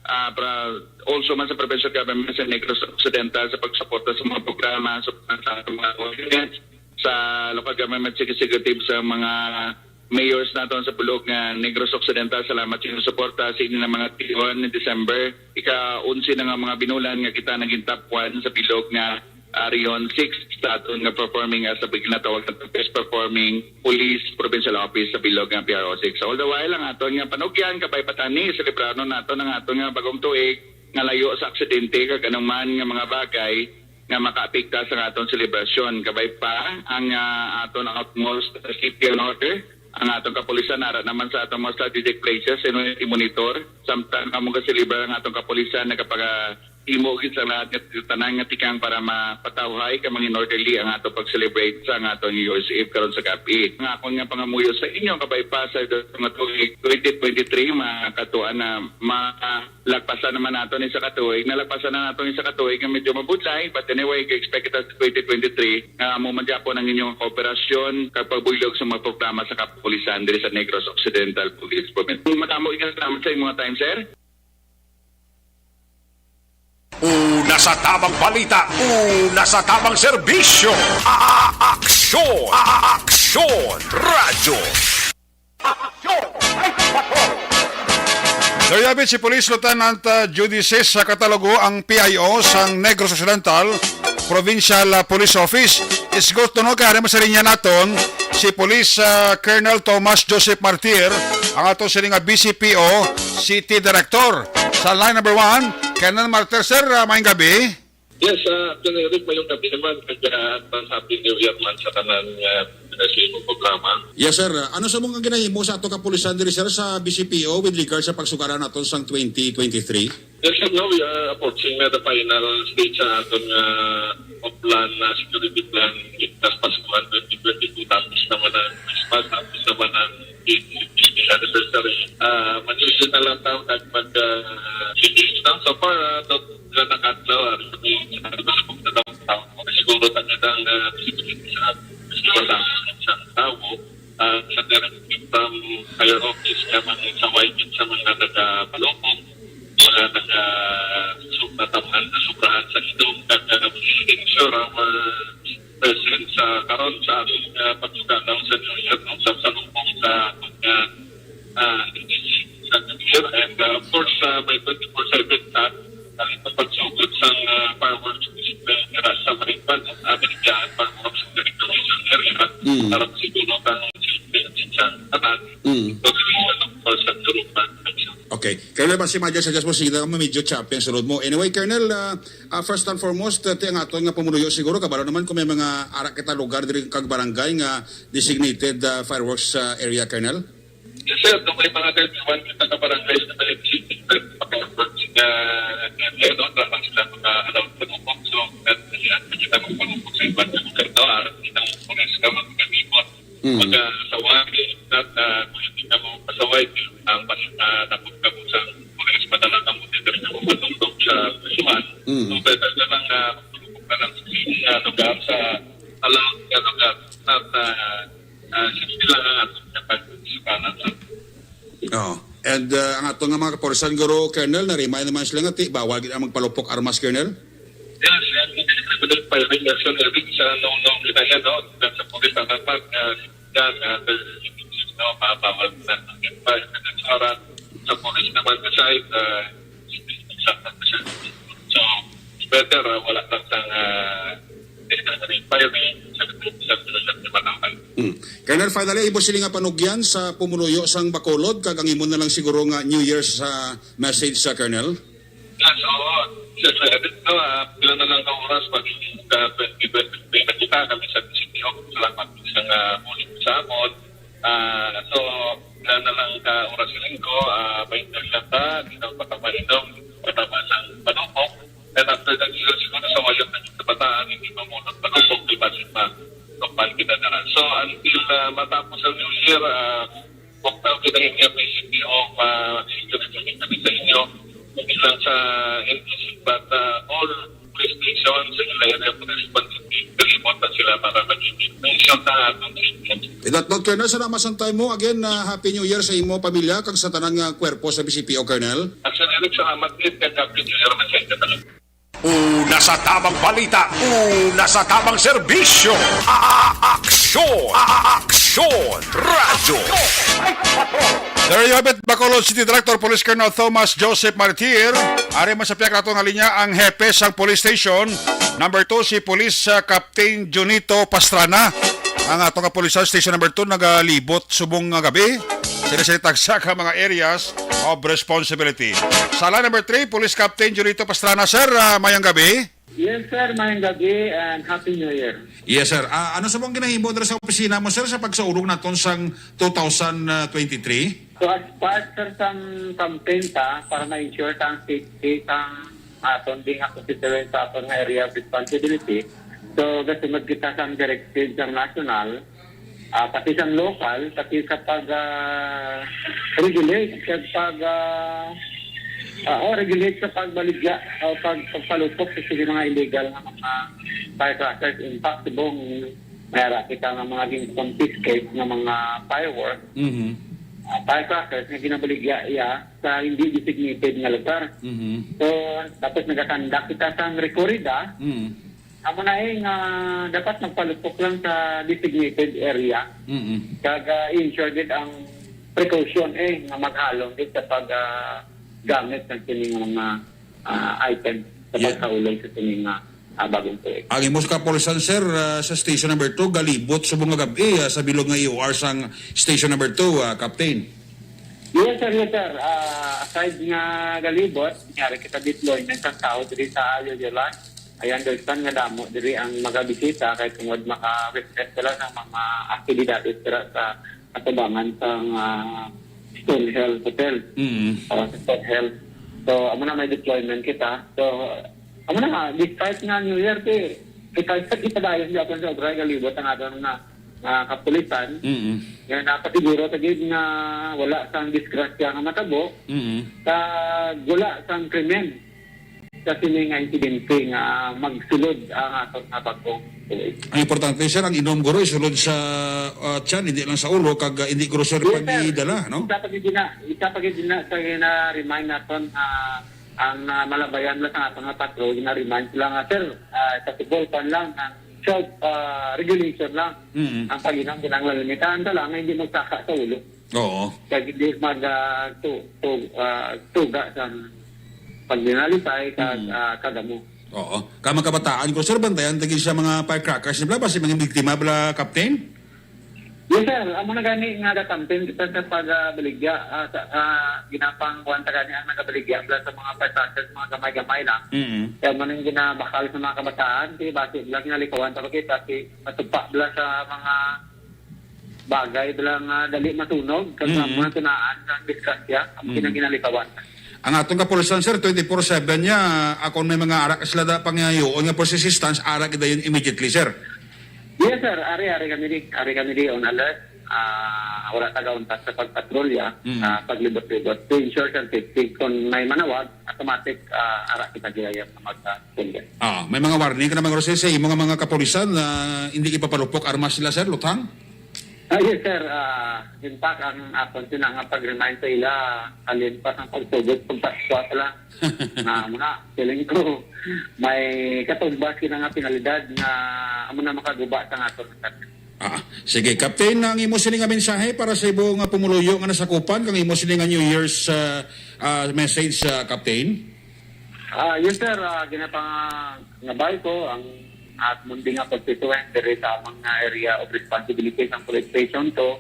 ah, pra-, also man sa provincial government sa Negros Occidental sa pagsuporta sa mga programa, sa mga, sa mga ordinance, sa local government executive, sa mga mayors naton sa bilog nga Negros Occidental. Salamat sa inyong suporta sa ini na mga tion ni December. Ika-onse na nga mga binulan nga kita naging top one sa bilog nga, ah, Region six sa aton nga performing, ah, sa ginatawag na best performing police provincial office sa bilog nga P R O six. All the while, ang aton nga panugyan, kabay pa tani, selebrano naton ang aton nga bagong tuig nga layo sa aksidente kag anong man nga mga bagay nga makaapekta sa aton selebrasyon. Kabay pa ang, ah, aton utmost safety and order Ang atong kapulisan ara naman sa atong mga strategic places, ino i-monitor. Samtang kamo gaselebrar ang atong kapulisan, nagapagahimo gid sa lahat nga tanan nga tikang para mapatawhay kag mangin orderly ang atong pag-celebrate sa ang atong New Year's Eve karon sa gab-i. Ang akon nga pangamuyo sa inyo, kabay pa sa nga tuig twenty twenty-three, makatuan na ma lagpasan naman nato ni sa katuig. Nalagpasan na nato ni sa katuig nga medyo mabudlay. But anyway, expect kita sa twenty twenty-three nga amo man gyapon ang inyong kooperasyon kag pagbuylog sa mga programa sa kapulisan diri sa Negros Occidental Police Province. Madamo nga salamat sa inyong time, sir. Una sa tamang balita, una sa tamang serbisyo. A-, aksyon, a-, aksyon, radyo. Daryabit si Police Lieutenant uh, Judices sa Katalogo ang P I O sang Negros Occidental Provincial uh, Police Office. Isgot tuno kay ari masalinya naton si Police uh, Colonel Thomas Joseph Martir, ang ato sini nga B C P O City Director. Sa line number one, Colonel Martir, sir, uh, maayong gabi. Yes, uh, Colonel Eric, mayong gabi naman. Kag uh, advance Happy New Year man sa tanan nga uh, sa imong programa. Yes, sir. Ano sa mga ginahimo sa ato kapulisan diri, sir, sa B C P O with regard sa pagsugaran naton sang twenty twenty-three? Yes, sir. No, we are approaching na the final stage sa aton nga uh, plan, uh, security plan. Itas Paskuhan twenty twenty-two, tapos naman ang Christmas, tapos naman ang fiftieth anniversary. Uh, Manusin na lang tao kag mag uh, so far, uh, na nakadlaw, ah, sa may sa Kalibasbog na downtown. Siguro tagadang uh, sa sa sa tawo, ah, sa direct from higher office nga mga saway sa mga nagapalupong, mga naga su- natamhan na sobrahan sa itom, kag uh, making sure our presence sa karon sa ating uh, pagsuga daw sa New Year, no? Sa salubong sa mga uh, sa New Year. And uh, of course, uh, may twenty-four seven sa uh, pagsugod sa uh, fireworks display nila sa Marimban, no? Amin dyan, fireworks in the recreation area. Mm. Para siguro tanong sa tanan. Mm. Pag-iwan, of course, sa Europa. Okay. Kaya ba si Major Sanchez mo, sige na medyo choppy ang sulod mo. Anyway, Colonel, uh, uh, first and foremost, uh, ti ang aton nga pumuluyo siguro, kabalo naman kung may mga ara kita lugar diri kag barangay nga designated uh, fireworks uh, area, Colonel? Yes, sir. Kung may mga kaibigan kita ka barangay sa Malaysia, pag-approach na ano, no, para sila mga alam sa bukog. So, at kita magpalupok sa iban ng lugar, no? Aram kita ang pulis ka magkakibot. Mm. Pagkasaway, at uh, kung hindi ka mo pasaway, ang pas uh, napag ka mo sa pulis, madala ka mo dito rin mo matulog sa prisuhan. Mm. So, better na lang uh, magpalupok na lang sa uh, lugar, sa alam na lugar. At uh, uh, safety lang ang ating kapag-isukanan sa Oh. And uh, ang ato nga mga kapulisan, guro, Colonel, na-remind naman sila nga ti, bawal gid ang magpalupok armas, Colonel? Yes, and hindi na pwede pa rin yung sa living sa no-no kita yan, no? Sa police na dapat, uh, yan, uh, no, mabawal na ang pa sa oras sa police naman sa side, uh, sa so better uh, wala lang sang uh, firing sa sa sa matangkal. Hmm. Colonel, finally, ibo sila nga panugyan sa pumuluyo sang Bacolod kag ang imo na lang siguro nga New Year's uh, message sa Colonel? Yes, oo. Siyempre, no, uh, pila na lang ka oras pag uh, twenty twenty-three na kita kami sa D C P O. Salamat sa uh, muli sa amon. Uh, so, pila na lang ka oras sa linggo, uh, may internet ta, di na patamalinong, patama sa panupok. And after that, yun, siguro sa wayang na yung kabataan, hindi pa muna panupok, di ba, di ba? Kapal kita na lang. So, until uh, matapos ang New Year, uh, Buktaw kita yung F A C P o pa-security kami sa inyo. Hindi lang sa N P C, but uh, all police station sa ila area po na responsibility. Kalibot na sila para mag-ibig. May isang tahatong safety. With that note, Colonel, salamat sa time mo. Again, uh, Happy New Year sa imo, pamilya, kag sa tanan nga kwerpo sa B C P O, Colonel. At sa Eric, salamat din. Kag Happy New Year, masaya ka talaga. Una sa tamang balita, una sa tamang serbisyo. A-, aksyon, a-, aksyon, radyo. There you have it, Bacolod City Director Police Colonel Thomas Joseph Martir. Ari man sa pihak nato nga linya ang hepe sang police station. Number two, si Police uh, Captain Junito Pastrana. Ang ato nga police station number two nagalibot subong nga gabi. Sila sa tagsa ka mga areas of responsibility. Sa line number three, Police Captain Junito Pastrana. Sir, uh, mayang gabi. Yes, sir. Mayong gabi and Happy New Year. Yes, sir. Ah, ano sa mong ginahimo diri sa opisina mo, sir, sa pagsaulog naton sang two thousand twenty-three? So, as part, sir, sang campaign ta para ma-ensure ta ang safety sang aton din nga constituent sa aton nga area of responsibility, so, gasunod kita sang directive sang national, ah, pati sang local, pati sa pag, ah, regulate, sa pag, ah, ah, oh, regulate sa pagbaligya o pag-, pagpalupok sa sini mga illegal nga mga firecrackers. In fact, subong may ara kita nga mga gin-confiscate nga mga fireworks, Mhm. ah, firecrackers nga ginabaligya iya sa hindi designated nga lugar. Mhm. So, tapos nagakandak kita sang rekorrida, Mhm. amo na eh nga dapat magpalupok lang sa designated area. Mhm. Kag, ah, ensure gid ang precaution eh nga maghalong gid sa pag, ah, gamit ng sining mga, ah, item sa Yeah. pagkaulay sa sining, ah, ah, bagong tuig. Ang imo sa kapulisan, sir, ah, sa station number two, galibot subong nga gab-i, ah, sa bilog nga E O R sang station number two, ah, Captain. Yes, sir, yes, sir. Ah, aside nga galibot, nangyari kita deployment sa tao diri sa Yoyolan. I understand nga damo diri ang magabisita kay tungod maka-witness sila sa mga aktibidades dira sa atubangan sa, ah, Stone Hill Hotel. Mm. Ah, sa Stone Hill. So, amo na may deployment kita. So, amo na nga, despite nga New Year, ti, kita sa ipadayon gyapon sa obra, galibot ang aton nga, nga kapulisan. Mm. Nga napasiguro ta gid nga wala sang disgrasya nga matabo, Mm. kag wala sang krimen sa sini nga insidente nga magsulod ang aton nga bagong tuig. Ang importante, sir, ang inom guro isulod sa, ah, tiyan, hindi lang sa ulo, kag, ah, hindi guro, sir, Yes, sir. pangidala, no? Isa pa gid na, isa pa gid na sa gina-remind naton, ah, ang, ah, malabayan lang sa aton nga patrol, gina-remind sila nga, "Sir, ah, sa football pan lang, ang self, ah, regulation lang." Mm. Ang pag-inom, kinahanglan limitahan ta lang, nga hindi magsaka sa ulo. Oo. Kag hindi mag, ah, tu-, tu-, ah, tuga sa pagdinalisay kag, Mm. ah, kagamo. Oo. Ka mga kabataan ko, sir, bantayan ta gid sa mga firecrackers nila, basi mga biktima bala, Captain? Yes, sir. Amo na gani nga gakampin kita sa pag, ah, baligya, ah, sa, ah, ginapangkuwan ta gani ang nagabaligya bala sa mga firecrackers, mga gamay-gamay lang. Mm. Kaya mo nang ginabakal sa mga kabataan, si basi lang ginalikawan ta ba kita, si matupa bala sa mga bagay bala nga dali masunog, kag Mm. mga tunaan sa disgrasya, ang Mm. kinang ginalikawan. Ang aton kapulisan, sir, twenty-four seven niya, ah, kung may mga ara sila da pangyayoon nga first assistance, ara gid dayon immediately, sir. Yes, sir. Ari, ari kami di. Ari kami di on alert. Ah, wala taga-untat sa pagpatrolya, Mm. ah, paglibot-libot. To ensure sa safety, kung may manawag, automatic, ah, ara kita gihayag sa mga sender. Ah, may mga warning ka naman, Rosel, sa imo nga mga kapulisan na hindi ipapalupok armas sila, sir, luthang? Ah, yes, sir. Ah, in fact, ang akon sina nga pag-remind sa ila, halin pa sang pagsugod, pagpaskwat lang. Na, amo na, feeling ko, may katumbas sila nga penalidad nga amo na makaguba sa aton. Ah, sige, Captain, ang imo sini nga mensahe para sa ibo nga pumuluyo nga nasakupan kang imo sini nga New Year's, ah, ah, message, ah, Captain? Ah, yes, sir. Ah, ginapangabay ko ang at mundi nga constituent diri sa among nga area of responsibility sang police station two.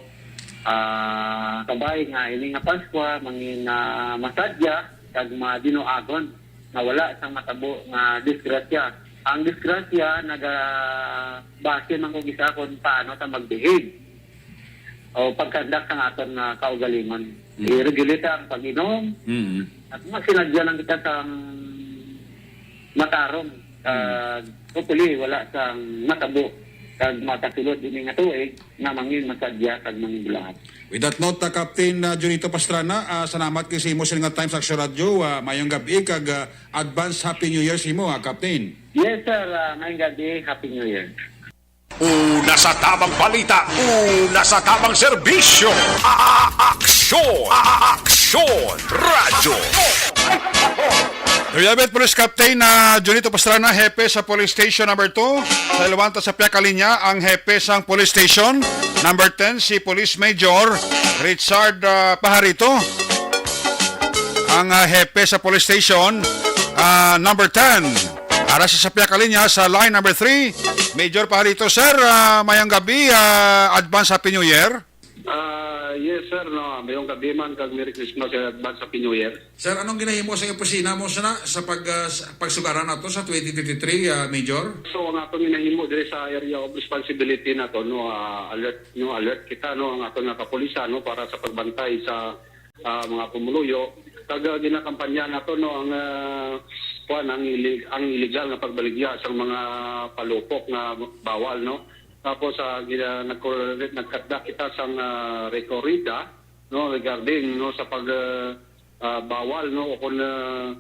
Ah, kabay nga ini nga Paskwa mangin, ah, masadya kag madinuagon nga wala sang matabo nga disgrasya. Ang disgrasya nagabase man kung isa kung paano ta mag-behave o pag-conduct sang aton nga kaugalingon. Mm. I-regulate ang pag-inom. Mm. At masinadya lang kita sang matarong. Mm. Ah, hopefully, wala sang matabo kag makasulod ini nga tuig nga mangin masadya kag mangin bulahan. With that note, ah, Captain, ah, Junito Pastrana, ah, salamat kay sa imo sini nga time sa Aksyon Radyo. Ah, mayong gabi kag, ah, advance Happy New Year sa imo, ah, Captain. Yes, sir. Ah, mayong gabi. Happy New Year. Una sa tabang balita, una sa tabang serbisyo. A-, a-, aksyon, a-, a-, aksyon, radyo. Duyabit Police Captain na Junito Pastrana, hepe sa Police Station number two. Sa Ilawanta sa Piakalinya, ang hepe sang Police Station number ten, si Police Major Richard, ah, Pajarito. Ang, ah, hepe sa Police Station, ah, number ten. Ara sa Sapia Kalinya sa line number three, Major Pajarito. Sir, ah, mayang gabi, ah, advance Happy New Year. Ah, yes, sir, no. Mayong gabi man, kag Merry Christmas and advance Happy New Year. Sir, anong ginahimo sa opisina mo sana sa pag, ah, sa pagsugaran nato sa twenty twenty-three, ah, Major? So, ang aton ginahimo diri sa area of responsibility nato, no, ah, alert, no, alert kita, no, ang aton nga kapulisan, no, para sa pagbantay sa, ah, mga pumuluyo. Kag, ah, ginakampanya nato, no, ang, ah, kuwan, ang ilig-, ang illegal nga pagbaligya sa mga palupok nga bawal, no. Tapos, ah, gina-, nagko-, nagkatda kita sang, ah, rekorida, no, regarding, no, sa pag, ah, ah, bawal, no, o kung, ah,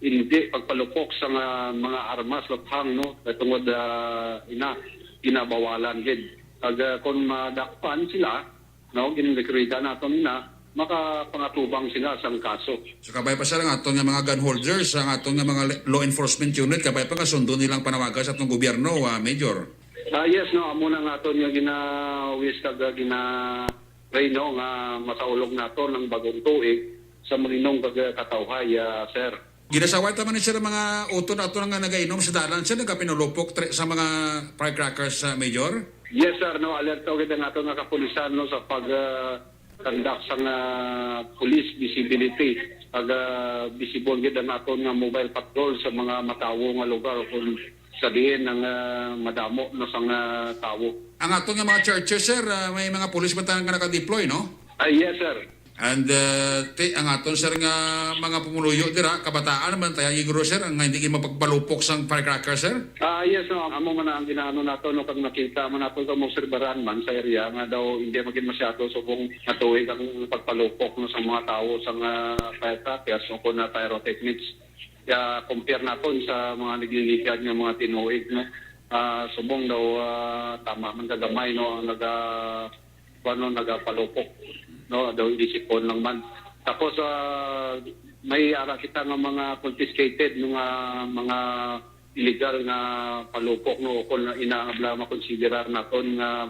hindi pagpalupok sa nga mga armas, luthang, no, kay tungod, ah, ina, ginabawalan gid. Kag, ah, kung madakpan sila, no, ginrekorida naton ina, makapangatubang sila sang kaso. So, kabay pa, sir, ang aton nga mga gun holders, ang aton nga mga le-, law enforcement unit, kabay pa nga sundon nilang panawagan sa atong gobyerno, ah, Major. Ah, yes, no, amo na nga aton nga ginawis kag, ah, gina-pray, no, nga masaulog naton ang bagong tuig sa malinong kag, ah, katawhay, ah, sir. Ginasaway ta man ni, sir, ang mga utod naton nga nagainom sa dalan, sir, nagapinulupok tre-, sa mga firecrackers, ah, Major? Yes, sir, no, alerto gid ang aton nga kapulisan, no, sa pag, ah, conduct sang, ah, police visibility. Pag, ah, visible gid ang aton nga mobile patrol sa mga matawo nga lugar kung sa diin ang, ah, madamo na sang, ah, tawo. Ang aton nga mga churches, sir, ah, may mga pulis ba ta nga naka-deploy, no? Ah, yes, sir. And, ah, ti-, ang aton, sir, nga mga pumuluyo dira, kabataan man tayo, siguro, sir, ang hindi gid mapagpalupok sang firecracker, sir? Ah, yes, no. Amo man ang ginaano nato, no, kag nakita man nato, kag maobserbaran man sa area nga daw hindi magin masyado subong nga tuig ang pagpalupok, no, sa mga tawo sa nga firecrackers o kung na pyrotechnics. Kaya compare naton sa mga nagliligad nga mga tinuig, no? Ah, subong daw, ah, tama man ka gamay, no, ang naga-, ano, nagapalupok, no, daw hindi sipon lang man. Tapos, ah, may ara kita nga mga confiscated, no, nga mga illegal nga palupok, no, kung ina nga makonsiderar naton nga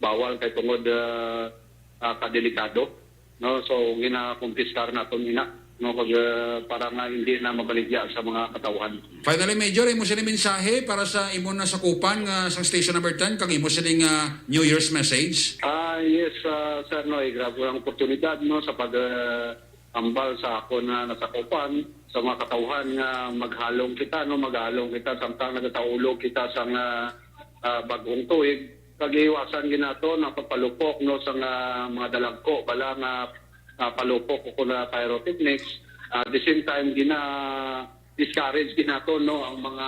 bawal kay tungod, ah, ah, kadelikado, no? So, ginakumpiskar naton ina, no, pag, ah, para nga hindi na mabaligya sa mga katawhan. Finally, Major, imo sini mensahe para sa imo na sakupan nga sa Station Number Ten, kag imo sining, ah, New Year's message? Ah, yes, ah, sir, no, eh, grabe ang oportunidad, no, sa pag, ah, ambal sa akon nga nasakupan, sa mga katawhan nga maghalong kita, no, maghalong kita samtang nagataulog kita sa nga, ah, bag-ong tuig, kag iwasan gid nato ang pagpalupok, no, sa nga mga dalagko bala nga, ah, palupok o kuna pyrotechnics. Ah, at the same time, gina-discourage gid nato, no, ang mga,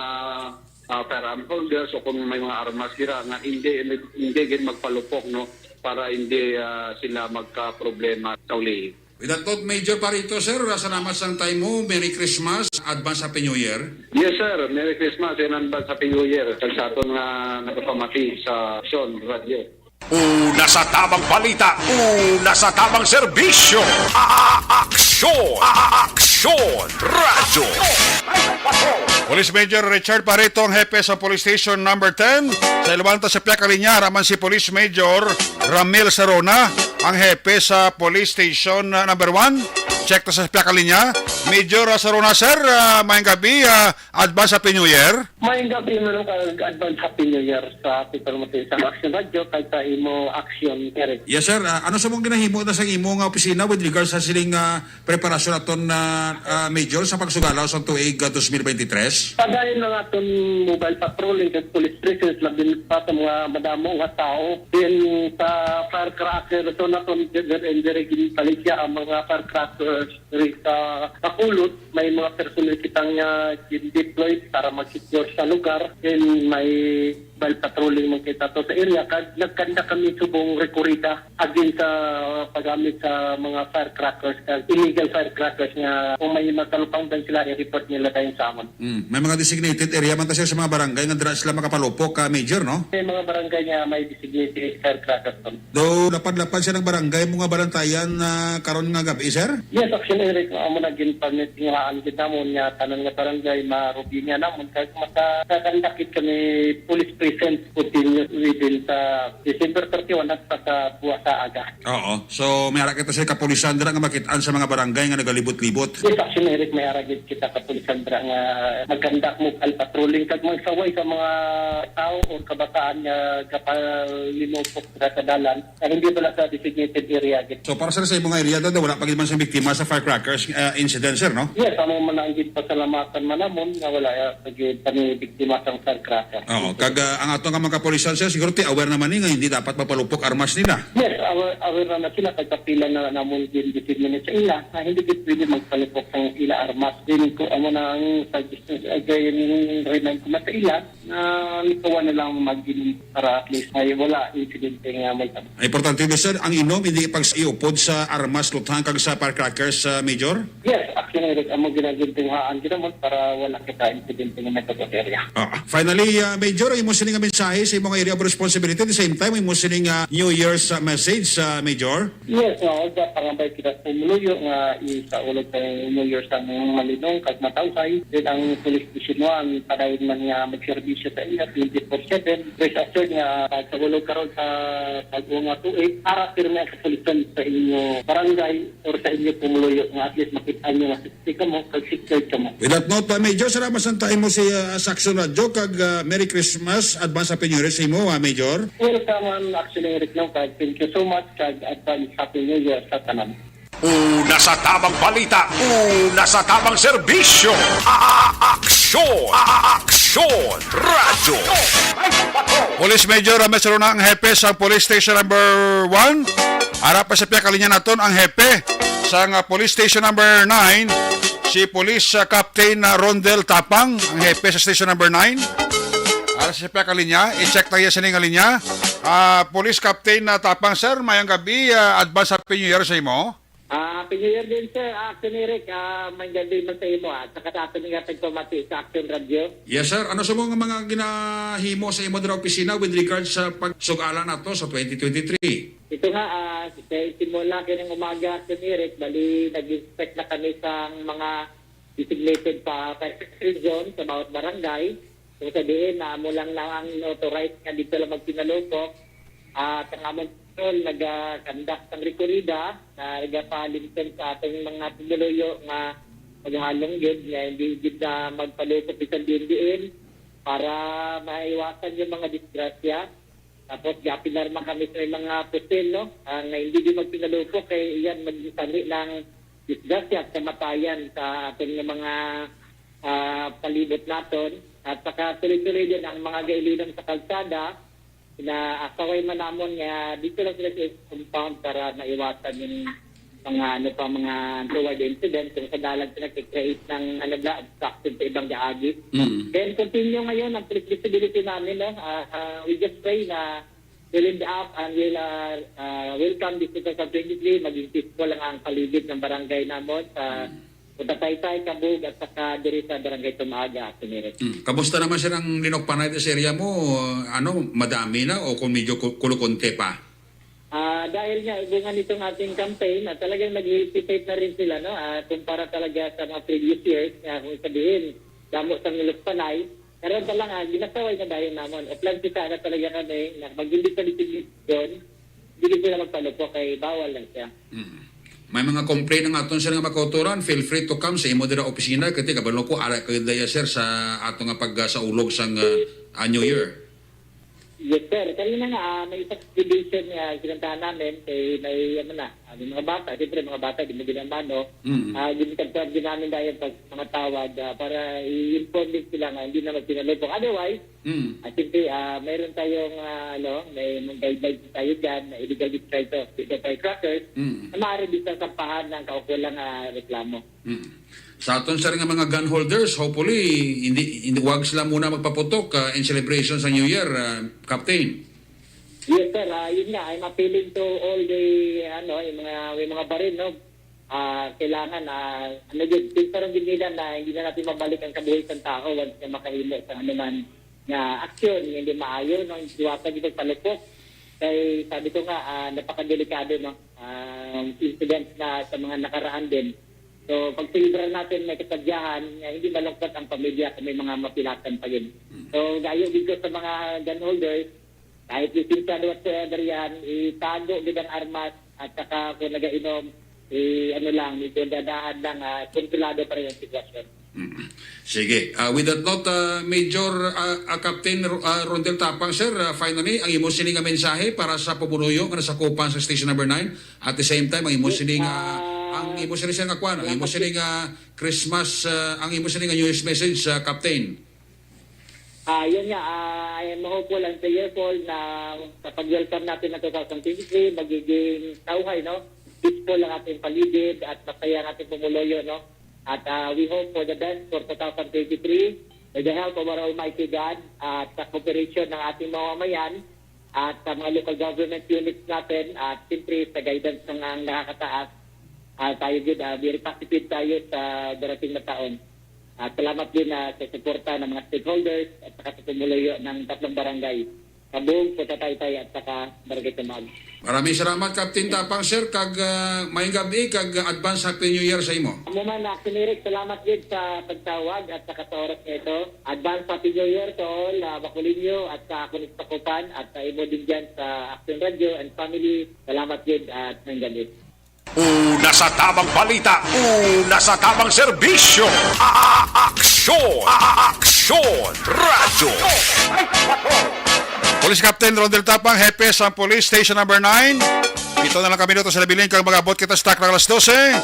ah, firearm holders o kung may mga armas dira nga hindi, hindi gid magpalupok, no, para hindi, ah, sila magka-problema sa uli. With that thought, Major Parito, sir, salamat sang time mo. Merry Christmas, advance Happy New Year. Yes, sir. Merry Christmas and advance Happy New Year. Kag sa aton nga nagapamati sa Aksyon Radio. Una sa tamang balita, una sa tamang serbisyo. A-, a-, aksyon, a-, a-, aksyon, radyo. Police Major Richard Parito ang hepe sa Police Station Number Ten. Sa Iluwanta sa pihak linya, ara man si Police Major Ramil Sarona, ang hepe sa Police Station, ah, Number One. Check ta sa pihak linya. Major, ah, Sarona, sir, ah, maayong gabi, ah, advance Happy New Year. Maayong gabi, Manong, kag advance Happy New Year sa People Mountain sa Action Radio, kag sa imo Action, Eric. Yes, sir. Ah, ano sa mong ginahimo na sa imo nga opisina with regards sa siling, ah, preparasyon naton na, ah, Major, sa pagsugalaw sa tuig, ah, dos mil bente tres? Padayon ang aton mobile patrolling kag police presence, labi pa sa mga madamo nga tao. Then sa firecracker, so naton, dire, dire, ginpaligya ang mga firecrackers diri sa Bacolod. May mga personnel kita nga gin-deploy para mag-secure sa lugar. Then may mobile patrolling man kita to sa area, kag nagkanda kami subong rekorida against sa paggamit sa mga firecrackers, kag illegal firecrackers nga kung may matalupangdan sila, i-report nila dayon sa amon. Mm. May mga designated area man ta, sir, sa mga barangay nga dira sila makapalupok, ka Major, no? May mga barangay nga may designated firecrackers. Though lapad-lapad siya ng barangay mo nga balantayan na karon nga gabi, sir? Yes, actually, Eric, amo na ginpamitingalahan gid namon nga tanan nga barangay marubingan namon, kag makakandakit kami police Vicent Coutinho within sa December thirty-one at pagkabuwas sa aga. Oo. So, may ara kita sa kapulisan dira nga makit-an sa mga barangay nga nagalibot-libot. Yes, actually, Eric, may ara gid kita kapulisan dira nga magkandak mo patrolling kag magsaway sa mga tao o kabataan nga gapalimupok sa dalan na hindi pala sa designated area gid. So, para sa, sa imong area, Dad, wala pa gid man sa biktima sa firecrackers, uh, incident, sir, no? Yes, amo man ang gid pasalamatan man namon nga wala, uh, pa gid kami biktima sang firecracker. Oo, kag, ah, ang ato nga mga kapulisan, sir, siguro ti aware naman ni nga hindi dapat mapalupok armas nila. Yes, aware, aware na, na sila kag kapila na namon gid disseminate sa ila na hindi gid pwede magpalupok sang ila armas. Din ko amo na ang suggestion, again, remind ko na sa ila na likawan na lang mag-inom para at least may wala insidente nga may tabo. Importante, sir, ang inom hindi ipag-iupod sa armas, luthang kag sa firecrackers, ah, Major? Yes, actually, Eric, amo ginagintingaan kita mo para wala kita insidente nga may tabo sa area. Ah, finally, ah, Major, imo sining nga mensahe sa imong area of responsibility, at the same time, imo sining, ah, New Year's, ah, message, ah, Major? Yes, nga, Olga, pangabay kita sa pumuluyo nga isaulog sa New Year sa malinong kag matawhay. Then ang Police Station one, padayon man nga magserbisyo sa iya twenty-four seven. Rest assured nga sa ulog karon sa bag-o nga tuig, para pirmi ang kapulisan sa inyo barangay or sa inyo pumuluyo nga at least makita nyo nga safety kamo kag secured kamo. With that note, uh, Major, salamat sa time mo si, uh, sa Action Radio kag, uh, Merry Christmas, advance Happy New Year sa imo, uh, Major. Welcome, um, actually, Eric, no, kag thank you so much kag advance Happy New Year sa tanan. Una sa tabang balita, una sa tabang serbisyo, a-, a-, aksyon, a-, a-, aksyon, radyo. Police Major, ah, Mister Ronang Hepe sa Police Station Number One. Ara pa sa pihak linya naton ang hepe sa, ah, Police Station Number Nine, si Police, ah, Captain, ah, Rondel Tapang, ang hepe sa Station Number Nine. Ara sa pihak linya, i-check tayo sa linya. Ah, Police Captain, ah, Tapang, sir, mayang gabi, ah, advance Happy New Year sa imo. Ah, Happy New Year din, sir. Ah, Sir Eric, ah, may gabi man sa imo, ah. Saka sa aton nga pagpamati sa Action Radio. Yes, sir. Ano sa mga, mga ginahimo sa imo dira opisina with regards sa pagsugala nato sa twenty twenty-three? Ito nga, ah, sa simula kaning umaga, Sir Eric, bali, nag-inspect na kami sa mga designated pa, pa zone sa bawat barangay. Kung sa diin na amo lang na ang authorized nga dito lang magpinalupok, at ang among patrol naga-conduct sang rekorida na nagapalimpyon sa atong mga pumuluyo nga maghalong gid nga hindi gid na magpalupok bisan diin-diin para maiwasan yung mga disgrasya. Tapos, giapilar man kami sa mga pusil, no? Ah, nga hindi din magpinalupok kay iyan magsanhi ng disgrasya at kamatayan sa aton nga mga, ah, palibot naton. At saka tuloy-tuloy din ang mga gailinan sa kalsada na asaway man namon nga dito lang sila sa compound para maiwasan yung mga, ano pa, mga untoward incident kung sa dalan sila nag-create ng, ano ba, obstruction sa ibang daagi. Mm. Then continue ngayon ang flexibility namin, no? Ah, ah, we just pray na will end up and will, ah, ah, welcome this two thousand twenty-three, maging peaceful lang ang paligid ng barangay namon sa Mm. Utapaytay, Kabug, at saka diri sa Barangay Tumaga, Sir Eric. Mm. Kamusta naman, sir, ang linukpanay sa area mo? Ano, madami na o kung medyo ku-, kulukonte pa? Ah, dahil nga, bunga nitong ating campaign, ah, talagang nag-hesitate na rin sila, no? Ah, kumpara talaga sa mga previous years, nga kung sabihin, damo sa nilukpanay. Karon pa lang, ah, ginasaway na dayon namon. Uplan kita na talaga kami, na mag-, hindi pa decision, hindi sila magpalupok, kay bawal lang siya. Mm. May mga complaint ang aton, sir, nga makauturan, feel free to come sa imo dira opisina, kay kabalo ko, ara kayo daya, sir, sa ato nga pagsaulog sang, ah, ah, New Year. Yes, sir. Kanina nga, ah, may isang exhibition nga sinantahan namin kay may, ano na, ah, may mga bata. Siyempre, mga bata, di mo ginamano. Mm. Ah, ginagpag din namin dahil pag mga tawag, ah, para i-inform din sila nga hindi na magpinalupok. Otherwise, Mm. ah, siyempre, ah, mayroon tayong, ah, ano, may mga guidelines tayo dyan na illegal display of the firecrackers Mm. na maaari din sa sampahan ng kaukulang, ah, reklamo. Mm. Sa aton, sir, nga mga gun holders, hopefully, hindi, hindi, wag sila muna magpaputok, ah, in celebration sa New Year, ah, Captain. Yes, sir. Ah, yun nga, I'm appealing to all the, ano, yung mga, yung mga baril, no? Ah, kailangan, ah, ano yun, since parang ginila na hindi na natin mabalik ang kabuhi ng tao once na makahimo sa anuman nga aksyon, hindi maayo, no? Iwasan yung pagpalupok. Kay sabi ko nga, ah, napakadelikado, no? Ah, incident na sa mga nakaraan din. So, pag-celebrar natin may kasadyahan, nga hindi malungkot ang pamilya kung may mga mapilasan pa yun. So, gayo dito sa mga gun holders, kahit lisensyado at sa darihan, itago gid ang armas at saka kung nagainom, i-, ano lang, medyo dadahan lang, ah, kontrolado pa rin ang sitwasyon. Mm. Sige. Ah, with that note, ah, Major, ah, ah, Captain Ro- ah, Rondel Tapang, sir, ah, finally, ang imo sini nga mensahe para sa pumuluyo nga nasakupan sa Station Number nine. At the same time, ang imo sini nga, Ah, ang imo sini, sir, nga kwan, ang imo salamat. Sini nga Christmas, ah, ang imo sini nga New Year's message, ah, Captain. Ah, yun nga, ah, I am hopeful and prayerful na sa pag-welcome natin ng two thousand twenty-three, magiging tauhay, no? Peaceful ang ating paligid at masaya ang ating pumuluyo, no? At, ah, we hope for the best for two thousand twenty-three with the help of our Almighty God at sa cooperation ng ating mga mamayan at sa mga local government units natin at siyempre sa guidance ng ang nakakataas. Ah, tayo gid, ah, very positive tayo sa darating na taon. At salamat din, ah, sa suporta ng mga stakeholders at saka sa pumuluyo ng tatlong barangay, Kabug, Putataytay at saka Barangay Tumag. Maraming salamat, Captain Tapang, sir, kag ah, maayong gabi, kag ah, advance Happy New Year sa imo. Amo man, Action Eric, salamat gid sa pagtawag at saka sa oras nga ito. Advance Happy New Year to all, ah, Bacolino at sa akon sakupan at sa imo din dyan sa Action Radio and family. Salamat gid at maayong gabi. Una sa tamang balita, una sa tamang serbisyo. A-, a-, aksyon, a-, a-, aksyon, radyo. Police Captain Rondel Tapang, Hepe sang Police Station Number nine. Pito na lang ka minuto sa nabilin kag mag-abot kita sa takna alas dose.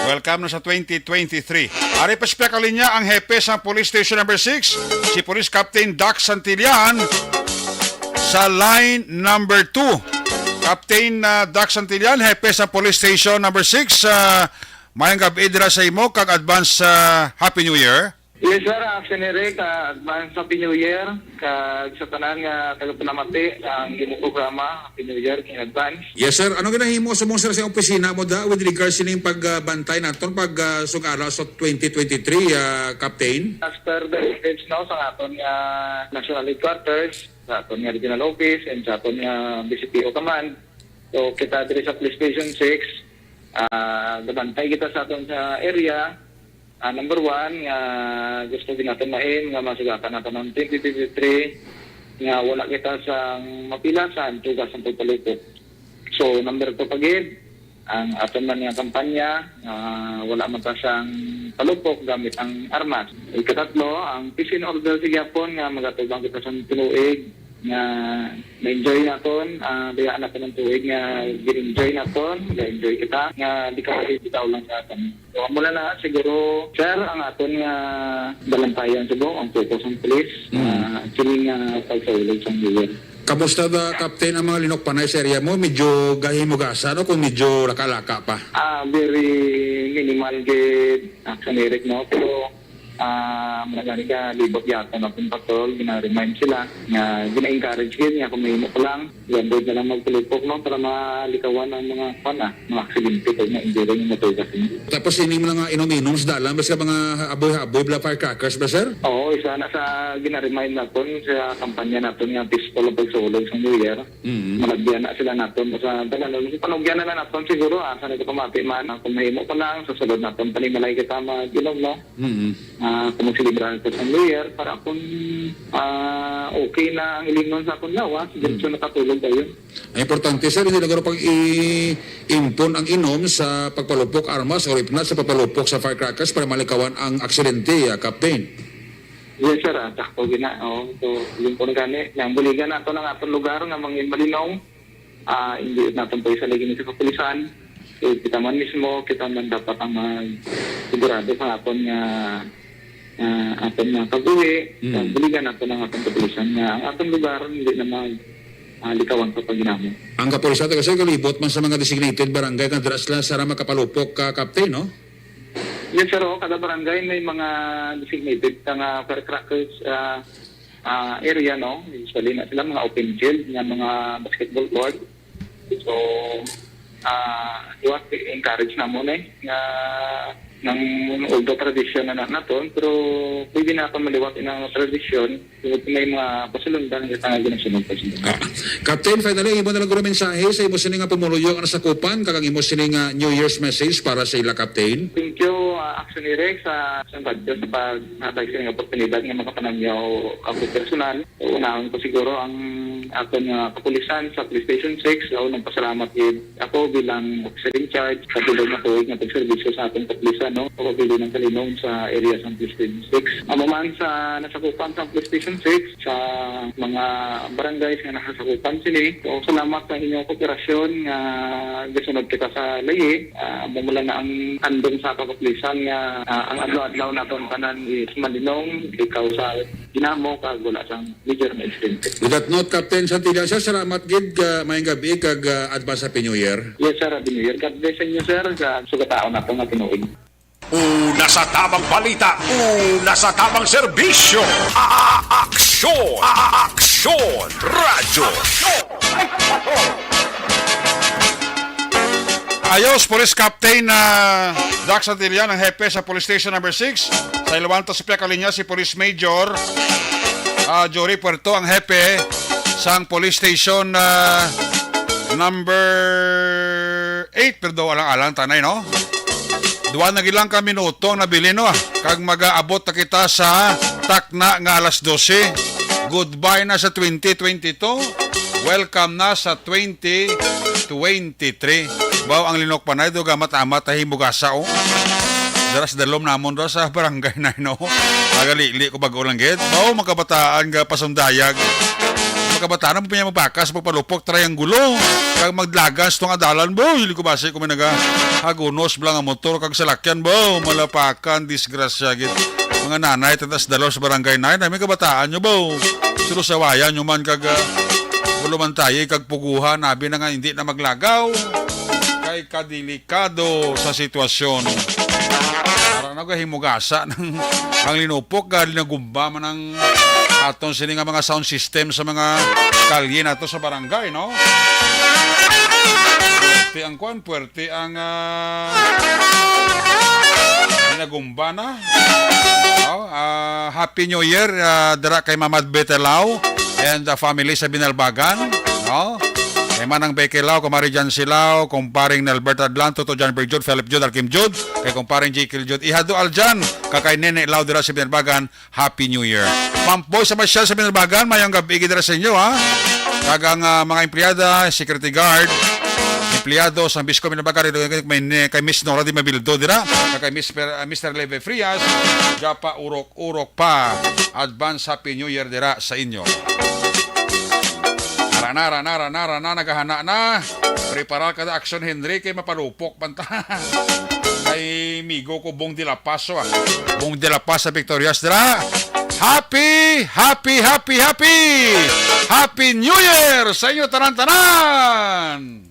Welcome na sa twenty twenty-three. Ari pa sa pihak linya ang Hepe sang Police Station Number six, si Police Captain Doc Santillan sa line number two. Captain, ah, Doc Santillan, Hepe sa Police Station Number six, ah, maayong gabi dira sa imo kag advance, ah, Happy New Year. Yes, sir. Action Eric, ah, advance Happy New Year. Kag sa tanan nga tagapanamati ang imong programa, Happy New Year in advance. Yes, sir. Ano ginahimo sa mong, sir, sa opisina mo da with regards sining pagbantay naton pag ah, sugara sa twenty twenty-three, ah, Captain? As per the reports, no, sa aton nga National Headquarters, sa aton nga Regional Office, and sa aton nga B C P O Command. So, kita diri sa Police Station six, ah, gabantay kita sa aton sa area. Ah, number one, nga gusto din natin main nga masugatan natin ang twenty twenty-three nga wala kita sa mapilasan tugas ng pagpalupok. So, number two pa gid, ang aton man nga kampanya, ah, wala man ta sang palupok gamit ang armas. Ikatatlo, ang peace and order sa gyapon nga magatubang kita sa tinuig nga na-enjoy naton, ah, bayaan naton ang tuig nga gin-enjoy naton, ga-enjoy kita, nga di ka makikita lang sa aton. So, amo na na, siguro, sir, ang aton nga balantayan sa buong ang focus ang police, ah, siling nga pagsaulog sa New Year. Kamusta ba, Captain, ang mga linukpanay sa area mo? Medyo gahimugasan o kung medyo laka-laka pa? Ah, very minimal gid, Action Eric, no? Pero, ah, muna gani ka, libot yata na pong patrol, gina-remind sila, nga gina-encourage gid, nga kung mahimo pa lang, i-avoid na lang magpalupok, no? Para malikawan ang mga, kwan, ah, mga aksidente, kag mga injury nga matugas. Tapos ini mga inom-inom sa dalan, basta mga haboy-haboy, bala firecrackers ba, sir? Oo, isa na sa gina-remind naton sa kampanya naton nga peaceful ang pagsulog sa New Year. Mm. Malagyan na sila naton sa tanan. Panugyan na lang naton siguro, ah, sa nagpamati man, ah, kung mahimo pa lang, sa sulod naton, panimalay kita mag-inom, no? Mm. Ah, kung magselebrar ka sa New Year, para kung, ah, okay na ang ilimnon sa akong lawas, diretso nakatulog tayo. Ang importante, sir, hindi na garo pag-i-impon ang inom sa pagpalupok armas or if not, sa pagpalupok sa firecrackers para malikawan ang aksidente, ah, Captain. Yes, sir. Ah, sakto gina. Oh, so, yun po na gani. Ang buligan nato ng atong lugar nga mga malinong, ah, hindi natin po isa lagi sa kapulisan. So, kita man mismo, kita man dapat ang mag-, sigurado sa aton nga, ah, aton nga pag-uwi, Mm. ang buligan nato ng atong kapulisan nga ang atong lugar hindi na mag, ah, likawan sa paghinamo. Ang kapulisan taga, sir, kalibot man sa mga designated barangay nga dira sila sa makapalupok ka, Captain, no? Yes, sir. Oh, kada barangay may mga designated ka nga firecrackers, ah, ah, area, no? Usually na sila mga open field, nga mga basketball court. So, ah, di ba, encourage na mo na eh, nga Nang, although tradisyon na na naton, pero pwede na pa maliwat ang tradisyon. Tungod may mga pasulundan nga tanga ginasunod pa sila. Ah, Captain, finally, imo na lang guro mensahe sa imo sini nga pumuluyo nga nasakupan, kag ang imo sini nga New Year's message para sa ila, Captain. Thank you, ah, Action Direct, sa, sa radyo, sa paghatag sa inyong oportunidad nga makapanamyaw ako personal. Unahon ko siguro ang aton nga kapulisan sa Police Station six. Ako nagpasalamat gid ako bilang officer in charge sa bilog nga tuig nga pagserbisyo sa atong kapulisan, no? Ako bilog ng kalinom sa area sa Police Station six. Amo man sa nasakupan sa Police Station six, sa mga barangays nga nakasakupan sini. So, salamat sa inyong kooperasyon nga gasunod kita sa layi. Ah, amo lang na ang handom sa kapulisan nga, ah, ang adlaw-adlaw naton tanan is malinong, ikaw sa ginamo, kag wala sang major na insidente. With that note, Captain Santillan, sir, salamat gid, ah, maayong gabi, kag, ah, advance Happy New Year. Yes, sir. Happy New Year. God bless sa inyo, sir, sa sugataon nato nga tinuig. Una sa tamang balita, una sa tamang serbisyo. A-, aksyon, a-, aksyon, radyo. Ayos, Police Captain, ah, Dax Santillan, ang hepe sa Police Station Number Six. Sa ilawan ta sa pihak linya si Police Major, ah, Jory Puerto, ang hepe sang Police Station, ah, Number Eight. Pero daw alang-alang tanay, no? Duwa na gid lang ka minuto ang nabilin, no? Kag magaabot na kita sa takna nga alas dose. Goodbye na sa twenty twenty-two. Welcome na sa twenty twenty-three. Baw, ang linok panay, do gamat-amat ay himugasa, oh. Daras dalom namon do sa barangay na, no? Nagalili ko bago lang gid. Baw, makabataan ga pasundayag. Makabataan mo pa niya magbakas, magpalupok, triangulo. Kag maglagas tong adalan, baw. Hili ko basi ko may naga hagunos bala nga motor kag salakyan, baw. Malapakan, disgrasya gid. Mga nanay, tatas dalom sa barangay na, may kabataan nyo, baw. Sulusawayan nyo man kag, ah, bulumantay, kag puguhan, abi na nga hindi na maglagaw. Kay kadelikado sa sitwasyon. Para na ko himugasa ng ang linupok, gali na gumba man ang aton sini nga mga sound system sa mga kalye nato sa barangay, no? Puwerte ang kwan, puwerte ang, ah, ginagumba na. Oh, ah, Happy New Year, ah, dira kay Mamad Betelao and the family sa Binalbagan, no? Kay Manang Becky Lao, Kumari Jan Silao, Kumparing Nelbert Adlan, Toto Jan Berjud, Philip Jud, Alkim Jud, kay Kumparing Jekyll Jud, Ihado Aljan, kag kay Nene Lao dira sa Binalbagan, Happy New Year. Pampoy sa Masyal sa Binalbagan, mayong gabi gid dira sa inyo, ha? Kag ang, ah, mga empleyada, security guard, empleyado sa Bisco Binalbagan, may ni-, kay Miss Nora Di Mabildo dira, kag kay Miss Per-, ah, Mister Leve Frias, Japa Urok-Urok pa. Advance Happy New Year dira sa inyo. Ara na, ara na, ara na, ara na, naghahana na. Prepara ka na, Action Henry, kay mapalupok man ta. Kay migo ko, Bong de la Paz, oh, ah. Bong de la Paz sa Victorias dira. Happy, happy, happy, happy! Happy New Year sa inyo tanan-tanan!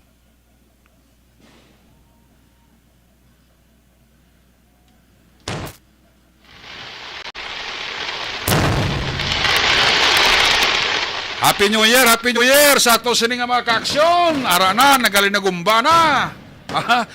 Happy New Year, Happy New Year sa ato sini nga mga kaaksyon. Ara na, nagalinagumba na. Aha.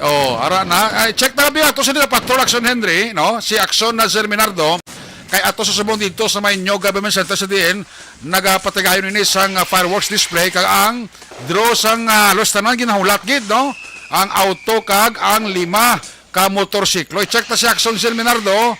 Oh, ara na. Ay, check na lang ato sini nga patrol, Action Henry, no? Si Action na Sir Minardo. Kay ato sa subong dito sa may New Government Center sa D N, nagapatigayon ini sang, ah, fireworks display kag ang draw sang, ah, halos tanan ginahulat gid, no? Ang auto kag ang lima ka motorsiklo. I-check ta si Action Sir Minardo.